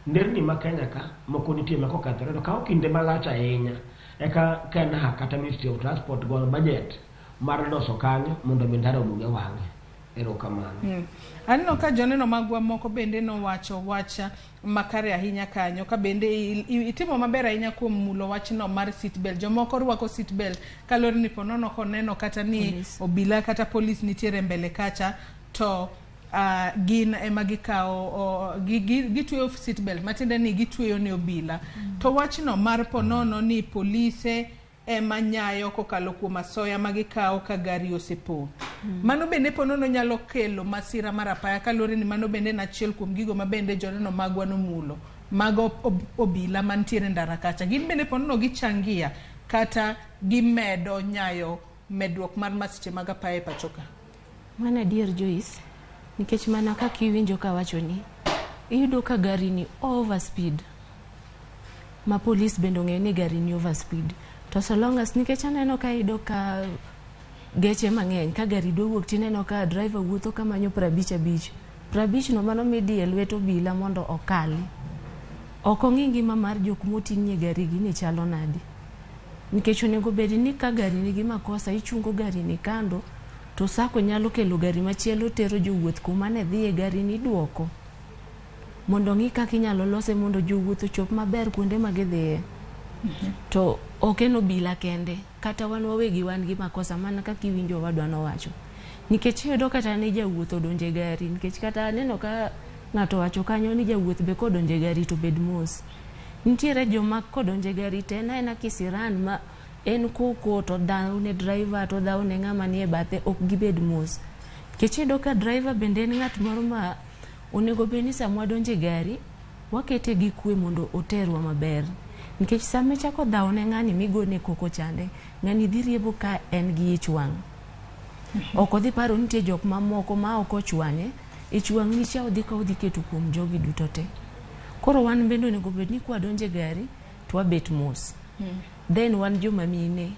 Speaker 1: Nderni ma Kenya ka moko nitie ma kokethore to kawo kinde malach ahinya eka KENHA kata Ministry of Transport gol budget mar loso kanyo mondo mi ndara oduog e wang'e. Erokamano.
Speaker 2: Aneno ka joneno magwa moko bende nowacho wach makare ahinya kanyo ka bende itimo maber ahinya kuom mulo wachno mar seat belt. Jomoko rwako seat belt kaluwore ni ponono koneno kata ni
Speaker 4: Police.
Speaker 2: obila kata polis nitiere mbele kacha to gin ema gikawo gitweyo seat belt matiende ni gitweyo ne obila. To wachno mar ponono ni polise ema nyayo kokalo kuom asoya ma gikawo ka gari osepo. Mano bende ponono nyalo kelo masira mar apaya kaluwore ni mano bende en achiel kuom gigo ma bende joneno magwa nomulo. Mago obila mantiere ndara kacha. Gin bende ponono gichangia kata gimedo nyayo medruok mar masiche mag apaya e pacho ka.
Speaker 4: Mano adier Joyce, nikech mana kaka iwinjo kawacho ni iyudo ka gari ni over speed ma polis bende ong'eyo ni gari ni over speed to so long as nikech aneno ka iyudo ka geche mang'eny ka gari dwa wuok tineno ka driver wuotho kamanyo 55 50 no mano midiye lwet obila mondo okali. Ok ong'i ngima mar jok moting'ie gari gi ni chalo nade. Nikech onego bed ni ka gari nigi makosa ichungo gari ni kando to sako nyalo kelo gari machielo tero jowuoth kuma ne dhiye gari ni iduoko mondo ong'i kaka inyalo lose mondo jowuoth ochop maber kuonde ma gidhiye. To ok en obila kende, kata wan wawegi wan gi makosa mana kaka iwinjo owadwa nowacho. Nikech iyudo kata ni jawuoth odonjo e gari, nikech kata aneno ka ng'ato owacho kanyo ni jawuoth be kodonjo e gari to bed mos. Nitiere joma kodonjo e gari to en aena kisiran ma en koko to dhaw ne driver to dhaw ne ng'ama nie bathe ok gibed mos. Nikech iyudo ka driver bende en ng'at moro ma onego bed ni sama wadonjo e gari wakete gi kwe mondo oterwa maber. Nikech sama ichako dhaw ne ng'ani migone koko chande, ng'ani dhi riembo ka en gi ich wang'. Ok odhi paro ni nitie jok mamoko ma ok ochwanye, ich wang' ni cha odhi ka odhi keto kuom jogi duto te. Koro wan bende onego bed ni kwadonjo e gari to wabet mos. Then wan joma mine,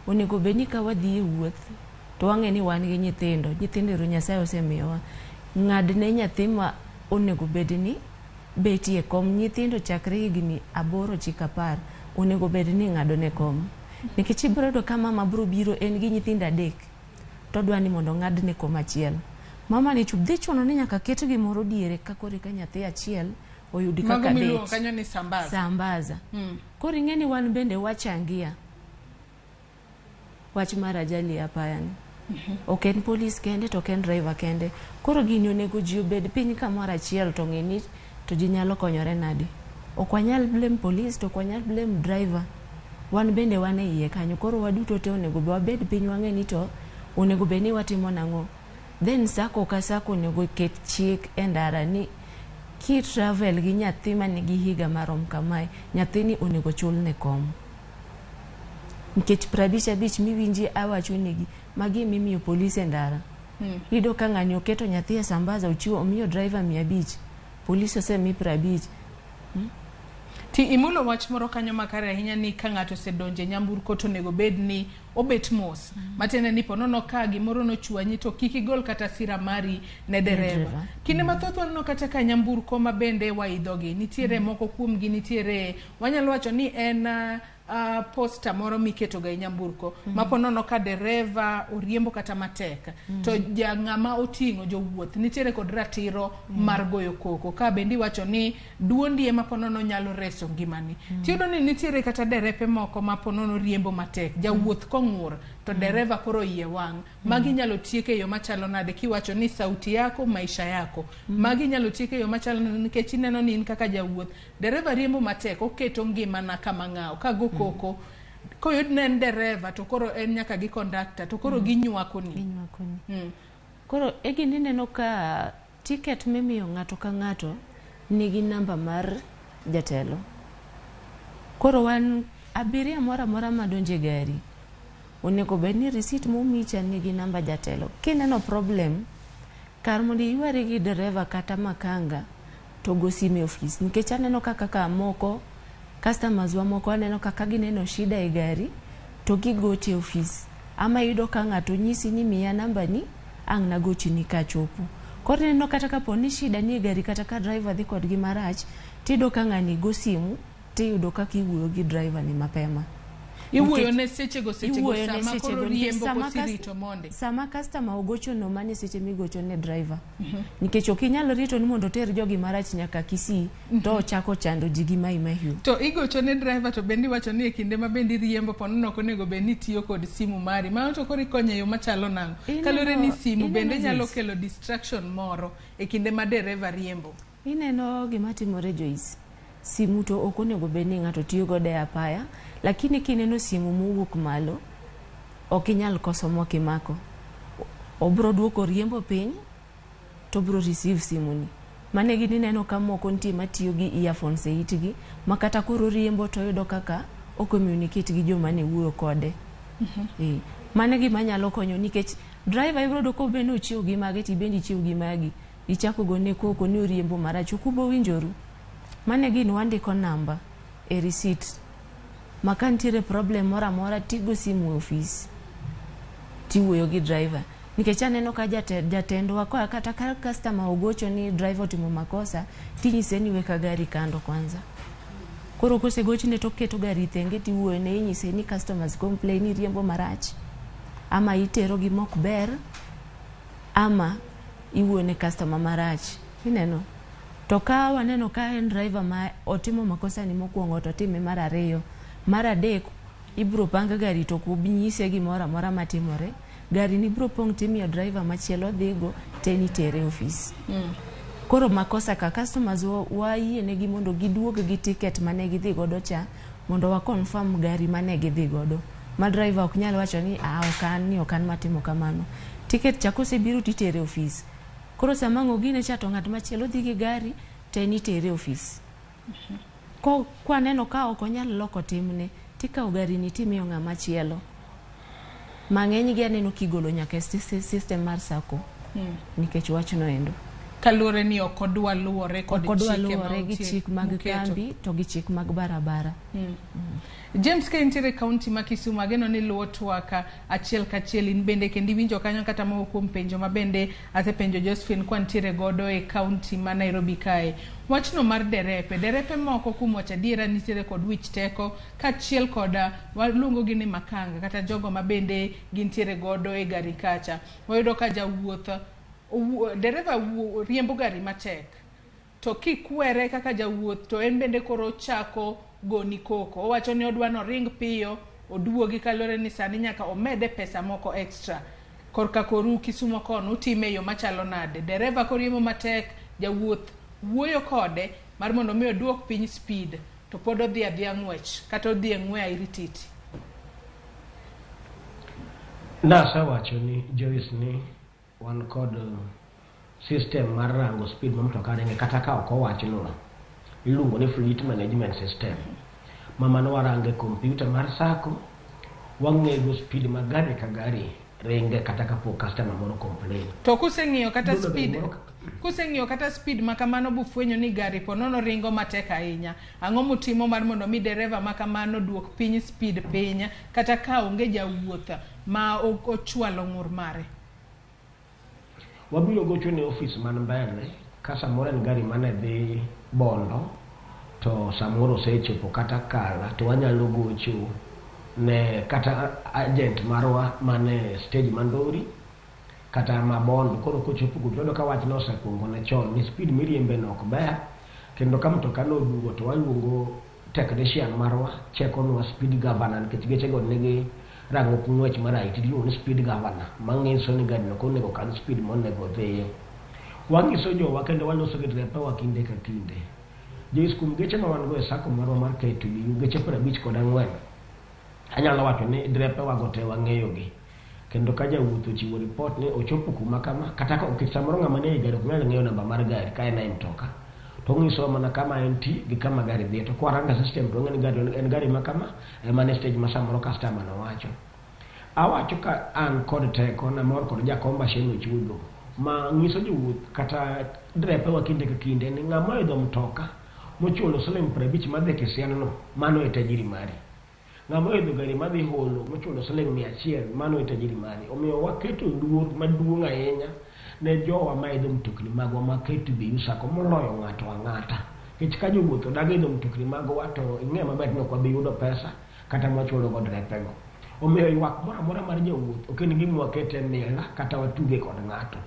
Speaker 4: onego bed ni ka wadhi e wuoth to wang'e ni wan gi nyithindo, nyithindo ero Nyasaye osemiyowa. Ng'ad ne nyathi ma onego bed ni betie kom, nyithindo chakre higni 8 9 10 onego bed ni ng'ado ne kom. Nikech ibiro yudo ka mama biro biro en gi nyithindo 3 to odwa ni mondo ong'ad ne kom achiel. Mama ni dhi chuno ni nyaka ket gimoro diere ka koro eka nyathi achiel oyud
Speaker 2: Mago
Speaker 4: kaka
Speaker 2: miluongo
Speaker 4: bet.
Speaker 2: kanyo ni sambaza.
Speaker 4: Sambaza. Koro ing'e ni wan bende wachangia. wach mar ajali e apaya ni. Ok en polis kende to ok en driver kende. Koro gini onego ji obed piny kamoro achiel to ng'e ni to ji nyalo konyore nade. Ok wanyal blame police to ok wanyal blame driver. Wan bende wan e iye kanyo. Koro waduto te onego wabed piny wang'e ni to onego bed ni watimo nang'o. Then sacco ka sacco onego ket chik e ndara ni ki travel gi nyathi manigi higa marom kamae, nyathini onego chulne kom. Nikech 55 miwinji awacho negi, magi emimiyo polis e ndara. Iyudo ka ng'ani oketo nyathi e sambaza ochiwo omiyo driver 500, polis osemi 50.
Speaker 2: Ti imulo wach moro kanyo makare ahinya ni ka ng'ato osedonjo e nyamburko to onego bed ni obet mos. Matiende ni ponono ka gimoro nochwanyi to kik igol kata sira mari ne dereva. Kinde mathoth waneno kata ka nyamburko ma bende waidhogi nitiere moko kuomgi nitiere wanyalo wacho ni en posta moro miketoga e nyamburko ma ponono ka dereva oriembo kata matek to ja ng'ama oting'o jowuoth nitiere kod ratiro mar goyo koko ka bende iwacho ni duondi ema ponono nyalo reso ngimani. Tiyudo ni nitiere kata derepe moko ma ponono riembo matek jawuoth kong'ur to dereva koro iye wang'. Magi inyalo tiek e yo machalo nade kiwacho ni sauti yako maisha yako. Magi inyalo tiek e yo machalo nade nikech ineno ni in kaka jawuoth dereva riembo matek oketo ngimana kama ng'awo ka go koko koyud ne en dereva to koro en nyaka gi kondakta to koro ginywakoni.
Speaker 4: Ginywakoni. Koro e gini ineno ka ticket mimiyo ng'ato ka ng'ato nigi namba mar jatelo. Koro wan abiria moro amora madonjo e gari onego bed ni receipt momicha nigi namba jatelo. Kineno problem, kar mondo iywari gi dereva kata makanga to go simu e ofis. Nikech aneno ka kaka moko customers wa moko aneno kaka gineno shida e gari to gigocho e ofis. Ama iyudo ka ng'ato nyisi ni miya namba ni ang' nagochni kachopo. Koro ineno kata kapo ni shida ni e gari kata ka driver dhi kodgi marach, tiyudo ka ng'ani go simu tiyudo kaka iwuoyo gi driver ni mapema.
Speaker 2: Iwuoyo ne sechego sechego
Speaker 4: Iwuoyo ne
Speaker 2: sama koro
Speaker 4: sechego nikech
Speaker 2: riembo
Speaker 4: sama
Speaker 2: kosirito monde.
Speaker 4: Sama customer ogochono mano e seche migocho ne driver. Nikech ok inyal rito ni mondo oter jogi marach nyaka Kisii to ochako chando ji gi Mai Mahiu.
Speaker 2: To igocho ne driver to bende iwacho ni e kinde ma bende iriembo ponono ok onego bed ni itiyo kod simu mari. Mano to koro ikonyo e yo machalo nang'o? Kaluwore ni simu
Speaker 4: Ineno
Speaker 2: bende nyalo
Speaker 4: Joyce.
Speaker 2: kelo distraction moro e kinde ma dereva riembo.
Speaker 4: Ineno gima timore Joyce. Simu to ok onego bed ni ng'ato tiyo godo e apaya, lakini kineno simu mowuok malo, ok inyal koso mok imako. Obro duoko riembo piny, to obro receive simu ni. Mano e gima ineno ka moko nitie matiyo gi earphones e itgi, ma kata koro riembo to oyudo kaka o communicate gi joma ne wuoyo kode. Mano e gima nyalo konyo nikech driver ibro yudo ka be ochiew gi mage to ibende ichiew gi magi. Ichako gone koko ni oriembo marach, ok ubo winjoru. Mano e gini wandiko namba e receipt. Ma ka nitiere problem moro amora tigo simu e ofis tiwuoyo gi driver. Nikech aneno ka jatendwa koa kata ka customer ogocho ni driver otimo makosa tinyise ni weka gari kando kwanza. Koro kosegochne to oketo gari thenge tiwuoyo ne inyise ni customers complain ni riembo marach ama itero gi mok ber ama iwuoyo ne customer marach. Ineno? To ka waneno ka en driver ma otimo makosa ni mokwongo to otime mar ariyo, mar adek ibro pang gari to ok obi nyise gimoro amora matimore. Gari ni bro pong' timiyo driver machielo dhigo to en itere e ofis. Koro makosa ka customers wayienegi mondo giduog gi ticket mane gidhi godo cha mondo wa confirm gari mane gidhi godo. Ma driver ok nyal wacho ni ah ok an ni ok an matimo kamano. Ticket cha kosebiro titere e ofis. Koro sama ang' ogine cha to ng'at machielo dhi gi gari to en itere e ofis. Ko kwaneno ka ok onyal loko timne tikawo gari ni timiyo ng'ama chielo. Mang'eny gi aneno kigolo nyaka e system mar sacco nikech wachno endo.
Speaker 2: Kaluwore ni ok odwa luwore kod
Speaker 4: Ok odwa
Speaker 2: chike ma
Speaker 4: luwore gi chik mag
Speaker 2: muketo.
Speaker 4: kambi to gi chik mag barabara.
Speaker 2: James ka intiere e kaunti ma Kisumu ageno ni luwo twak achiel kachiel in bende kendo iwinjo kanyo kata moko kuom penjo ma bende asepenjo Josephine kwa nitiere godo e kaunti ma Nairobi kae. Wachno mar derepe, derepe moko kuom wacho adiera nitiere kod wich teko kaachiel kod waluongo gi ni makanga kata jogo ma bende gintiere godo e gari kacha. Wayudo ka jawuoth dereva riembo gari matek to kikwere kaka jawuoth to en bende koro ochako goni koko. Owacho ni odwa noring piyo oduogi kaluwore ni sani nyaka omede pesa moko extra. Korka koru Kisumo kono utime e yo machalo nade? Dereva koriembo matek, jawuoth wuoyo kode mar mondo mi oduok piny speed to pod odhi adhiya ng'wech kata odhi e ng'we airititi.
Speaker 1: Nasewacho ni Joyce ni wan kod system mar rango speed ma mtoka ringe kata ka ok owachnwa. Iluongo ni fleet management system. Ma mano warango e kompyuta mar sacco, wang'ego speed ma gari ka gari ringe kata kapok customer moro complain.
Speaker 2: To kuseng'iyo kata
Speaker 1: Yudo
Speaker 2: speed
Speaker 1: gari moro
Speaker 2: kuseng'iyo kata speed ma kamano bufwenyo ni gari ponono ringo matek ahinya, ang'o mutimo mar mondo mi dereva ma kamano duok piny speed piny kata ka onge jawuoth ma ochwalo ng'ur mare?
Speaker 1: Wabiro gocho ne ofis man mbele ka samoro en gari mane dhi Bondo to samoro osechopo kata Kala to wanyalo gocho ne kata agent marwa mane stage ma Ndori kata ma Bondo. Koro kochopo kucho yudo ka wachno osekuongo ne chon ni speed miriembe no ok ber, kendo ka mtoka no oduogo to waluongo technician marwa chekonwa speed governor nikech geche go nigi rang'ok ng'wech mar IT iluongo ni speed governor mang'iso ni gari no ok onego okadh speed monego odhiye. Wang'iso jowa kendo waloso gi drepewa kinde ka kinde. Joyce, kuom geche ma wan go e sacco marwa mar KTBU, geche 54, anyalo wacho ni drepewa go te wang'eyo gi. Kendo ka jawuoth ochiwo report ni ochopo kuma kama, kata ka nikech samoro ng'ama nie gari ok nyal ng'eyo namba mar gari ka en e mtoka, to ong'isowa mana kama entie gi kama gari dhiye. To kwarango system to wang'eyo ni gari en gari ma kama, ema ne stage ma samoro customer nowacho. Awacho ka an kod teko namor kod Jakomba Shane Ochuodho ma ng'iso jowuoth kata drepewa kinde ka kinde ni ng'ama oidho mtoka mochulo siling 50 madhi Kisian no, mano e tajiri mari. Ng'ama oidho gari madhi Holo mochulo siling 100, mano e tajiri mari. Omiyo waketo luor maduong' ahinya ne jowa maidho mtokni magwa ma KTBU Sacco moloyo ng'ato ang'ata. Nikech ka jowuoth odagi idho mtokni magwa to ing'eyo maber ni ok wabi yudo pesa kata mwachulo go drepego. Omiyo ywak moro amora mar jawuoth ok en gima wakete mila kata watuge kod ng'ato.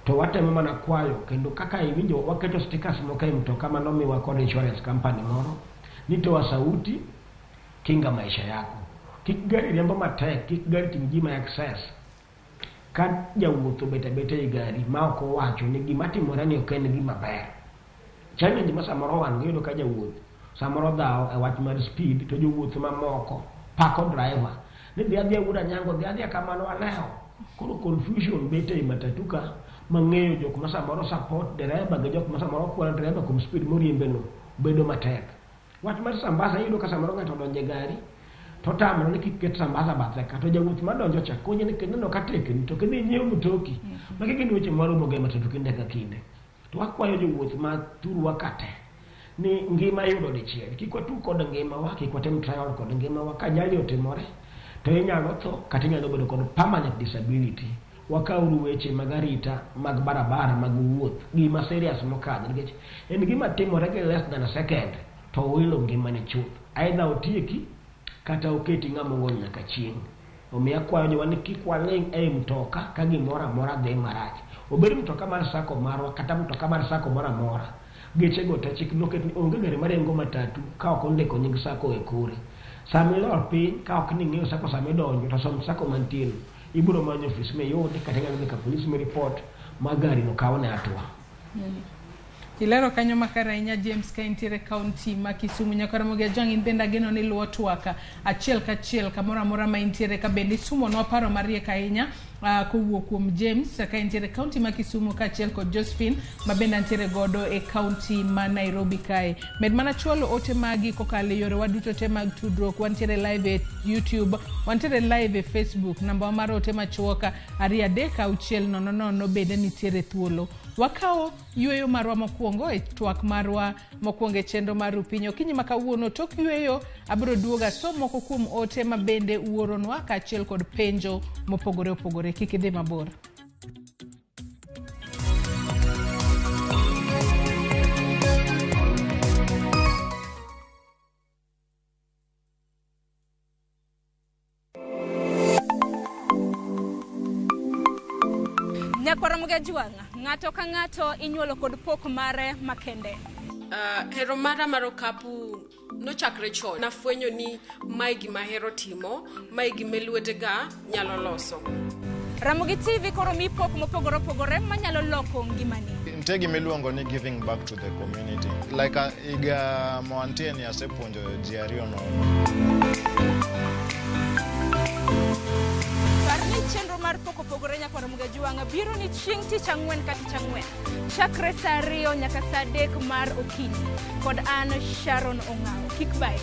Speaker 1: To watemo mana kwayo kendo kaka iwinjo waketo stickers moko e mtoka manomiwa kod insurance company moro ni toa sauti kinga maisha yako. Kik gari riembo matek, kik gari ting' ji ma excess. Ka jawuoth obet abeta ei gari ma ok owacho ni gima timore ni ok en gima ber. Challenge ma samoro wan go iyudo ka jawuoth samoro dhawo e wach mar speed to jowuoth mamoko pako driver ni dhi adhiya wuod Anyango, dhi adhiya kamano alewo. Koro confusion bet ei matatu ka mang'eyo jok ma samoro support dereba gi jok ma samoro kwalo dereba kuom speed moriembe no bedo matek. Wach mar Sambasa iyudo ka samoro ng'ato odonjo e gari to otamore ni kik ket Sambasa bathe ka to jawuoth madonjo cha konye ni neno ka tekni to kidhi nyiew mtoki. Magi gin weche mwaromo go e matatu kinde ka kinde. To wakwayo jowuoth ma thurwa ka te ni ngima yudo dichiel. Kik watug kod ngimawa, kik watim trial kod ngimawa. Ka ajali otimore to inyalo tho kata inyalo bedo kod permanent disability. Wakawuru weche mag arita mag barabara mag wuoth gima serious mokadho nikech en gima timore gi less than a second to owilo ngimani chuth. Either otieki kata oketi ng'ama ong'ol nyaka chieng'. Omiyo akwayo jowa ni kik waling' ei mtoka ka gimoro amora dhi marach. Obed mtoka mar sacco marwa kata mtoka mar sacco moro amora, geche go te chik noket ni onge gari maringo matatu ka ok ondiko nying sacco e kore. Sama ilor piny ka ok ni ing'eyo sacco sama idonjo to som sacco mantie no. Ibiro manyo ofis miyudi kata inyalo dhi ka polis mi report ma gari no kawne hatua.
Speaker 2: Ilero kanyo makare ahinya James ka intiere kaunti ma Kisumu. Nyaka Ramogi Ajwang' in bende ageno ni luwo twak achiel kachiel kamoro amora ma intiere ka bende isumonwa paro mariek ahinya kowuok kuom James ka intiere kaunti ma Kisumu kaachiel kod Josephine ma bende antiere godo e kaunti ma Nairobi kae. Med mana chwalo ote magi kokalo e yorewa duto te mag tudruok. Wantiere live e YouTube, wantiere live e Facebook. Namba wa mar ote machuok 2 3 6 0 0 bende nitiere thuolo. Wakawo yweyo marwa mokwongo e twak marwa mokwongo e chenro mar Rupiny. Okinyi ma kawuono tok yweyo abiro duogo asom moko kuom ote ma bende uoronwa kaachiel kod penjo mopogore opogore. Kik idhi mabor.
Speaker 10: Nyakwar Ramogi Ajwang', ng'ato ka ng'ato inyuolo kod pok mare makende.
Speaker 5: Hero mara mar okapu Nochakre chon. Nafwenyo ni mae gima ahero timo, mae gima lwetega nyalo loso.
Speaker 10: Ramogi TV koro mi pok mopogore opogore manyalo loko ngimani.
Speaker 11: Nitie gima iluongo ni giving back to the community. Like higa mawantie ni asepuonjo ji ariyo nono.
Speaker 10: Par ni chenro mar pok opogore nyakwar Ramogi Ajwang' biro ni chieng' tich ang'wen ka tich ang'wen chakre saa 2 nyaka saa 3 mar okinyi kod an Sharon Ong'awo. Kik bae.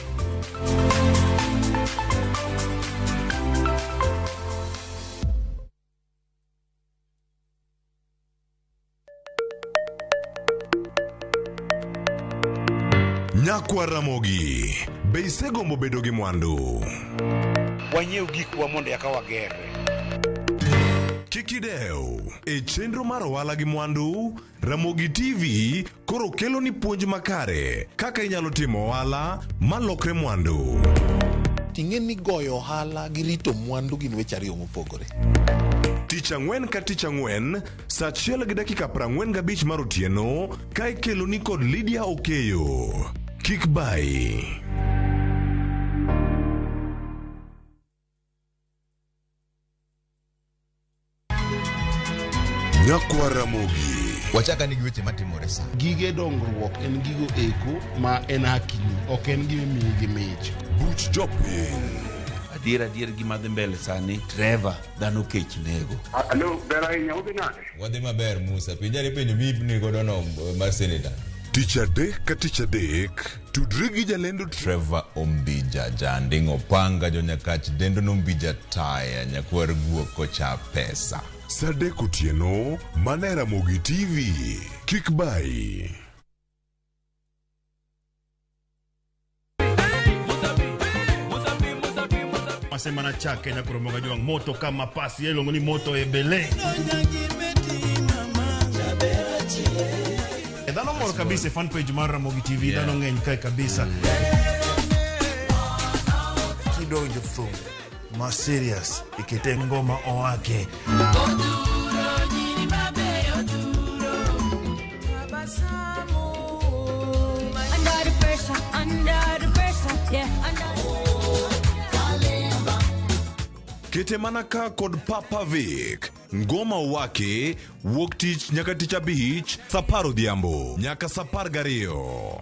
Speaker 6: Nyakwar Ramogi, be isegombo bedo gi mwandu?
Speaker 22: Wanyiew gikwa mondo eka wagerre.
Speaker 6: Kik idew. E chenro mar ohala gi mwandu, Ramogi TV koro kelo ni puonj makare kaka inyalo timo ohala malokre mwandu.
Speaker 12: Ting'e ni goyo ohala gi rito mwandu gin weche ariyo mopogore.
Speaker 6: Tich ang'wen ka tich ang'wen, saa 1:45 mar otieno, ka ikeloni kod Lydia Okeyo. Kik bayi. Nyakwar Ramogi.
Speaker 13: Wachaka ni gi weche matimore sa.
Speaker 15: Gige dongruok en gigo eko ma en hakini, ok en gima imiyi gi mich.
Speaker 6: Buch jopiny.
Speaker 20: Adier adier gima dhi mbele sani, Trevor, dhano kech nego.
Speaker 23: Alo, ber ahinya, udhi nade?
Speaker 13: Wadhi maber Musa, penjari penjo mi godo no mar senator.
Speaker 6: Tich adek ka tich adek, tudri gi jalendo
Speaker 13: Trevor Ombija, janding' opanga jonyakach dendo nombija taya nyakwar guok kocha pesa.
Speaker 6: Saa 3 otieno, mana e Ramogi TV. Kik bayi.
Speaker 24: Masema na chake na kuromoga juang moto kama pasi iluongo ni moto ebele. E dhano mor kabisa e fan page mar Ramogi TV, dhano ng'eny kae kabisa.
Speaker 7: Kidonjo thum ma serious ikete ngoma owake.
Speaker 25: Under the pressure, under the pressure, yeah, under.
Speaker 6: Kete mana ka kod Papa Vic. Ngoma owake wuok tich nyaka tich abich saa 10 odhiambo nyaka saa 12.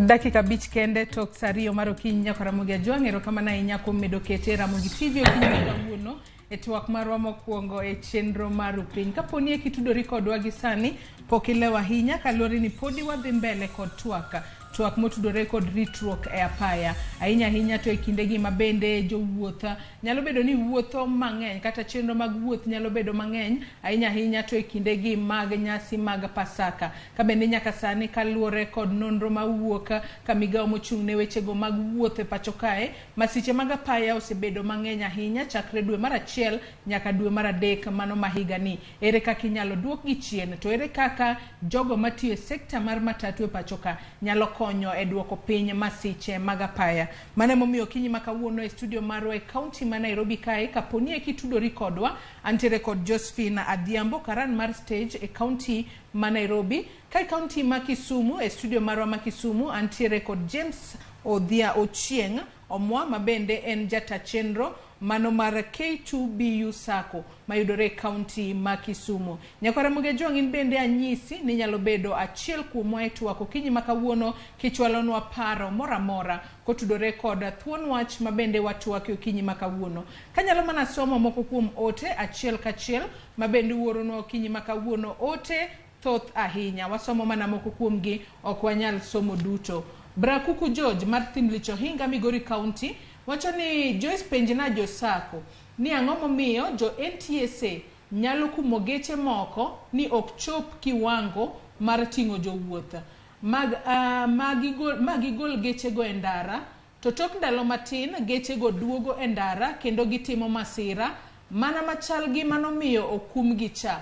Speaker 2: Dakika 5 kende tok saa 2 mar okinyi nyaka Ramogi Ajwang'. Erokamano ahinya kuom medo kete Ramogi TV okinyi ma kawuono e twak marwa mokwongo e chenro mar upiny. Kaponi eki tudori kodwa gi sani, pok ilewo ahinya kaluwore ni podi wadhi mbele kod twak. Twak motudore kod ritruok e apaya. Ahinya ahinya to e kindegi ma bende jowuoth nyalo bedo ni wuotho mang'eny kata chenro mag wuoth nyalo bedo mang'eny ahinya ahinya to e kindegi mag nyasi mag Pasaka. Ka bende nyaka sani kaluwore kod nonro mawuok ka migawo mochung' ne wechego mag wuoth e pacho kae, masiche mag apaya osebedo mang'eny ahinya chakre dwe mar 1 nyaka dwe mar 3 mano ma higani. Ere kaka inyalo duokgi chien? To ere kaka jogo matiyo e sekta mar matatu e pacho ka nyalo konyo e duoko piny masiche mag apaya? Mano emomiyo okinyi ma kawuono e studio marwa e kaunti ma Nairobi kae, kaponi eki tudori kodwa, antiere kod Josephine Adhiambo, karan mar stage e kaunti ma Nairobi. Ka e kaunti ma Kisumu, e studio marwa ma Kisumu, antiere kod James Odhia Ochieng' Omwa, ma bende en jata chenro mano mar K2BU Sacco mayudore e kaunti ma Kisumu. Nyakwar Ramogi Ajwang', in bende anyisi ni nyalo bedo achiel kuomwa e twak okinyi ma kawuono kichwalonwa paro moro amora kotudore kod thuon wach ma bende watwake okinyi ma kawuono. Kanyalo mana somo moko kuom ote achiel kachiel ma bende uoronwa okinyi ma kawuono, ote thoth ahinya. Wasomo mana moko kuomgi, ok wanyal somo duto. Brakuku George mar Thimlich Ohinga, Migori County, wacho ni Joyce penjna jo Sacco ni ang'o momiyo jo NTSA nyalo kumo geche moko ni ok chop kiwango mar ting'o jowuoth ma gigol gechego e ndara, to tok ndalo matin gechego duogo e ndara kendo gitimo masira mana machal gi manomiyo okumgi cha.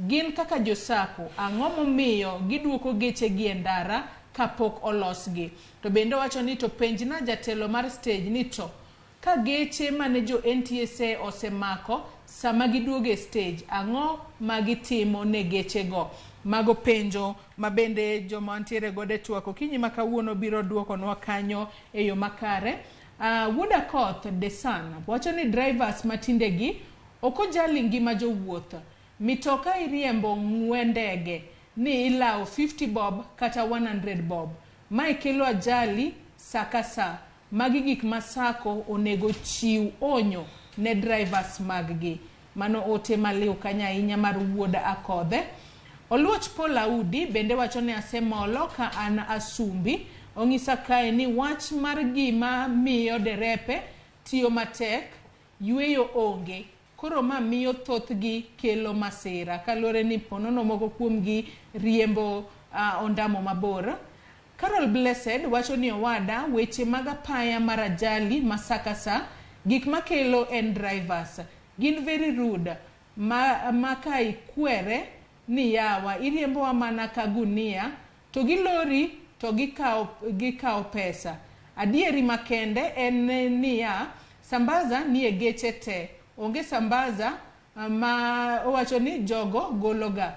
Speaker 2: Gin kaka jo Sacco, ang'o momiyo giduoko gechegi e ndara kapok olosgi. To bende owacho ni to penjna jatelo mar stage ni to ka geche mane jo NTSA osemako sama giduogo e stage, ang'o ma gitimo ne gechego? Mago penjo ma bende joma ntiere godo e twak okinyi ma kawuono biro duokonwa kanyo e yo makare. Wuod Akoth Desan wacho ni drivers matindegi ok ojali ngima jowuoth. Mitoka iriembo ng'we ndege ni ilawo 50 bob kata 100 bob. Mae kelo ajali sa ka sa. Magi gik ma sako onego chiw onyo ne drivers mag gi. Mano ote maliw kanyo ahinya mar Wuod Akodhe. Oluoch Paul Audi bende wacho ni asemolo ka an Asumbi. Ong'isa kae ni wach mar gima miyo derepe tiyo matek, yueyo onge. Koro ma miyo thothgi kelo masira. Kaluwore ni ponono moko kuomgi riembo ondamo mabor. Carol Blessed wacho ni owada weche mag apaya mar ajali ma sa ka sa, gik makelo en drivers. Gin very rude ma ka ikwere ni yawa iriembowa mana ka gunia to gilori to gikawo pesa. Adieri makende en niya, sambaza nie geche te. Onge sambaza ma owacho ni jogo gologa.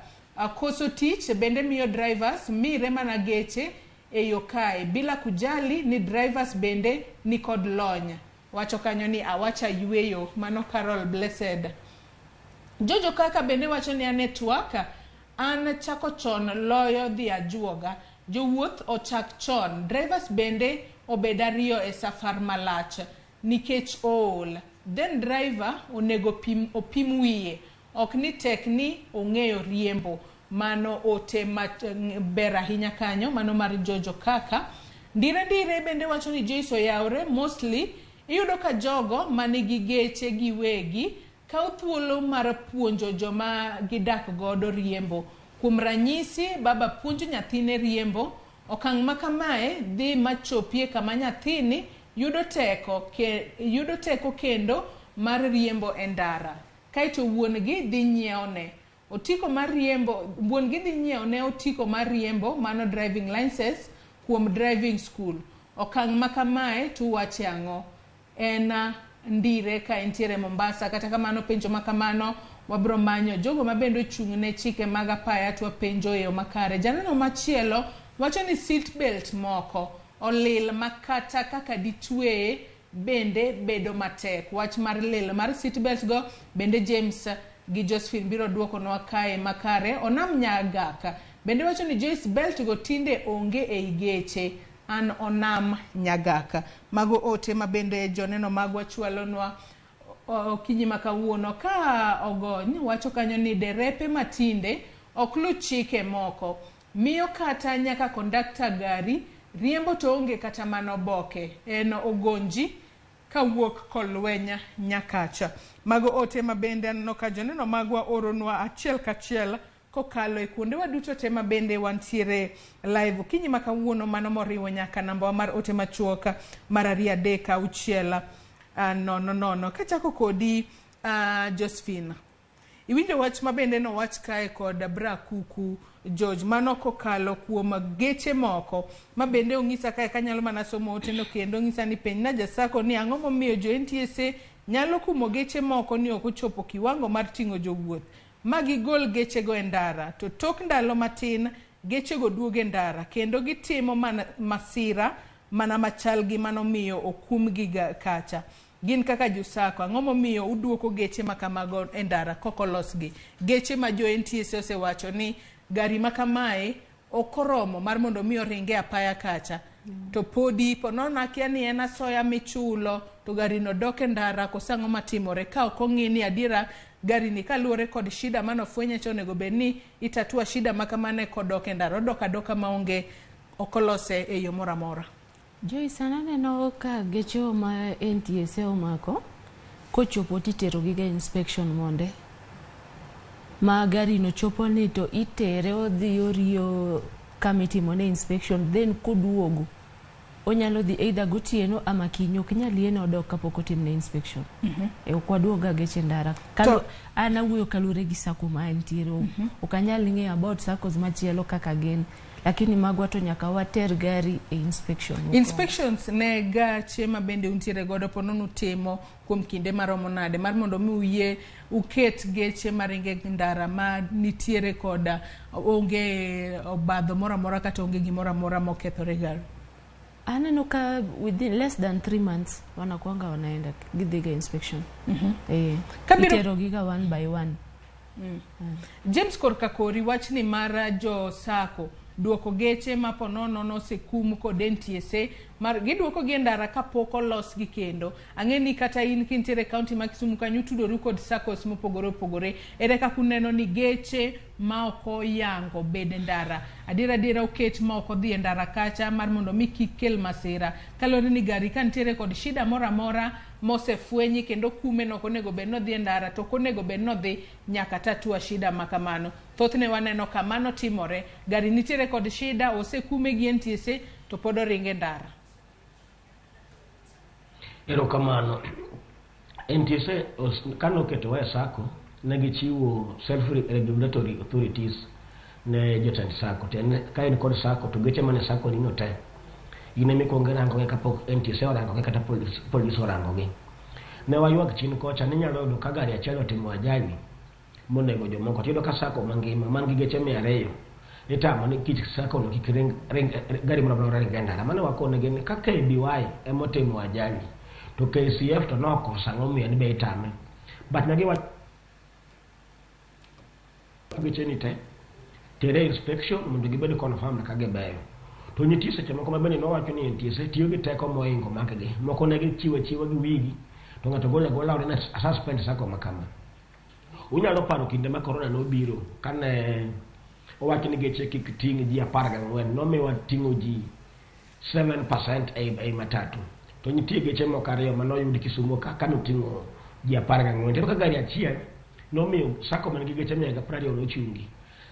Speaker 2: Koso tich bende miyo drivers mire mana geche e yo kae bila kujali ni drivers bende ni kod lony. Wacho kanyo ni awacha yueyo. Mano Carol Blessed. Jojo Kaka bende wacho ni ane twak an chako chon loyo dhi ajuoga. Jowuoth ochak chon. Drivers bende obed ariyo e safar malach nikech ool. Then driver onego opim wiye. Ok ni tek ni ong'eyo riembo. Mano ote ber ahinya kanyo, mano mar Jojo Kaka. Ndire Ndire bende wacho ni Joyce oyawre, mostly iyudo ka jogo manigi geche giwegi kawo thuolo mar puonjo joma gidak godo riembo. Kuom ranyisi, baba puonjo nyathine riembo. Okang' ma kamae dhi machopie kama nyathini yudo teko kendo mar riembo e ndara. Kaeto wuon gi dhi nyiewone otiko mar riembo, wuon gi dhi nyiewone otiko mar riembo, mano driving license kuom driving school. Okang' ma kamae to uwache ang'o? En Ndire ka entiere Mombasa. Kata kamano penjo ma kamano wabro manyo jogo ma bende ochung' ne chike mag apaya to wapenjo e yo makare. Janeno machielo wacho ni seat belt moko olil ma kata kaka ditweye bende bedo matek. Wach mar lil mar seat belt go bende James gi Josephine biro duokonwa kae makare. Onam Nyagaka bende wacho ni Joyce belt go tinde onge ei geche. An Onam Nyagaka. Mago ote ma bende joneno magwa chwalonwa okinyi ma kawuono. Ka Ogony wacho kanyo ni derepe matinde ok lu chike moko, miyo kata nyaka kondakta gari riembo to onge kata mana oboke. En Ogonji kawuok Kolwenya Nyakacha. Mago ote ma bende aneno ka joneno magwa oronwa achiel kachiel kokalo e kuondewa duto te ma bende wantiere live okinyi ma kawuono. Mano moriwo nyaka namba mar ote machuok mar 2 3 6 0 0. Kachako kodi Josephine, iwinjo wach ma bende nowach kae kod Bra Kuku George, mano kokalo kuom geche moko ma bende ong'isa kae kanyalo mana somo oteno kendo ong'isa ni penj na jasako ni ang'o momiyo jo NTSA nyalo kumo geche moko ni ok ochopo kiwango mar ting'o jowuoth ma gigol gechego e ndara, to tok ndalo matin gechego duogo e ndara kendo gitimo mana masira mana machal gi manomiyo okumgi kacha. Gin kaka josako, ang'o momiyo uduoko geche ma kamago e ndara kokolosgi? Geche ma jo NTSA osewacho ni gari ma kamae ok oromo mar mondo mi oringe apaya kacha. To podi ponono akia ni en asoya michulo to gari no dok e ndara koso ang'o matimore ka ok ong'i ni adiera gari ni kaluwore kod shida manofwenye cha onego bed ni itatua shida ma kamano kodok e ndara, odok adoka maonge ok olose e yo moro amora.
Speaker 4: Joyce, an aneno ka geche ma NTSA omako kochopo titero gi ga inspection monde ma gari no chopo ni to itere odhi oriyo kama itimone inspection, then koduogo Onyalo dhi either gotieno ama kiny, ok nyal yiene odok kapok otimne inspection. E ok waduoga geche ndara. An awuoyo kaluwore gi sacco ma antiere. Ok anyal ng'eyo about saccos machielo kaka gin, lakini magwa to nyaka water gari e inspection mokwongo.
Speaker 2: Inspections ne gache ma bende untiere godo ponono utimo kuom kinde maromo nade mar mondo mi uyie uket geche maringe ndara ma nitiere koda onge obadho moro amora kata onge gimoro amora mokethore gari?
Speaker 4: Aneno ka within less than 3 months wanakuanga wanaenda gidhiga inspection. Itero giga one by one.
Speaker 2: James korka kori wachni mar jo sacco duoko geche ma ponono nosekum kod NTSA mar giduoko gi e ndara kapok olosgi kendo. Ang'e ni kata in kintiere e kaunti ma Kisumu kanyo utudoru kod saccos mopogore opogore. Ere kaka uneno ni geche ma ok oyango bede ndara adiera adiera oket ma ok odhi e ndara kacha mar mondo mi kik kel masira, kaluwore ni gari ka nitiere kod shida moro amora mosefwenyi kendo kume no ok onego bed nodhi e ndara to ok onego bed nodhi nyaka tatua shida ma kamano. Thothne waneno ka mano timore, gari nitiere kod shida, osekume gi NTSA to pod oringo e ndara.
Speaker 1: Erokamano. NTSA kane oketowa e sacco, ne gichiwo self regulatory authorities ne jotend sacco. Tiende ka in kod sacco to geche mane sacco nino te in ema ikuongo irangogi kapok NTSA orangogi kata polis orangogi. Ne waywak chien kocha ni inyalo yudo ka gari achiel otimo ajali monego jomoko, tiyudo ka sacco mangima man gi geche 200 itamo ni kik sacco no kik ring, ring, gari moro amora ring e ndara. Mane wakonegi ni ka KBY ema otimo ajali to KCF to nokoso ang'o momiyo en be itame. But ne giwacho geche ni te tere inspection mondo gibed confirmed ka gibeyo. To nitie seche moko ma bende nowacho ni NTSA tiyo gi teko mohingo mag-gi. Moko ne gichiwo achiwa gi wigi to ng'ato golo agola ni suspend sacco ma kama. Unyalo paro kinde ma corona nobiro kane owach ni geche kik ting' ji 14, nomiwa ting'o ji 7% ei matatu. To nitie geche moko ariyo manoyud Kisumu ka kanoting'o ji 14. Tiyudo ka gari achiel nomiyo sacco man gi geche 120 nochungi.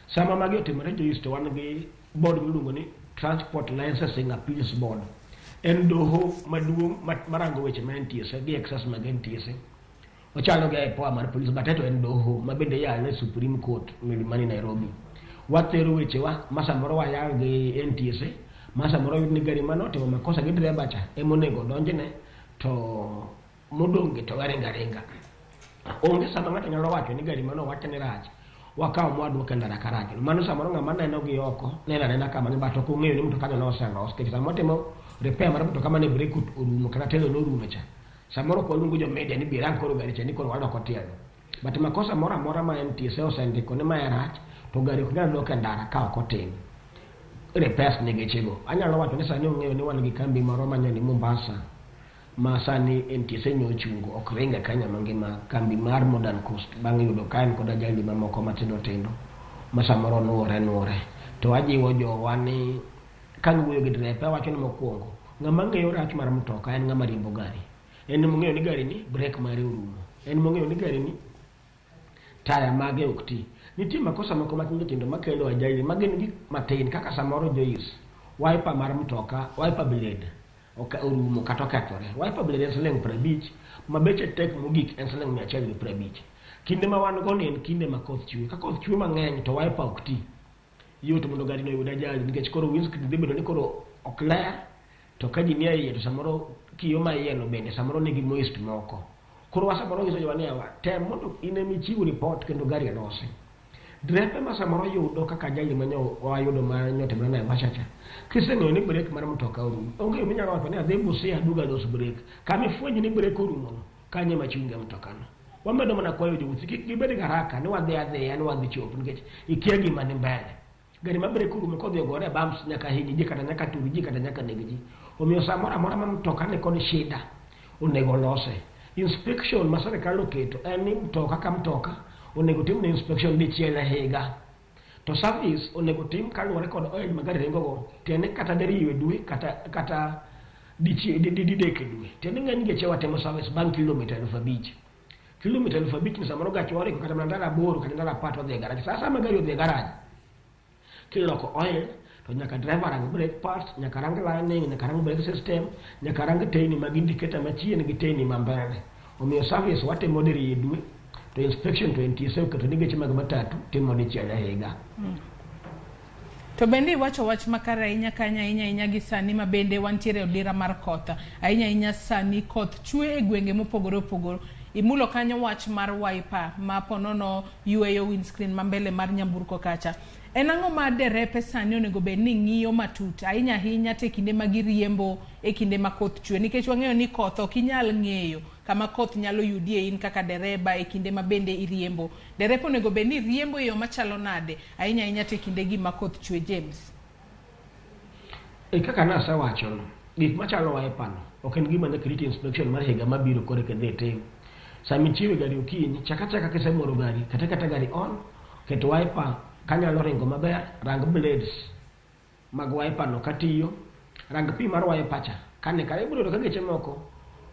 Speaker 1: Sama magi otimore Joyce, to wan gi board miluongo ni Transport Licensing Appeals Board. En doho maduong' marango weche ma NTSA gi excess mag NTSA. Ochalo gi IPOA mar police, but to en doho ma bende yalo e Supreme Court mani Nairobi. Watero wechewa ma samoro wayal gi NTSA, ma samoro yud ni gari manotimo makosa gi dereba cha ema onego donjne, to modong' gi to waringo aringa. Onge sama ng'ato nyalo wacho ni gari manowach ni rach, wakawo mwaduoke ndara karach. Mano samoro ng'ama neno gi oko neno anena kamano, but ok ong'eyo ni mtoka no noselos. Nikech sama otimo repair mar mtoka mane brake orumo kata telo norumo cha, samoro ok waluongo jo media ni bi rang koro gari cha ni koro wadoko tielo. But makosa moro amora ma NTSA osendiko ni mae rach, to gari ok nyal dok e ndara ka ok otim repairs ne gechego. Anyalo wacho ni sani ong'eyo ni wan gi kambi moro manyani Mombasa ma sani NTSA nyochungo ok ring e Kenya mangima, kambi mar Modern Coast, bang' yudo ka en kod ajali mamoko matindo tindo ma samoro nuore. To ajiwo jowa ni ka giwuoyo gi dereba, awacho ni mokwongo ng'ama ng'eyo rach mar mtoka en ng'ama riembo gari. En mong'eyo ni gari ni brake mare orumo, en mong'eyo ni gari ni taya mage ok ti. Nitie makosa moko matindo tindo makelo ajali ma gin gik matin kaka samoro Joyce, wiper mar mtoka, wiper blade orumo kata okethore. Wiper blade en siling 50 ma beche tek mogik en siling 150. Kinde ma wan go ni en kinde ma koth chwe. Ka koth chwe mang'eny to wiper ok ti, yot mondo gari no oyud ajali nikech koro windscreen dhi bedo ni koro ok ler, to ka ji nie iye to samoro kiyo ma iye no bende samoro nigi moist moko. Koro wa samoro nyiso jowa ni yawa, tem mondo in ema ichiw report kendo gari olosi. Drepe ma samoro yudo kaka ajali ma nyo wayudo ma nyotimore Naivasha cha, kiseng'eyo ni brake mar mtoka orumo, onge yo minyalo wacho ni adhi Busia aduogo alos brake. Kama ifwenyo ni brake orumo no, kanyo ema chunge mtokano. Wamedo mana kwayo jowuoth kik gibed gi haraka ni wadhi adhiya ni wadhi chopo nikech ikia gima ni mbele. Gari ma brake orumo kodhi ogore e bumps nyaka hiny ji kata nyaka tur ji kata nyaka neg ji. Omiyo samoro amora ma mtoka ni kod shida onego lose. Inspection ma sirikal oketo en ni mtoka ka mtoka onego timne inspection dichiel e higa. To service onego tim kaluwore kod oil ma gari ringo go, tiende kata diriyo e dwe kata didek e dwe. Tiende ng'eny geche watimo service bang' kilomita 5,000. Kilomita 5,000 ni samoro gachwa oringo kata mana ndalo 8 kata ndalo 10 to odhi e garaj. Sa asaya ma gari odhi e garaj, kiloko oil to To nyaka driver rang brake pads, nyaka rang lining, nyaka rang brake system, nyaka rang teyni mag indicator machien gi teyni ma mbele. Omiyo service watimo diriyo e dwe, to inspection to NTSA oketo ni geche mag matatu timo dichiel e higa.
Speaker 2: To bende iwacho wach makare ahinya kanyo ahinya ahinya gi sani ma bende wantiere e odira mar koth. Ahinya ahinya sani koth chwe e gwenge mopogore opogore. Imulo kanyo wach mar wiper ma ponono yweyo windscreen ma mbele mar nyamburko kacha. En ang'o ma derepe sani onego bed ni ng'iyo matut ahinya ahinya to e kinde ma giriembo e kinde ma koth chwe nikech wang'eyo ni koth ok inyal ng'eyo kama koth nyalo yudie in kaka dereba e kinde ma bende iriembo. Derepa onego bed ni riembo e yo machalo nade ahinya ahinya to e kinde gi ma koth chwe James?
Speaker 1: E kaka nasewachono, gik machalo wiper no ok en gima nyaka irit inspection mar higa mabiro koro eka idhi itim. Sama ichiew e gari okinyi, chak achaka kisemoro gari, kata kata gari on, ket wiper kanyalo ringo maber, rang blades mag wiper no katiyo, rang pi mar wiper cha kane kare ibiro yudo ka geche moko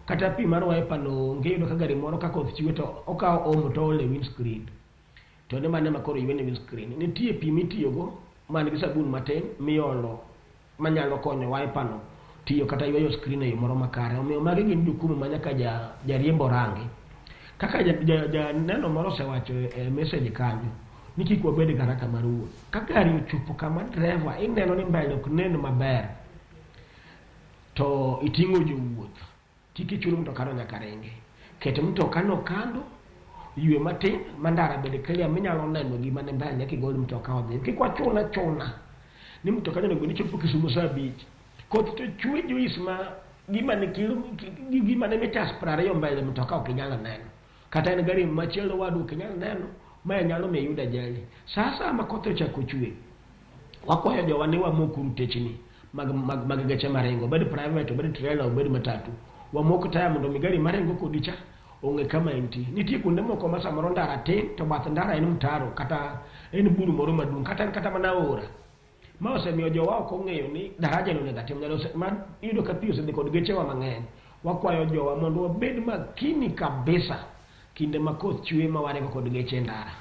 Speaker 1: kata pi mar wiper no onge iyudo ka gari moro ka koth chwe to okawo omo to oolo e windscreen to ne mano ema koro ywene windscreen. Nitie pi mitiyogo man gi sabun matin miolo manyalo konyo wiper no tiyo kata yweyo screen e yo moro makare. Omiyo magi gin jukumu ma nyaka ja jariembo rangi. Kaka janeno moro osewacho e message kanyo ni kik wabed gi haraka mar wuoth. Ka gari ochopo kama driver ineno ni mbele ok nen maber to iting'o jowuoth, kik ichun mtokano nyaka ringi. Ket mtokano kando, ywe matin ma ndara bed clear minyalo neno gima ni mbele kigol mtoka odhi. Kik wachun achuna ni mtoka onego bed ni chopo Kisumu saa 5. Koth to chwe Joyce ma gima ne kilo gima ne mitas 20 mbele mtoka ok inyal neno. Kata en gari machielo wadu ok inyal neno, mae nyalo miyo iyud ajali. Sa asaya ma koth ochako chwe, wakwayo jowa ni wamok uru techni mag, mag, mag geche maringo, obed private, obed trailer, obed matatu. Wamok taya mondo mi gari maringo kodi cha ong'e kama entie. Nitie kuonde moko ma samoro ndara tin to bath ndara en mtaro kata en buru moro maduong' kata en kata mana aora. Ma osemiyo jowa ok ong'eyo ni daraja ni onego atim nade. Ma iyudo ka pi osedhi kod gechewa mang'eny. Wakwayo jowa mondo wabed makini kabisa kinde ma koth chwe ma waringo kod geche e ndara.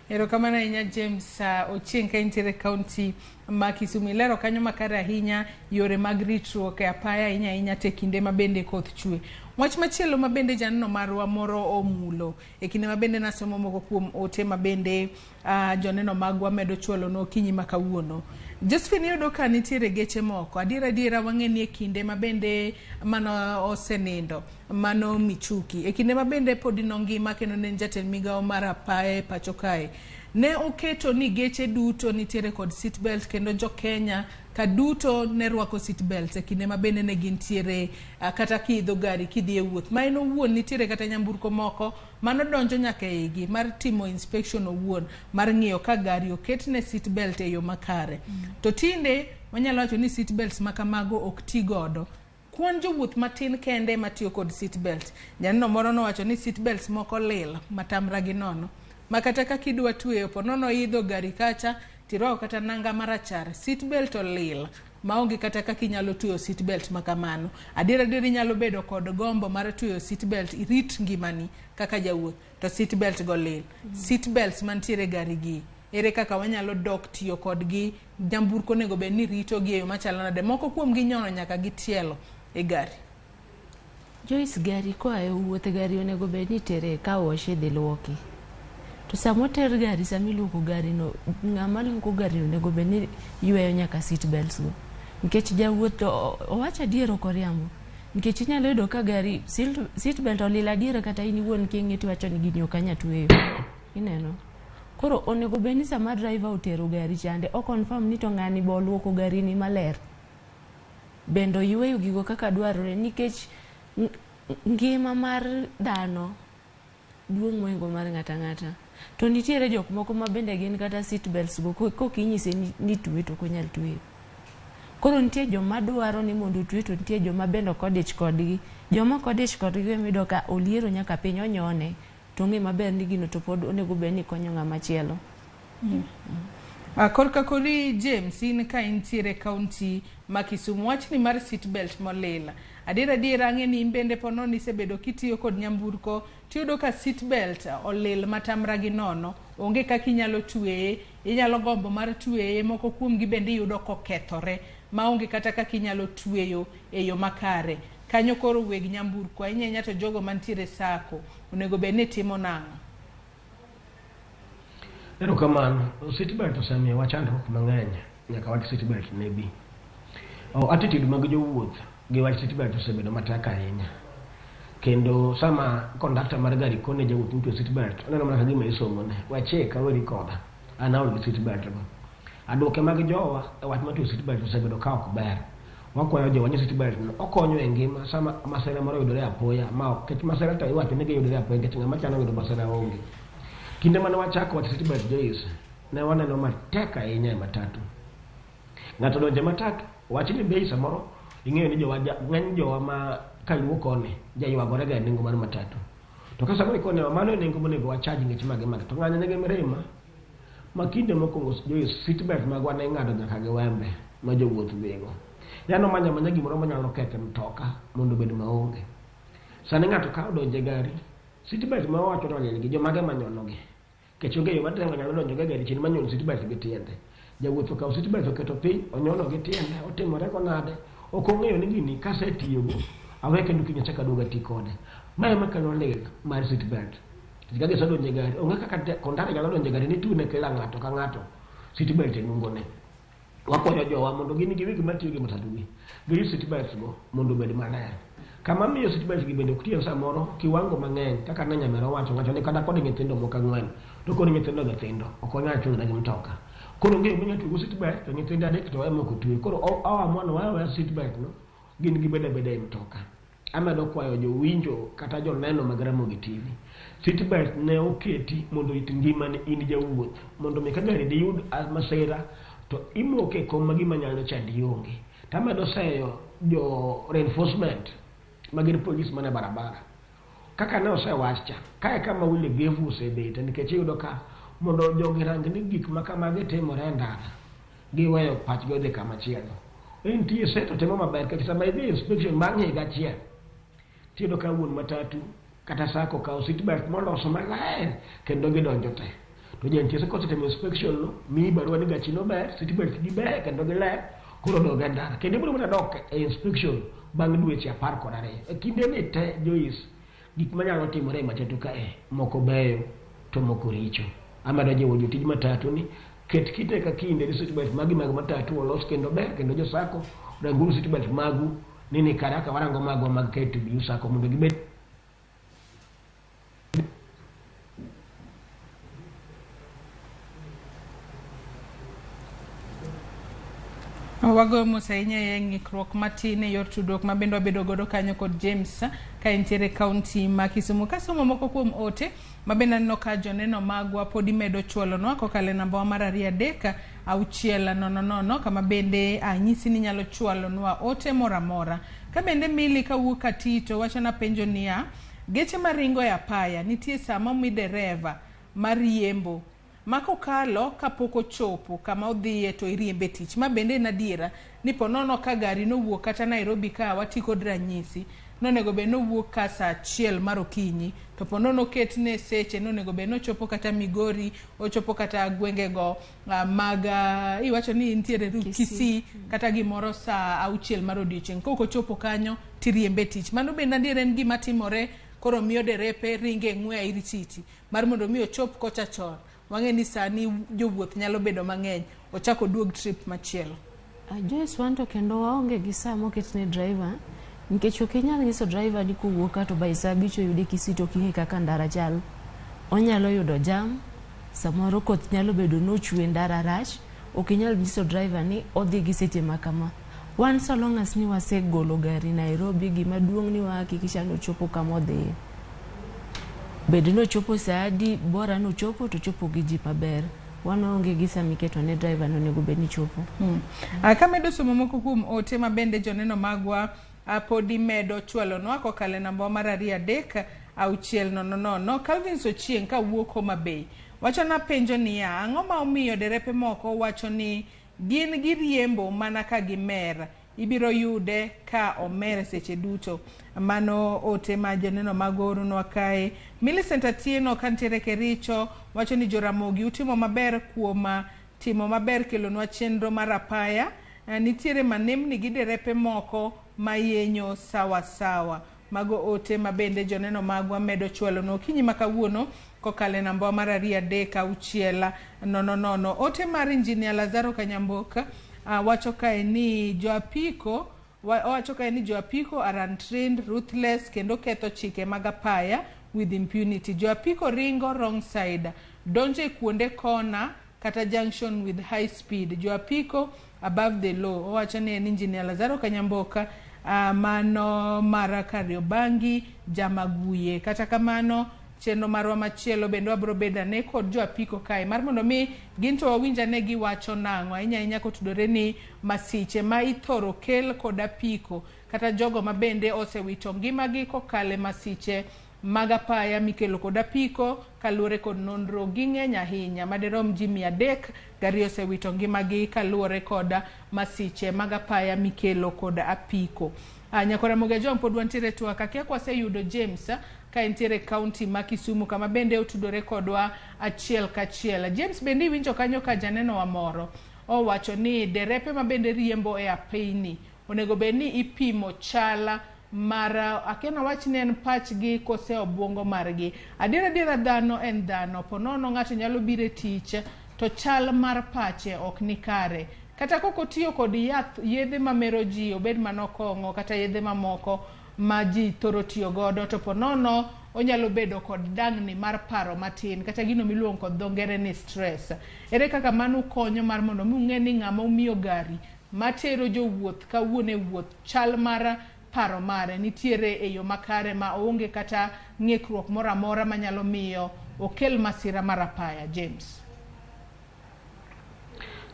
Speaker 2: Erokamano ahinya James Ochieng' ka intiere e kaunti ma Kisumu. Ilero kanyo makare ahinya yore mag ritruok e apaya ahinya ahinya to e kinde ma bende koth chwe. Wach machielo ma bende janeno marwa moro omulo e kinde ma bende nasomo moko kuom ote ma bende joneno magwa medo chwalo no okinyi ma kawuono. Josephine iyudo ka nitiere geche moko adiera adiera wang'e ni e kinde ma bende mano osenindo mano Michuki e kinde ma bende podi nongima kendo ne en jatend migawo mar apaya e pacho kae ne oketo ni geche duto nitiere kod seat belt kendo jo Kenya ka duto ne rwako seat belt e kinde ma bende ne gintiere kata kiidho gari kidhi e wuoth ma en owuon nitiere kata nyamburko moko manodonjo nyaka e igi mar timo inspection owuon mar ng'iyo ka gari oketne seat belt e yo makare. To tinde wanyalo wacho ni seat belts ma kamago ok ti godo. Kwan jowuoth matin kende matiyo kod seat belt. Janeno moro nowacho ni seat belts moko lil matamra gi nono. Ma kata kaka idwa tweyo po nono idho gari kacha tirwako kata nanga marachar, seat belt olil maonge kata kaka inyalo tweyo seat belt ma kamano. Adier adier inyalo bedo kod gombo mar tweyo seat belt irit ngimani kaka jawuoth to seat belt go lil. Seat belts mantiere e gari gi ere kaka wanyalo dok tiyo kodgi nyamburko onego bed ni rito gi e yo machalo nade moko kuom gi inyono nyaka gi tielo e gari.
Speaker 4: Joyce gari koa e wuoth gari onego bed ni itere e car wash idhi luoki. To sama oter gari sama iluoko gari no ng'ama luoko gari no onego bed ni yweyo nyaka seat belts go. Nikech jawuoth to owacho adier ok oriambo. Nikech inyalo yudo ka gari seat belt olil adier kata in iwuon king'iyo tiwacho ni gini ok anya tweyo. Ineno? Koro onego bed ni sama driver otero gari chande o confirm ni to ng'ani be oluoko gari ni maler. Bende oyweyo gigo kaka dwarore nikech ngima mar dhano duong' mohingo mar ng'ato ang'ata. To nitiere jok moko ma bende gin kata seat belts go kok inyise ni twe to ok onyal tweyo. Koro nitie joma dwaro ni mondo otwe to nitie joma bende ok odich kodgi. Joma ok odich kodgi ema iyudo ka oliero nyaka piny onyone to ong'e maber ni gino to pod onego bed ni konyo ng'ama chielo.
Speaker 2: Korka kori James, in ka intiere e kaunti ma Kisumu, wachni mar seat belt molil. Adier adier ang'e ni in bende po nono isebedo kitiyo kod nyamburko tiyudo ka seat belt olil matamra gi nono. Onge kaka inyalo tweye, inyalo gombo mar tweye, moko kuomgi bende iyudo kokethore maonge kata kaka inyalo tweyo e yo makare. Kanyo koro weg nyamburko ahinya ahinya to jogo mantiere sako onego bed ni timo nang'o?
Speaker 1: Erokamano. Seatbelt osemiyowa chandruok mang'eny nyaka wach seatbelt ne bi. Attitude mag jowuoth gi wach seatbelt osebedo matek ahinya. Kendo sama kondakta mar gari kone jawuoth ni twe seatbelt, oneno mana ka gima isomone. Wachika, weri koda. An aol gi seatbelt go. Aduoke mag jowa e wach mar tweyo seatbelt osebedo ka ok ber. Wakwayo jowa ni seatbelt no okonyo e ngima sama masira moro oyudore apoya ma ok nikech masira to iwacho ni giyudore apoya nikech ng'ama chano yudo masira onge. Kinde mane wachako wach seatbelt Joyce, ne waneno matek ahinya e matatu. Ng'ato donjo e matatu, wach ni bei samoro ing'eyo ni jowa ng'eny jowa ma kaluo koni jaywagore ga e nengo mar matatu. To ka samoro ikone mano e nengo monego wachaj ngech mage mage to ng'anyo nigi mirima ma kinde mokwongo Joyce seatbelt magwa ne ing'ado nyaka gi wembe ma jowuoth dhigo. Yani omanyo amanya gimoro manyalo ketho mtoka mondo obed maonge. Sani ng'ato ka odonjo e gari, seatbelt ma wawacho ni olil gi jomage manyonogi. Nikech onge yo ma dereva nyalo donjo go e gari chien manyon seatbelt gi tiende. Jawuoth okawo seatbelt oketo piny, onyono gi tiende, otimore go nade, ok ong'eyo ni gini kasetiyogo, awe kendo kiny achak aduog ati kode. Ma ema kelo lil mar seatbelt. Nikech ka gisedonjo e gari, onge kaka kondakta nyalo donjo e gari ni tune kila ng'ato ka ng'ato seatbelt e nungone. Wakwayo jowa mondo gin giwegi matiyo gi matatu gi, girit seatbelts go mondo obed maler. Kama miyo seatbelts gi bende ok tiyo samoro kiwango mang'eny kaka ne nyamera owacho wacho ni kata kod nyithindo moko ang'wen to koro nyithindo gi tindo ok onyal chuno gi mtoka. Koro onge gima inyalo tuego seatbelt to nyithindo adek to ema ok otwe. Koro oamua ni oweyo aweya seatbelt no gin gibed abeda e mtoka. Amedo kwayo jowinjo kata joneno mag Ramogi TV. Seatbelt ne oketi mondo orit ngimani in jawuoth mondo mi ka gari diyud masira to imoke e kom ma gima nyalo chandi onge. To amedo seyo jo reinforcement ma gin polis man e barabara. Kaka ne osewach cha, kae kama ulegevu osebete nikech iyudo ka mondo jogi rang ni gik ma kamagi timore e ndara, giweyo pachgi odhi kama chielo. NTSA to timo maber nikech sama idhi inspection bang' higa achiel, tiyudo ka wuon matatu kata sako okawo seatbelt moloso maler kendo gidonjo te. To jo NTSA kosetimo inspection no, miyi barua ni gachi no ber, seatbelt gi ber kendo giler, koro dog e ndara. Kendo ibiro mana dok e inspection bang' dweche 12. E kinde ni te Joyce, gik manyalo timore e matatu kae, moko beyo to moko richo. Amedo jiwo jotij matatu ni ket kinde ka kinde ni seatbelt magi mag matatu olos kendo ber kendo jo sako ranguru seatbelt magu ni ni kare kaka warango magwa mag KTBU sako mondo gibed
Speaker 2: Wagoyo mos ahinya e ng'ikruok matin e yor tudruok ma bende wabedo godo kanyo kod James ka entiere kaunti ma Kisumu. Kasomo moko kuom ote ma bende aneno ka joneno magwa podi medo chwalonwa kokalo e namba wa mar 2 3 6 0 0 kama bende anyisi ni inyalo chwalonwa ote moro amora. Ka bende Milly kawuok Katito wachona penjo niya, geche maringo e apaya nitie sama omi dereva mar riembo ma kokalo kapok ochopo kama odhiye to iriembe tich. Ma bende en adiera ni po nono ka gari nowuok kata Nairobi ka wati kod ranyisi nonego bed nowuok ka saa 1 mar okinyi to po nono oketne seche nonego bed nochopo kata Migori, ochopo kata gwengego mag iwacho ni nitiere Kisii kata gimoro saa 6 mar odiochieng'. Kok ochopo kanyo tiriembe tich. Mano bende adiera en gima timore koro miyo derepe ringe ng'we airititi mar mondo mi ochop kocha chon. Wang'e ni sani jowuoth nyalo bedo mang'eny, ochak oduog trip machielo.
Speaker 4: Joyce wan to kendo waonge gi saa moket ne driver nikech ok inyal nyiso driver ni kowuok ka to by saa 5 oyude Kisii to ok ing'e kaka ndara chal. Onyalo yudo jam, samoro koth nyalo bedo nochwe ndara rach, ok inyal nyiso driver ni odhi gi seche ma kama. Wan so long as ni wasegolo gari Nairobi, gima duong' ni wahakikisha ni ochopo kama odhiye. Bed ni ochopo saa adi, bora ni ochopo to ochopo gi ji maber. Wan waonge gi saa miketo ne driver ni onego bed ni chopo.
Speaker 2: Kamedo somo moko kuom ote ma bende joneno magwa podi medo chwalonwa kokalo e namba mar 2 3 6 0 0. Calvin Sochieng kawuok Homa Bay wachona penjo niya, ang'o ma omiyo derepe moko wacho ni gin giriembo mana ka gimer? Ibiro yude ka omer seche duto. Mano ote ma joneno mag oronwa kae. Millicent Atieno kantiere Kericho wacho ni Joramogi utimo maber kuom timo maber kelonwa chenro mar apaya. Nitiere manemni gi derepe moko mayenyo sawa sawa. Mago ote ma bende joneno magwa medo chwalonwa okinyi ma kawuono kokalo e namba mar 2 3 6 0 0. Ote mar Injinia Lazaro Kanyamboka wacho kae ni joapiko owacho kae ni joapiko are untrained, ruthless kendo ketho chike mag apaya with impunity. Joapiko ringo wrong side, donjo e kuonde kona kata junction with high speed. Joapiko above the law. Owacho ni en Engineer Lazaro Kanyamboka mano mara Kariobangi Jamaguye. Kata kamano chenro marwa machielo bende wabiro bedo ane kod joapiko kae mar mondo mi gin to wawinj ane giwacho nang'o ahinya ahinya kotudore ni masiche ma ithoro kel kod apiko kata jogo ma bende osewito ngimagi kokalo e masiche mag apaya mikelo kod apiko kaluwore kod nonro ging'eny ahinya madirom ji 302 osewito ngimagi kaluwore kod masiche mag apaya mikelo kod apiko. Nyakora Ramogi Ajwang' pod wantiere twak akia kwaseyudo James ka entiere kaunti ma Kisumu kama bende otudore kodwa achiel kachiel. James bende iwinjo kanyo ka janeno wa moro owacho ni derepe ma bende riembo e apeyni onego bed ni ipimo chala mar akia nawach ni en pachgi kose obuongo margi. Adiera adiera dhano en dhano, ponono ng'ato nyalo biro e tich to chal mar pache ok ni kare. Kata kok otiyo kod yath yedhe mamero ji obed mana kong'o kata yedhe mamoko ma ji thoro tiyo godo to ponono onyalo bedo kod dang'ni mar paro matin kata gino miluongo kod dho ngere ni stress. Ere kaka mano konyo mar mondo mi ung'e ni ng'ama umiyo gari matero jowuoth kawuono e wuoth chal mar paro mare nitiere e yo makare ma onge kata ng'ikruok moro amora manyalo miyo okel masira mar apaya. James.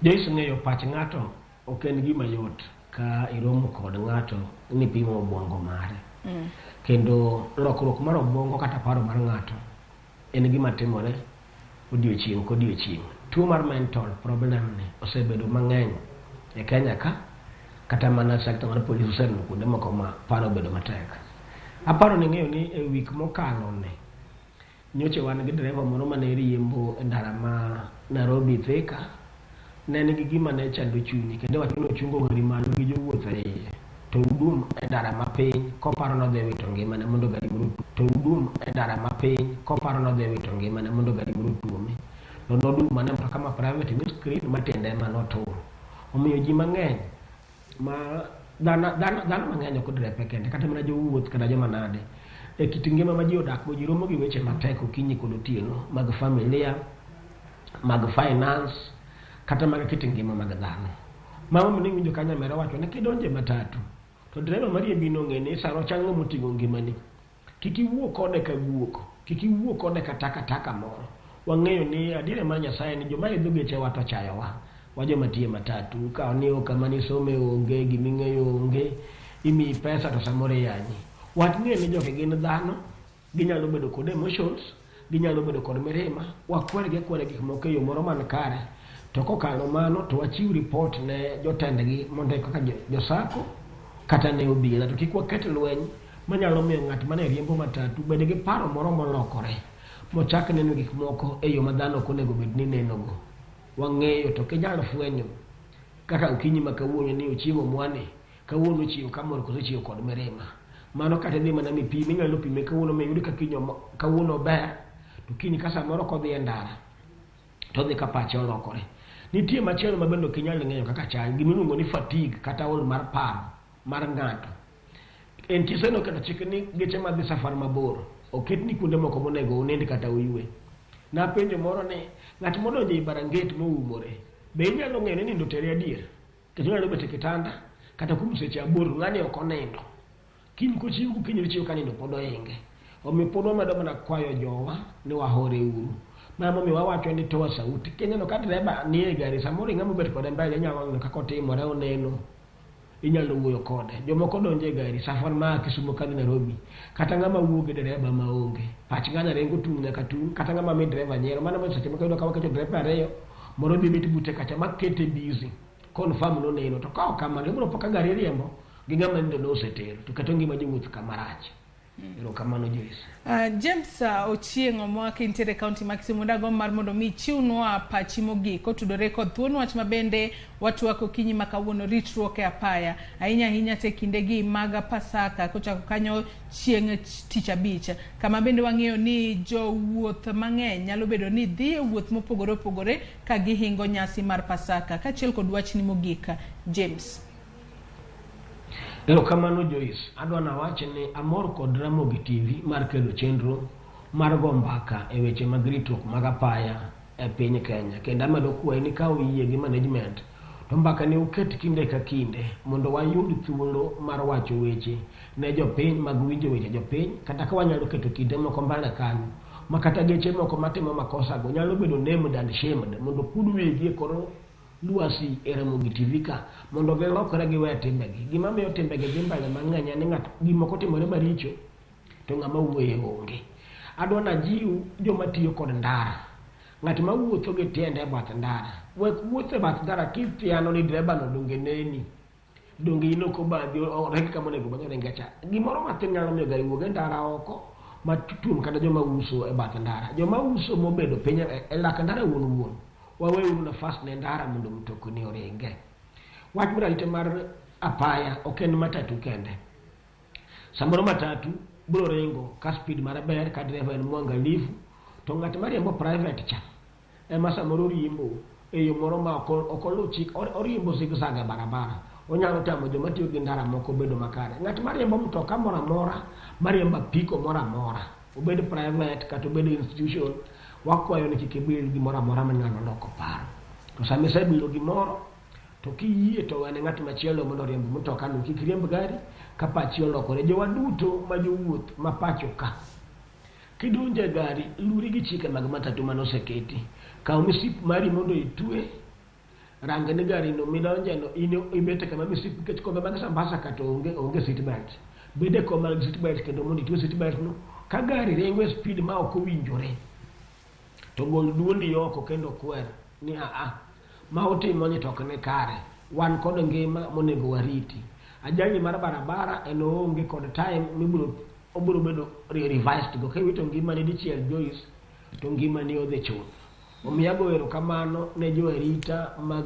Speaker 1: Joyce, ng'eyo pach ng'ato ok en gima yot ka iromo kod ng'ato ni pimo obwongo mare. Kendo lokruok mar obwongo kata paro mar ng'ato en gima timore odiochieng' kodiochieng'. Tuo mar mental problem ni osebedo mang'eny e Kenya ka, kata mana sekta mar polis oseneno kuonde moko ma paro obedo matek. Aparo ni ng'eyo ni e wik mokalo ni nyocha wan gi dereva moro mane riembo e ndara ma Nairobi Thika, ne nigi gima ne chando chunye kendo wacho ni ochungo gari malo gi jowuoth e iye to udum e ndara mapiny koparo nodhi wito ngimane mondo gari moro to udum e ndara mapiny koparo nodhi wito ngimane mondo gari moro otuome. To nodum mana mtoka ma private windscreen ma tiende ema notur. Omiyo ji mang'eny ma dhano mang'eny ok drepe kende kata mana jowuoth kata joma nade e kit ngima ma ji odak go ji romo gi weche matek okinyi kod otieno mag familia, mag finance kata mag kit ngima mag dhano. Mama ne winjo ka nyamera wacho ni kidonje matatu to dereva mariembi no ng'e ni saro chal ng'ama oting'o ngimani. Kik iwuo kode ka guok, kik iwuo kode ka takataka moro. Wang'eyo ni adiera mar Nyasaye ni joma idho gechewa to chayowa. Wa joma tiyo matatu, ka ni kama nisome onge, giming'eyo onge, imiyi pesa to samoro iyanyi. Wach ng'e ni jogi gin dhano, ginyalo bedo kod emotions, ginyalo bedo kod mirima, wakwergi akwera gik moko e yo moro man kare. To kokalo mano to wachiw report ne jotendgi mondo kaka josako kata ne obila to kik waket lweny manyalo miyo ng'at mane riembo matatu bed gi paro moro molokore mochak neno gik moko e yo ma dhano ok onego bed ni nenogo. Wang'eyo to kinyal fwenyo kaka okinyi ma kawuono ni ochiemo mwane kawuono ochiewo kamor koso ochiewo kod mirima. Mano kata idhi mana mipime inyalo pime kawuono miyud ka kiny kawuono ber to kiny ka samoro kodhi e ndara to odhi ka pache olokore. Nitie machielo ma bende ok inyal ng'eyo kaka chal, gimiluongo ni fatigue kata ol mar paro mar ng'ato. NTSA noketo chik ni geche madhi safar mabor oketni kuonde moko monego unind kata uywe. Napenjo moro ni ng'at modonjo ei baranget moumore be inyalo ng'eyo ni nindo tere adier? Nikech onyalo bet e kitanda kata kuom seche 8 ng'ani ok onindo. Kiny kochiew gokinyi tochiew ka nindo pod ohinge. Omiyo pod wamedo mana kwayo jowa ni wahore uru. Mano momiyo wawacho ni toa sauti. Kineno ka dereba nie e gari samoro ing'ama obet kode mbele inyalo neno kaka otimore oneno. Inyalo wuoyo kode. Jomoko donjo e gari safar ma Kisumu kadhi Nairobi. Kata ng'ama wuo gi dereba maonge. Pach ng'ano ringo tung' nyaka tung' kata ng'ama mi dereba nyiero. Mano momiyo seche moko iyudo ka waketo derepe ariyo moro dhi bet bute kacha makete busy. confirm noneno. To ka ok kamano, ibiro po ka gari riembo gi ng'ama nindo nosetero to keto ngima jowuoth kama rach. Erokamano Joyce.
Speaker 2: James Ochieng' Omwa kintiere e kaunti ma Kisumu dagomb mar mondo mi ichiwnwa pachi mogik kotudore kod thuon wach ma bende watwak okinyi ma kawuono ritruok e apaya ahinya ahinya te kindegi mag Pasaka kochako kanyo chieng' tich abich kama bende wang'eyo ni jowuoth mang'eny nyalo bedo ni dhi e wuoth mopogore opogore ka gihingo nyasi mar Pasaka kaachiel kod wachni mogik James.
Speaker 1: Erokamano Joyce, adwa nawach ni amor kod Ramogi TV mar kelo chenro mar go mbaka e weche mag ritruok mag apaya e piny Kenya. Kendo amedo kwayi ni ka uyie gi management to mbaka ni uket kinde ka kinde mondo wayud thuolo mar wacho weche ne jopiny mag winjo weche jopiny kata ka wanyalo keto kinde moko mbele kanyo ma kata geche moko matimo makosa go nyalo bedo named and shamed mondo kud wigi e kor lwasi e Ramogi TV ka mondo gilokre giwe timbegi. Gima miyo timbegi dhi mbele mang'eny en ni ng'at gimoko timore maricho to ng'ama wuoye onge. Adwa najiw joma tiyo kod ndara. Ng'at ma wuotho gi tiende e bath ndara, wek wuotho e bath ndara kithiano ni dereba no donge neni. Donge in ok obadhi oring kama onego bed ni oringe cha. Gimoro matin nyalo miyo gari wuog e ndara oko ma tuom kata joma uso e bath ndara. Joma uso mobedo piny e lak ndara wuon wuon, waweuru nafas ne ndara mondo mtokni oringe. Wach mar arita mar apaya ok en matatu kende. Samoro matatu biro ringo ka speed mare ber ka dereva en mwangalifu to ng'at mariembo private cha ema samoro riembo e yo moro ma ok oluw chik, oriembo zigzag e barabara. Onyalo tamo joma tiyo gi ndara moko bedo makare. Ng'at mariembo mtoka moro amora, mariembo apiko moro amora, obed private kata obed institution, wakwayo ni kik ibil gimoro amora manyalo loko paro. To sama isebilo gimoro, to kiyie to wene ng'at machielo mondo oriemb mtokano, kik riemb gari ka pachi olokore. Jowa duto ma jowuoth ma pacho ka, kidonjo e gari, luri gi chike mag matatu mane oseketi. Kaw misip mari mondo itwe, rang ni gari no midonje no in ibet kama misip nikech kombe mag Sambasa kata onge seat belt. Bed e kom mag seat belt kendo mondo itwe seat belt no. Ka gari ringo e speed ma ok owinjore, to gol duondi oko kendo kwer ni aa, ma utimo ni to ok ni kare. Wan kod ngima monego wariti. Ajali mar barabara en oonge kod time mibiro obiro bedo revised go. Kiwito ngimani dichiel Joyce, to ngimani odhi chuth. Omiyo ago erokamano ne jo arita mag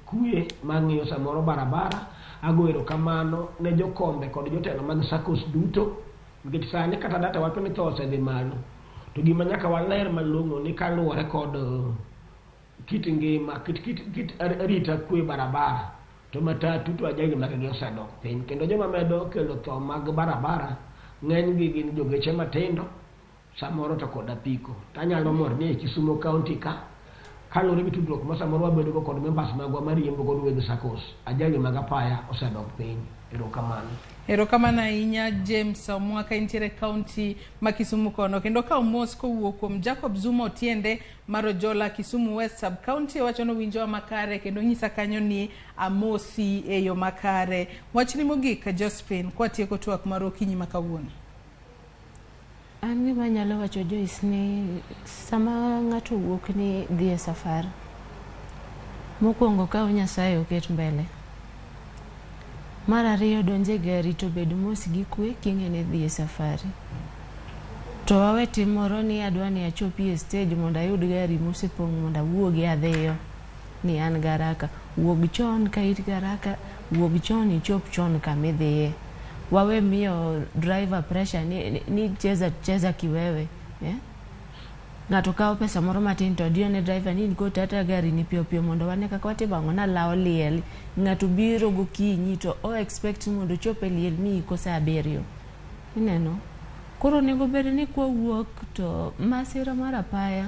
Speaker 1: kwe mang'iyo samoro barabara, ago erokamano ne jokombe kod jotelo mag SACCOS duto, nikech sani kata data wacho ni tho osedhi malo. To gima nyaka waler malong'o ni kaluwore kod kit ngima, kit arita kwe barabara, to matatu to ajali maggi osedok piny. Kendo joma medo kelo tho mag barabara, ng'enygi gin jogeche matindo, samoro to kod apiko. Tanyalo mor ni e Kisumu County ka, kaluwore gi tudruok ma samoro wabedo go kod members magwa mariembo godo weg SACCOS, ajali mag apaya osedok piny. Erokamano.
Speaker 2: Erokamano ahinya James Omwa ka intiere kaunti ma Kisumu kono. Kendo ka mos kowuok kuom Jacob Zuma Otiende mar Ojola Kisumu West Sub County owacho ni owinjowa makare kendo nyisa kanyo ni amosi e yo makare. Wachni mogik Josephine kwatieko twak mar okinyi ma kawuono.
Speaker 4: An gima anyalo wacho Joyce ni sama ng'ato wuok ni dhi e safar, mokwongo kaw Nyasaye oket mbele. Mar ariyo donj e gari to bed mos gi kwe king'e ni idhi e safari. To wawe tim moro ni adwa ni achopi e stage mondo ayud gari mosepong' mondo awuogi adhiyo ni an garaka. Wuog chon ka in garaka, wuog chon ichop chon kamidhiye. Wawe miyo driver pressure ni cheza cheza kiwewe. Ng'ato kawo pesa moro matin to diyo ne driver ni in kotata gari ni piyo piyo mondo wane kaka watimo ang'o nalawo liel. Ng'ato biro gokinyi to o expect ni mondo ochop e liel miiko saa 7. Ineno? Koro onego bed ni kwawuok to masira mar apaya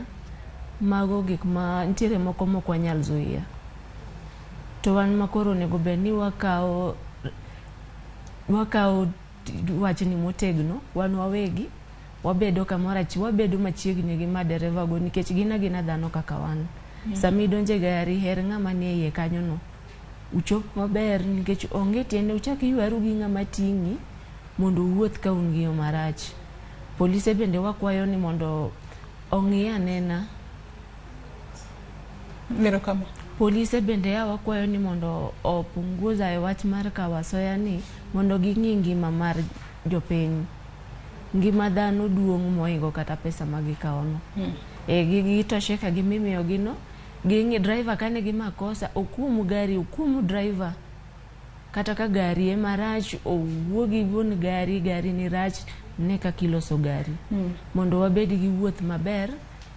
Speaker 4: mago gik ma nitiere moko mok wanyal zuia. To wan ma koro onego bed ni wakawo wachni motegno wan wawegi wabedo kamoro achiel wabedo machiegni gi madereva go nikech gin agina dhano kaka wan. Sama idonjo e gari her ng'ama nie iye kanyo no. Uchop maber nikech onge tiende uchak ywaru gi ng'ama ting'i mondo uwuoth ka un gi yo marach. Polise bende wakwayo ni mondo ong'i anena.
Speaker 2: Erokamano.
Speaker 4: Polise bende ya wakwayo ni mondo opunguza e wach mar kawo asoya ni mondo ging'i ngima mar jopiny. Ngima dhano duong' moingo kata pesa ma gikawono. E gitosheka gi mimiyogi no, ging'i driver ka nigi makosa, okum gari, okum driver. Kata ka gari ema rach, owuo gi wuon gari, gari ni rach, ne kaka iloso gari. Mondo wabed gi wuoth maber,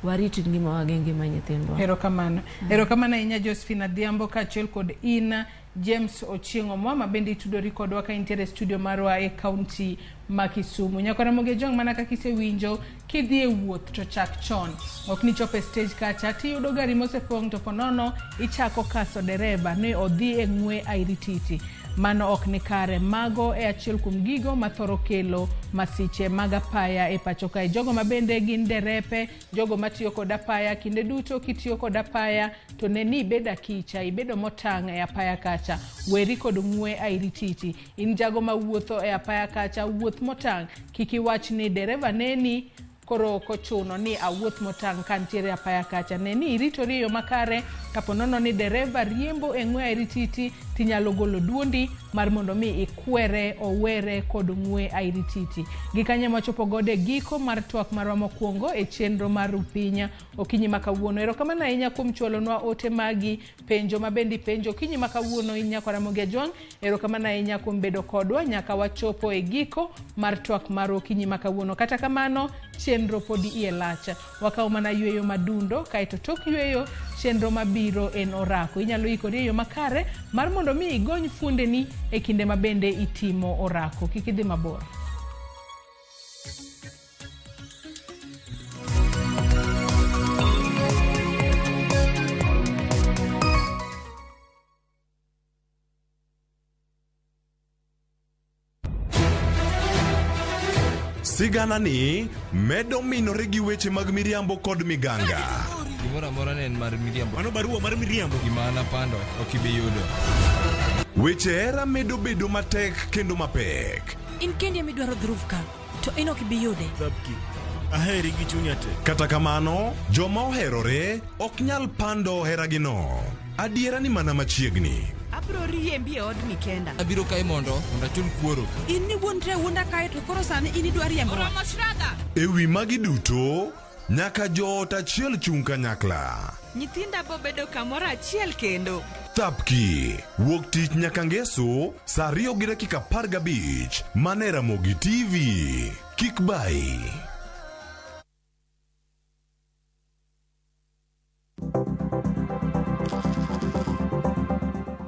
Speaker 4: warit ngimawa gi ngima nyithindwa.
Speaker 2: Erokamano. Erokamano ahinya Josephine Adhiambo kaachiel kod in James Ochieng' Omwa ma bende itudori kodwa ka intiere e studio marwa e kaunti ma Kisumu. Nyakwa Ramogi Ojwang' mana kaka isewinjo kidhi e wuoth to chak chon. Ok ni chopo e stage kacha tiyudo gari mosepong' to ponono ichako kaso dereba ni odhi e ng'we airititi. Mano ok ni kare. Mago e achiel kuom gigo mathoro kelo masiche mag apaya e pacho kae. Jogo ma bende gin derepe, jogo matiyo kod apaya, kinde duto kitiyo kod apaya to ne ni ibedo akicha, ibedo motang' e apaya kacha. Weri kod ng'we airititi. In jago mawuotho e apaya kacha, wuoth motang'. Kik iwach ni dereva neni koro ok ochuno ni awuoth motang' ka ntiere apaya kacha. Ne ni iritori e yo makare, kapo nono ni dereva riembo e ng'we airititi, tinyalo golo duondi mar mondo mi ikwere owere kod ng'we airititi. Gi kanyo ema wachopo godo e giko mar twak marwa mokwongo e chenro mar Rupinya okinyi ma kawuono. Erokamano ahinya kuom chwalonwa ote magi, penjo ma bende ipenjo okinyi ma kawuono in nyakwa Ramogi Ajwang'. Erokamano ahinya kuom bedo kodwa nyaka wachopo e giko mar twak mar okinyi ma kawuono. Kata kamano, chenro podi iye lach. Wakawo mana yweyo madundo, kaeto tok yweyo, chenro mabiro en orako. Inyalo ikori e yo makare mar mondo mi igony fuondeni e kinde ma bende itimo orako. Kik idhi mabor.
Speaker 6: Sigana ni medo minore gi weche mag miriambo kod miganga.
Speaker 3: Gimoro amora ne en mar miriambo.
Speaker 24: Mano barua mar miriambo.
Speaker 3: Gima an apando ok ibi yudo.
Speaker 6: Weche hera medo bedo matek kendo mapek.
Speaker 14: In kendi ema idwaro dhruv ka, to in ok ibi yude.
Speaker 24: Thabki, aheri gi chunya te.
Speaker 6: Kata kamano, joma oherore ok nyal pando heragino. Adiera ni mana machiegni.
Speaker 14: Abiro riembi e odni kenda.
Speaker 3: Abiro kae mondo achul kuoro.
Speaker 14: In niwuondri awuonda kae to koro sani in idwa riembowa.
Speaker 5: Oromo Shraga!
Speaker 6: E wi magi duto, nyaka joot achiel chung' kanyakla.
Speaker 14: Nyithinda bo bedo kamoro achiel kendo.
Speaker 6: Thapki, wuok tich nyaka ngeso, saa 2:15, mana e Ramogi TV. Kik bayi.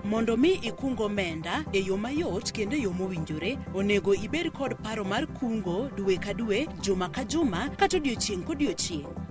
Speaker 16: Mondo mi ikung omenda e yo mayot kendo e yo mowinjore, onego ibed kod paro mar kungo dwe ka dwe, juma ka juma, kata odiochieng' kodiochieng'.